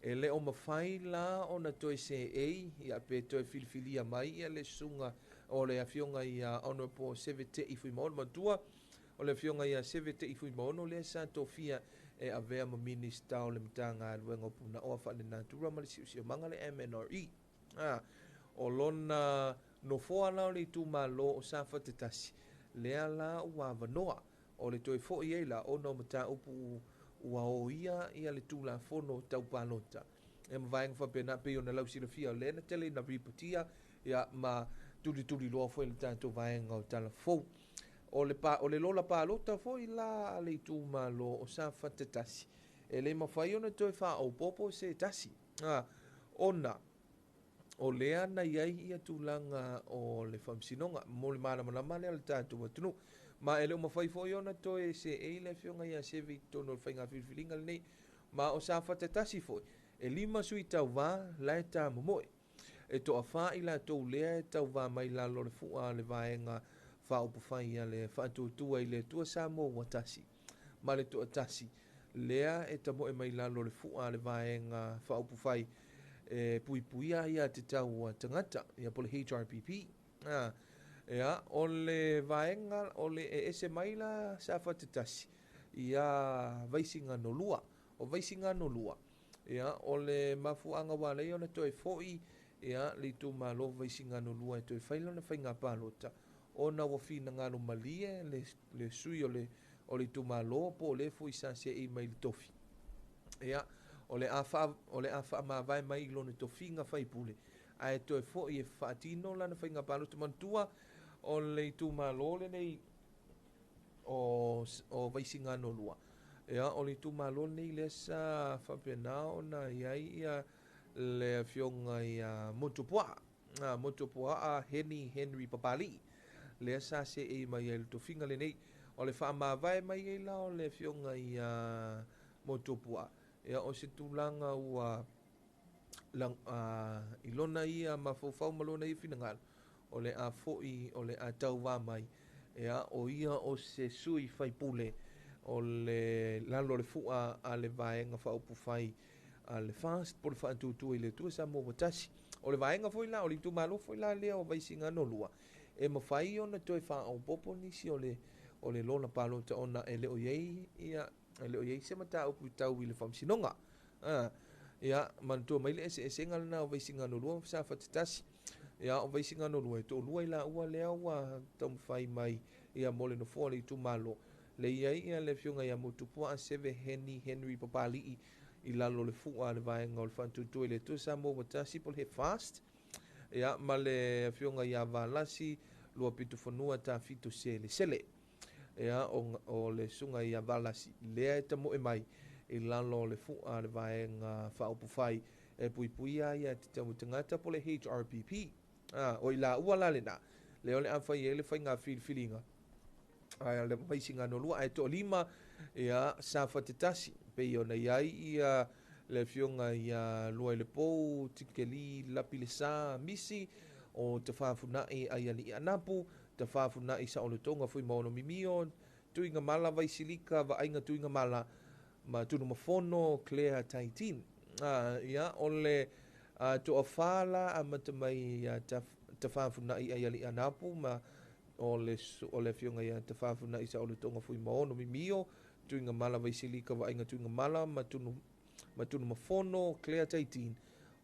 E le o mafai la ona toe seei ia pe toe filifilia mai ia le susuga o le afioga ia Honorable Seve Te'i Fuimaono. Manatua o le afioga ia Seve Te'i Fuimaono lea sa tofia e avea ma Minista o le Matagaluega o Punaoa Faalenatura ma le Siosiomaga, le MNRE. O lona nofoa la o le itumalo o Safata 1 lea la ua avanoa o le toe foi ai la ona o mataupu ua oia ia le tulafono tau palota. E ma vaega faapena pei ona lausilafia o lea na tele na ripotia ia ma tulituliloa foi le tatou vaega o tala fou. O le lola palota foi la a le itumalo o Safata 1 e le mafai ona toe faaopoopo se tasi. Ona o lea na i ai ia tulaga o le faamasinoga mo le malamalama lea o le tatou atunuu. Ma e le o mafai foi ona toe seei le afioga ia Seve i totonu o le faiga filifiliga lenei. Ma o Safata 1 foi, e 5 sui tauvā la e tamomoe. E toafā i latou lea e tauvā mai lalo o le fua a le vaega faaupufai a le faatuatua i le Atua Samoa ua tasi. Ma le toatasi lea e tamoe mai lalo o le fua a le vaega faaupufai e puipuia ia te tau a tagata, ia po le HRPP. Ia, o le vaega o le e ese mai la Safata 1 ia Vaisigano 2. O Vaisigano 2, ia, o le mafuaaga ua alai ona toe foi ia le itumalo Vaisigano 2 e toe fai lona faiga palota ona ua finagalo malie le sui o le itumalo po o le foi sa seei mai le tofi. Ia, o le a faamavae mai i lona tofiga faipule ae toe foi e faatino lana faiga palota. Manatua o le itumalo lenei o Vaisigano 2. Ia, o le itumalo lenei lea sa faapena ona i ai ia le afioga ia Motupuaa, Motupuaa Henry Papali'i lea sa seei mai ai le tofiga lenei. O le faamavae mai ai la o le afioga ia Motupuaa. Ia, o se tulaga ua i lona ia mafaufau ma lona ia finagalo o le a foi o le a tauvā mai. Ia, o ia o se sui faipule o le lalo o le fua a le vaega faaupufai a le FAST po o le faatuatua i le Atua Samoa ua tasi. O le vaega foi la o le itumalo foi la lea o Vaisigano 2 e mafai ona toe faaopoopo nisi o le lola palota ona e le o i ai ia E le o i ai se mataupu i tau i le faamasinoga. Ia, manatua mai le eseesega lena o Vaisigano 2 ma Safata 1. Ia, o Vaisigano 2 e toalua i laua lea ua taumafai mai ia mo le nofoa o le itumalo. Le i ai ia le afioga ia Motupuaa Seve Heni Henry Papali'i i lalo o le fua a le vaega o le Faatuatua i le Atua Samoa ua tasi po o le Fast. Ia, ma le afioga ia Valasi Luapitofanua Tafito Selesele. Ia, o le susuga ia Valasi lea e tamoe mai i lalo o le fua a le vaega faaupufai e puipuia ai aiatatau a tagata po o le HRPP. O i laua la lena, lea o le a fai ai le faiga filifiliga a le Vaisigano 2, ae toalima ia Safata 1, pei ona i ai ia le afioga ia Luailepou Tikeli Lapilesa Misi o Tafafunai Aialii Anapu, Tafafunai Saolotoga Fuimaono Mimio, Tuigamala Vaisilika Vaaiga Tuigamala ma Tunumafono Claire Taitin. Ia, o le toafā la amata mai ia Tafafunai Aialii Anapu ma o le afioga ia Tafafunai Saolotoga Fuimaono Mimio, Tuigamala Vaisilika Vaaiga Tuigamala ma Tunumafono Claire Taitin,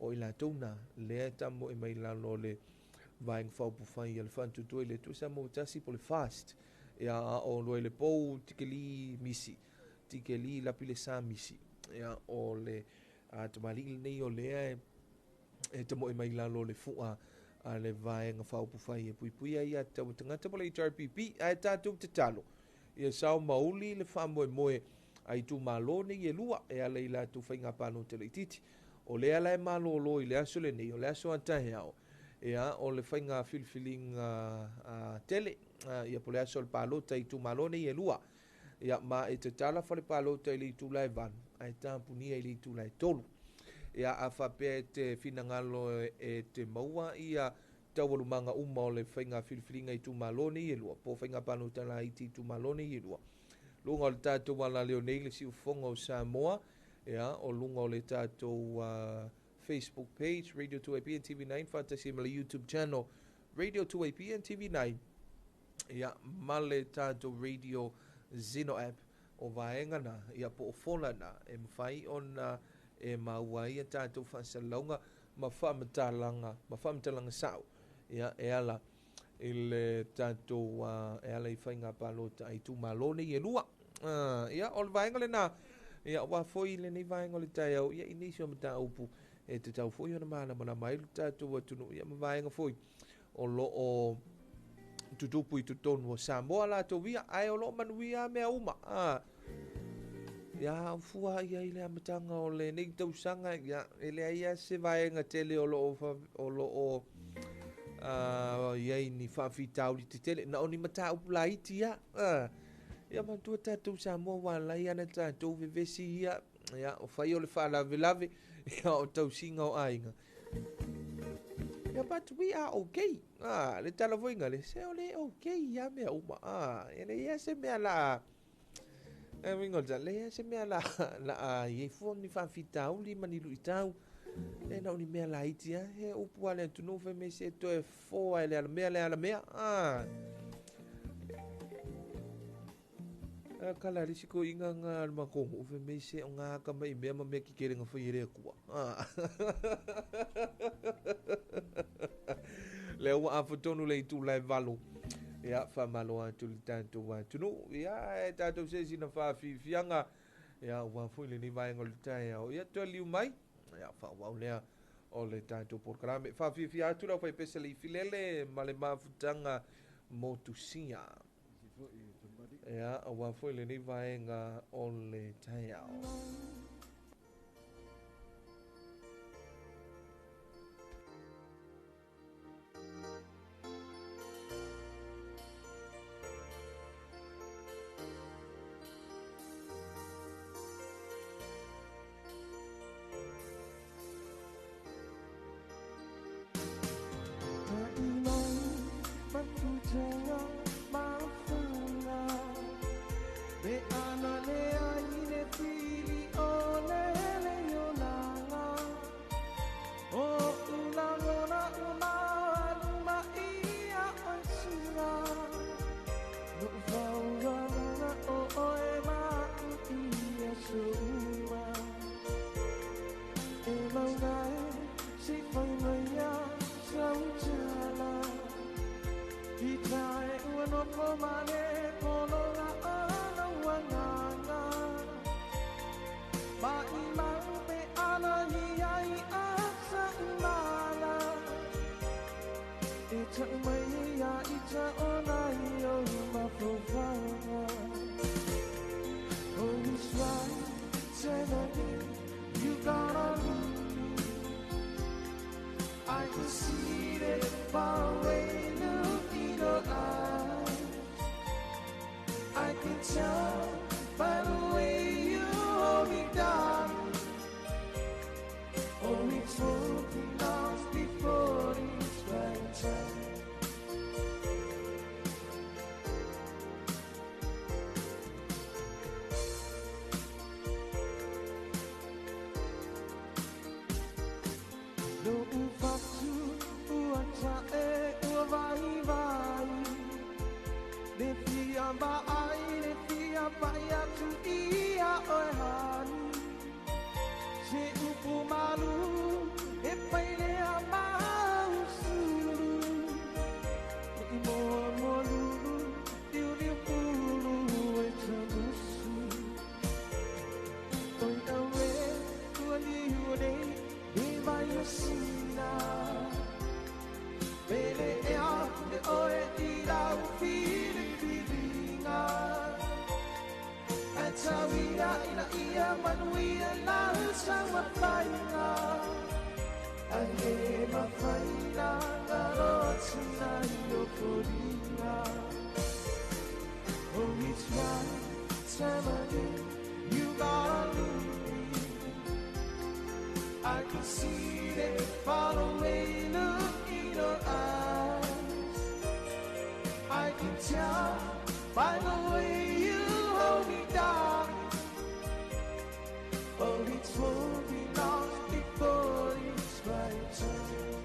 o i latou na lea e tamoe mai lalo o le vaega faaupufai a le Faatuatua i le Atua Samoa tasi po o le Fast. Ia, o Luailepou Tikeli Misi, Tikeli Lapilesa Misi. Ia, o le tamalii lenei o lea e tamoe mai lalo o le fua a le vaega faaupufai e puipuia ai aiatatau a tagata po o le HRPP. Ae tatou tatalo ia sao mauli le faamoemoe a itumalo nei e lua e ala i latou faiga palota laitiiti. O lea la e malolo i le aso lenei, o le aso a taeao, ia, o le faiga filifiliga tele, ia po o le aso o le palota i itumalo nei e lua. Ia, ma e tatala fale palota i le itula e 8, ae tapunia i le itula e 3. Ia, a faapea e te finagalo e te maua ia taualumaga uma o le faiga filifiliga i itumalo nei e lua, po o faiga palota laiti i itumalo nei e lua, luga o le tatou alaleo nei le siufofoga o Samoa, ia, o luga o le tatou Facebook page Radio 2AP and TV9 faatasi ma le YouTube channel Radio 2AP and TV9, ia, ma le tatou Radio Zeno app. O vaega na, ia, po o fola na e mafai ona e maua ai a tatou faasalalauga ma faamatalaga sao, ia, e ala i le tatou e ala i faiga palota a itumalo nei e lua. Ia, o le vaega lena, ia, ua foi lenei vaega o le taeao, ia, i nisi o mataupu e tatau foi ona malamalama ai le tatou atunuu, ia, ma vaega foi o loo tutupu i totonu o Samoa latou ia, ae o loo manuia mea uma. Ia, fua ia i le amataga o lenei tausaga, ia, e leai lava se vaega tele o loo i ai ni faafitauli tetele, na o ni mataupu laiti ia. Ia, manatua tatou Samoa ua alai ana tatou vevesi ia, ia, o fai o le faalavelave, ia, o tausiga o aiga. Ia, but we are okay. Le tala foi ngale, se o le okay ia mea uma. E le ia se mea la, e wingo ja, le ia se mea la, la, i fua ni faafitauli ma ni luitau. Le na o ni mea laiti, he upu ale atunuu fai mai se toe foa e le alamea, le alamea. Kala risi ko inga ngā le makongo, fai mai se o ngā ka mai mea ma mea ki kere ngā whai ere akua. Le ua afatonu le itu lai valu. Ia, whamalo atu le tātou atunu. Ia, e tātou se sina whawhiwhianga. Ia, ua fui le ni vaenga o le taeao. Ia, toe liu mai. Ia, whaawau lea o le tātou porokarame. Whawhiwhia atu lau whaipesa le ifilele ma le mafutanga motusia. Ia, ua fui le ni vaenga o le taeao. Be ana le ai le fili o nofo ma le pologa o lau agaga. Maʻimau pe alagi ai a saʻimala. E taʻu mai ia i ta ona i ou mafaufauga. Oh, it's right, time again, you gotta leave me. I can see that far away look in your eyes. I can tell by the way you hold me down. Oh, it's won't be lost before it's right time. Lo ufatu ua tae ua vai vai. Le fia vaai, le fia pai atu ia oe hani. Se upu malu, e pai lea mau sulu. Le i moa moa lulu, liu liu pulu e tamusu. Oi awe, ua liu nei, le vai o sina. Pele ea, le oe i lau fili filinga. E tauia ina ia manuia lau saua whainga. Ai e mawhaina ngā rotina i o fōringa. Oh, it's right, time again, you gotta leave me. I can see that far away look in your eyes. I can tell by the way you hold me down. Oh, it won't be long before it's my time.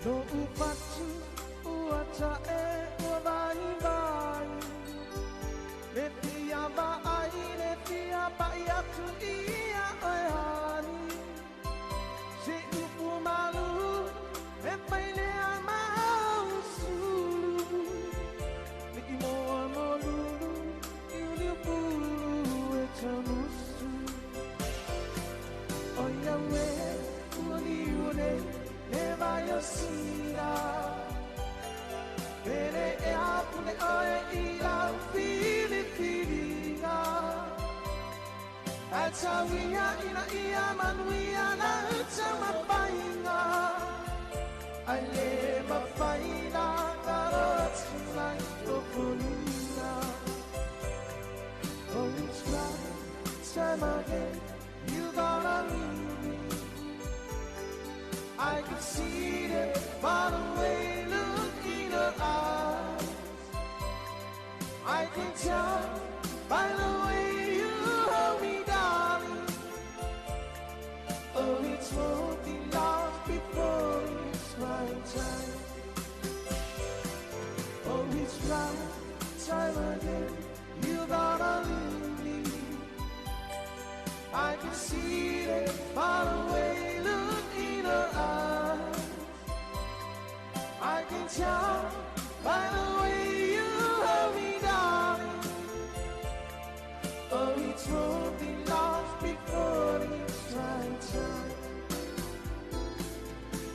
No ufatu ua tae ua vai vai. Le fia vaai, le fia pai atu ia oe hani. Se upu malu, e pai lea mau sulu. Le i moa mo lulu, liu liu pulu e tamusu. O ia ue, ua liu nei, le vai o sina. Pele e a pule oe i lau fili filinga. E tauia ina ia manuia lau taumafainga. Ai le mafaina ngā rotina i tō fōlinga. Oh, it's right, time again, you gotta leave me. I can see the far away look in her eyes. I can tell by the way you hold me, darling. Oh, it won't be long before it's my time. Oh, it's right, time again, you gotta leave me. I can see the far away look in her eyes. I can tell by the way you hold me, darling. Oh, it won't be long before it's my time.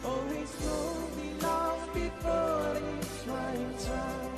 Oh, it won't be long before it's my time.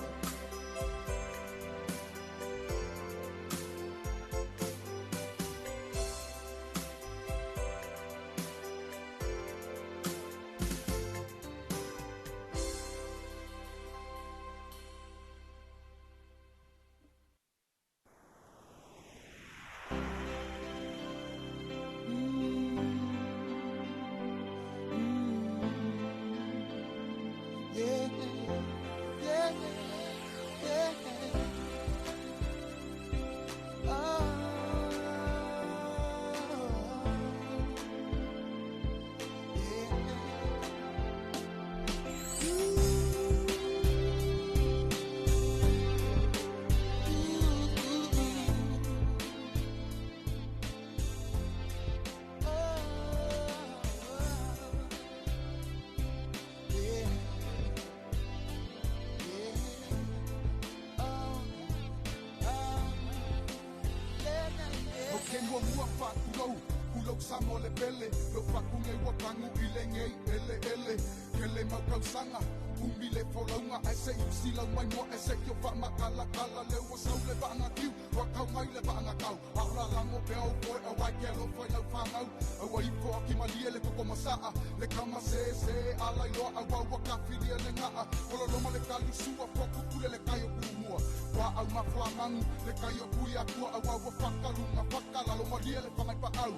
Fakulou, kulou Samoa le pele, lou fakugei ua tagu i le gei eleele. Kele mau tausaga, umi le folauga, ae seʻi usilau mai moa e seʻi o faamakalakala. Le ua sau le vaagatiu, ua kau mai le vaagakau. A o lalago pea ou foe auae ke alofa i lau fanau. Aua ifo akimalie le koko masaʻa, le kama sēsē ala iloa auā ua kafilia le gaʻa. Ololoma le kalisua, fuakupule le kai o kulumua. Ua au mafuamagu, le kai o kui akua auā ua fakaluga fakalalo malie le fagaipaʻau.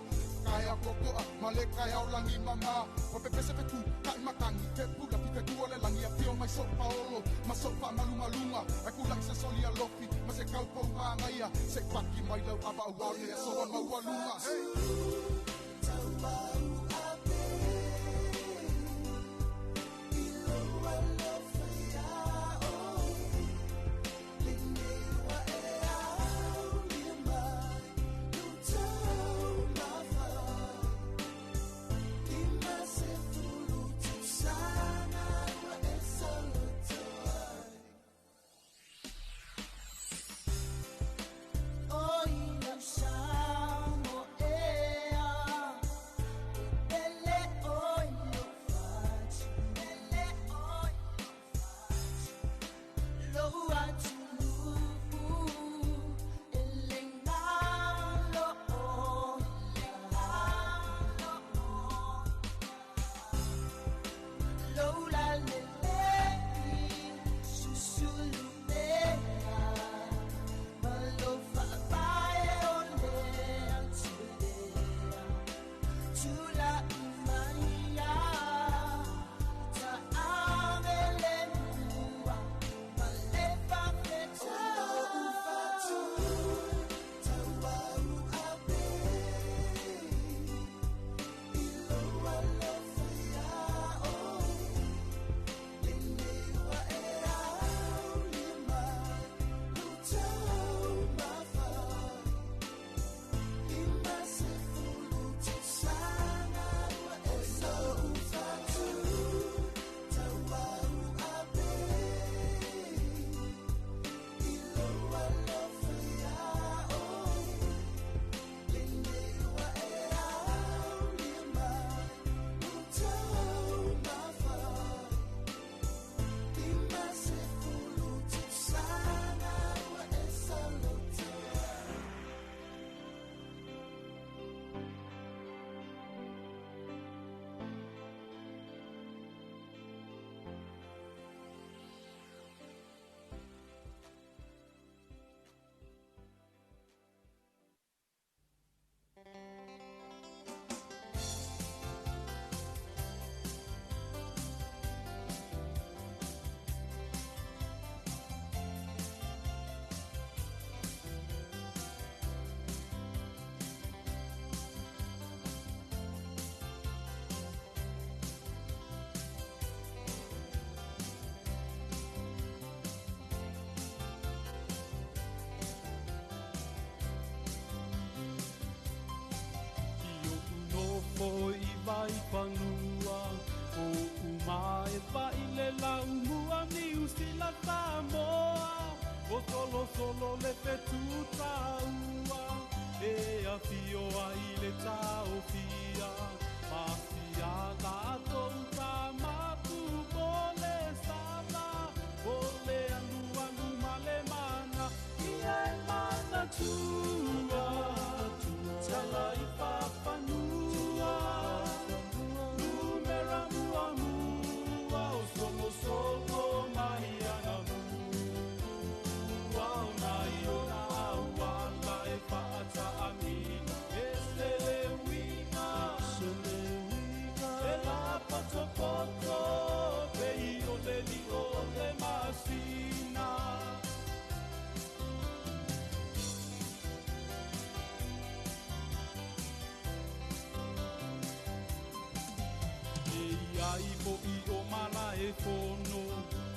Kaea kokoʻa, ma le kaea o lagi mamā. Ua pepese fetu, kaʻi makagi, fepula fifetua le lagi afio mai soʻu paolo, ma soʻu faamalumaluga. Ae kulaʻi se soli alofi, ma se kaupou magaia. Seʻi paki mai lau ava auā o le asoa maualuga. Hey! Vai fanua o umae vai le laumua ni usila Samoa o solo solo le fetu taua e afio ai le taofia mafia latou tamapu mo le sala o le alualu ma le mana ia e manatua tala i fafanua numera muamua o solosolo mai ana mua o nai ona auala e faataamina e se le uiga e lapotopoto pei o le lio o le masina. Ai po i o mala e fono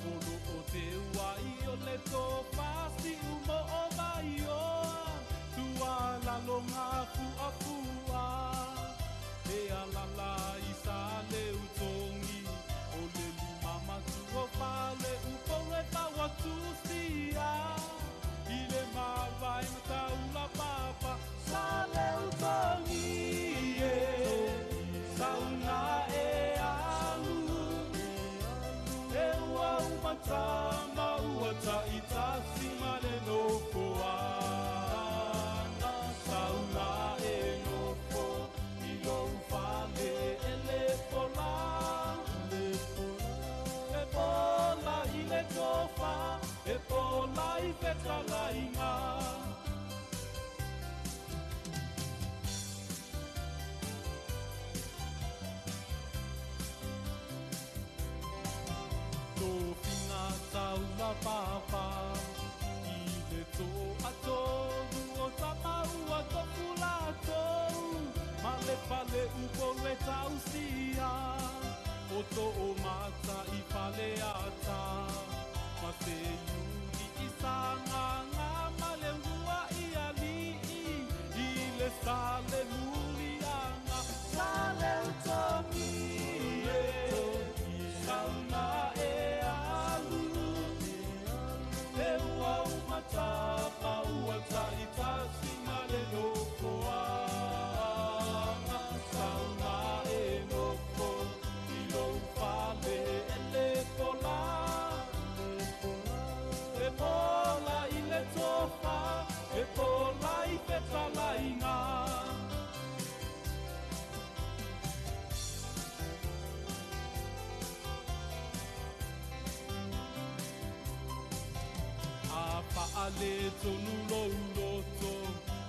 Olo o te uai o le tō pasi umo o vaioa Tua lalo ngā fua fua E alala i sa le utongi O le lima matu o fale upore paua tusia I le mavae mataula papa Sa le utongi. to o mata i fale ata ma se iuli i sagaga ma le ua i ali'i i le sale muliaga sa le utogi e sauna e alu e ua umatapa ua ta'itasi ma le nofoaga sauna e nofo i lou fale e le pola e pola i le tofa e pola i fetalaiga. A faale tonu lou loto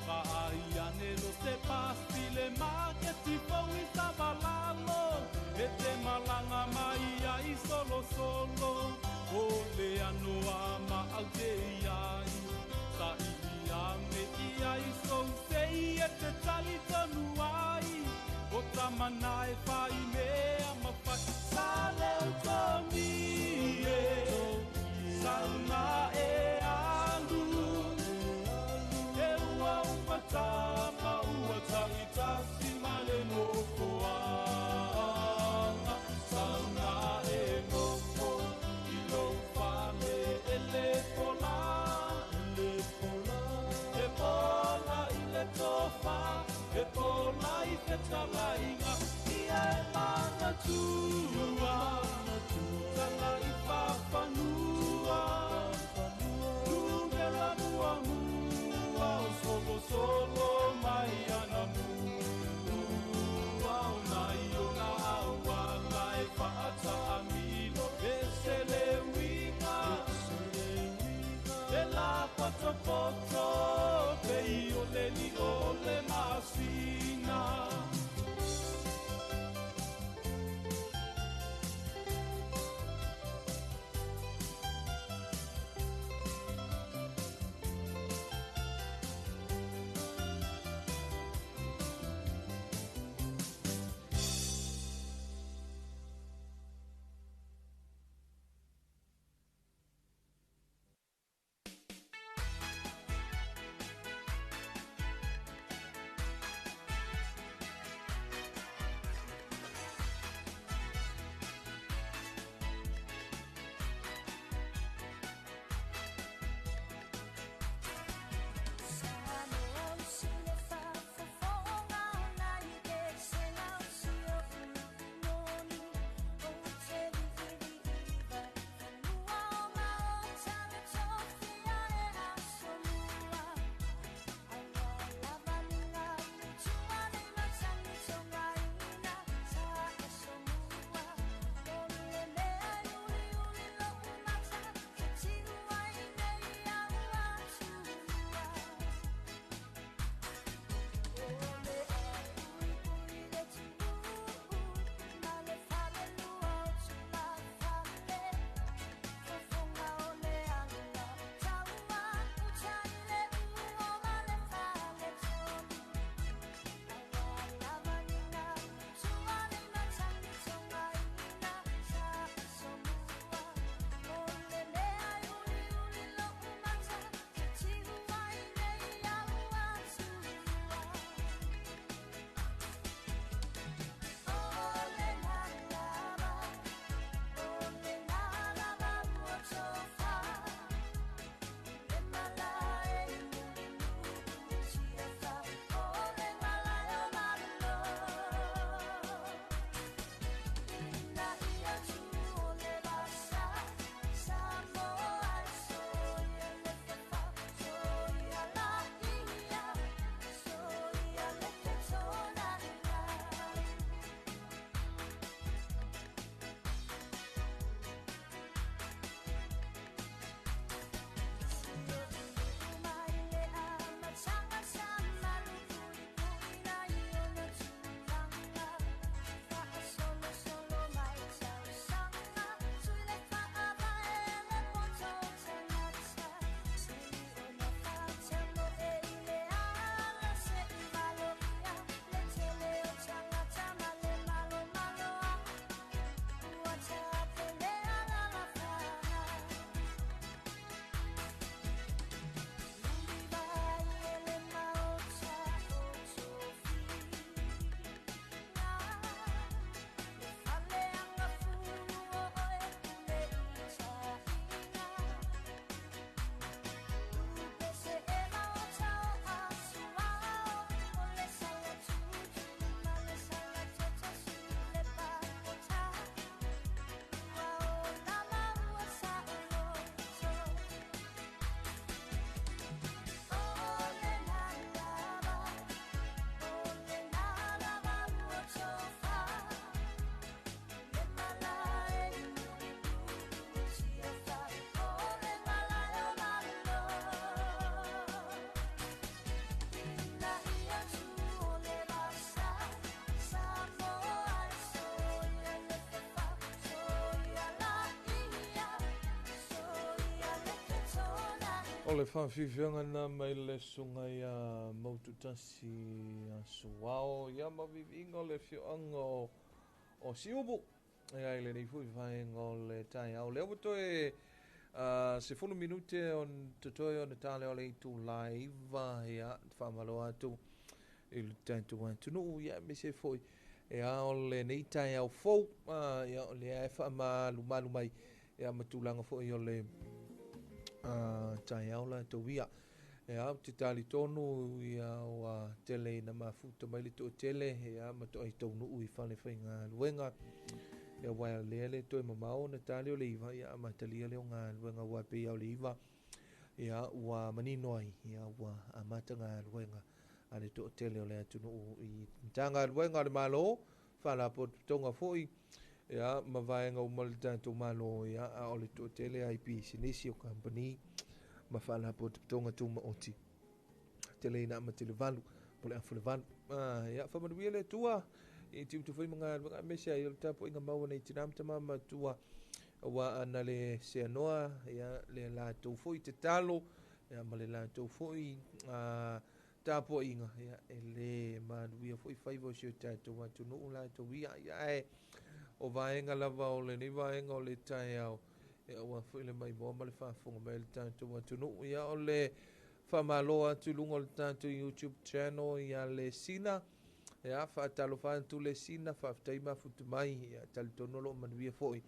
Faaiane lo se pasi le maketi fou i savalalo E te malaga mai ai solosolo O le ano a maau te iai Sa ili ane i ai sou sei e te tali tonu ai O tamana e fai mea mafai Sa le utogi e sauna e alu E ua umatama ua ta'itasi ma le nofoaga sauna e nofo i lou fale e le pola e pola i le tofa e pola i fetalaiga ia e manatua tala i fafanua numera muamua o solosolo mai ana mua o nai ona auala e fa'ataamilo e se le uiga e lapotopoto pei o le li'o o le masina. O le faafiafiaga lena mai le susuga ia Maututasi Asuao ia ma viiviiga o le afioaga o o Siumu ia i lenei foi vaega o le taeao. Lea ua toe 10 minute on totoe ona tale o le itula e 9 ia faamalo atu i le tatou atunuu ia aemaise foi ia o lenei taeao fou ia o lea e faamalumalu mai ia ma tulaga foi o le taeao latou ia. Ia, ou te talitonu ia ua tele ina mafuta mai le toatele ia ma toai taunuu i fale faigaluega. Ia aua lea le toe mamao ona tali o le 9 ia amatalia lea o galuega aua pei lava o le 9 ia ua manino ai ia ua amata galuega a le toatele o le atunuu i Matagaluega a le Malo, Faalapotopotoga foi ia ma vaega uma o le tatou Malo ia a o le toatele lava i pisinisi o kamupani ma Faalapotopotoga Tumaoti. Tele ina amata i le 8 po o le afu i le 8. Ia faamanuia le Atua i tiute foi ma galuega aemaise ai o le tapuaiga mau a nei tina ma tama matua aua ana le seanoa ia le latou foi tatalo ia ma le latou foi tapuaiga ia e le manuia foi faiva o si o tatou atunuu latou ia ia ae o vaega lava o lenei vaega o le taeao ia aua foi le maimoa ma le faafofoga mai a le tatou atunuu ia o le faamalo atu i luga o le tatou YouTube channel ia le Sina ia faatalofa atu le Sina faafetai mafuta mai ia talitonu o lo o manuia foi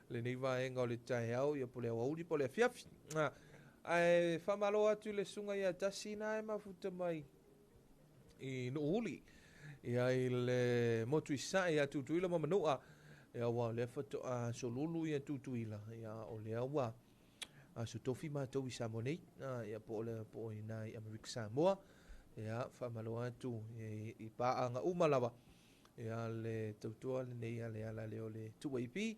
lenei vaega o le taeao ia po o le aoauli po o le afiafi. Ae faamalo atu i le susuga ia Tasi na e mafuta mai i Nuuuli ia i le motu i Sasae ia Tutuila ma Manua ia ua o lea faatoa solulu ia Tutuila ia o lea ua aso tofi matou i Samoa nei ia po o le po o ina i Amerika Samoa ia faamalo atu i paaga uma lava Ia le tautua lenei a le ala lea o le 2AP.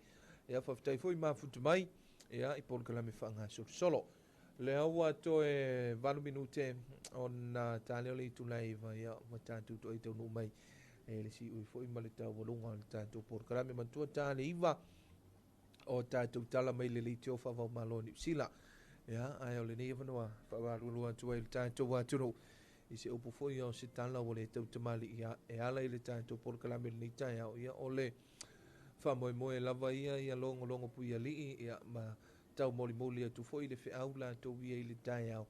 Ia faafetai foi mafuta mai ia i polokalame faagasolosolo. Lea ua toe 8 minute ona ta lea o le itula e 9 ia ua tatou toai taunuu mai e le siui foi ma le taualuga o le tatou polokalame. Manatua ta le 9 o tatou tala mai le leitio faavaomalo Niu Sila. Ia ae o lenei avanoa faamalulu atu ai i le tatou atunuu I se upu foi o se tala ua le tautamalii e ala i le tatou polokalame i lenei taeao, ia o le faamoemoe lava ia ia logologo puialii ia ma taumolimoli atu foi le feau latou ia i le taeao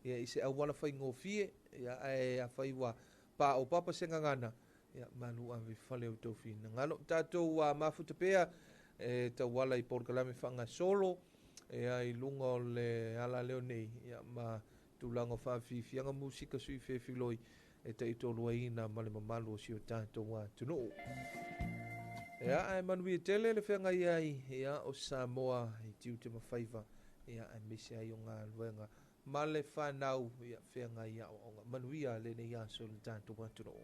ia i se auala faigofie ia ae afai ua paopapa se gagana ia malu ave i fale o tou finagalo. Tatou mafuta pea e tauala i polokalame faagasolo ia i luga o le ala leo nei ia ma tulaga o faafiafiaga musika sui fefiloi e taitoluaina ma le mamalu o si o tatou atunuu. Ia, ae manuia tele le feagai ai ia, o Samoa i tiute ma faiva ia, aemaise ai o galuega ma le fanau ia, feagai aoaoga. Manuia lenei aso i le tatou atunuu.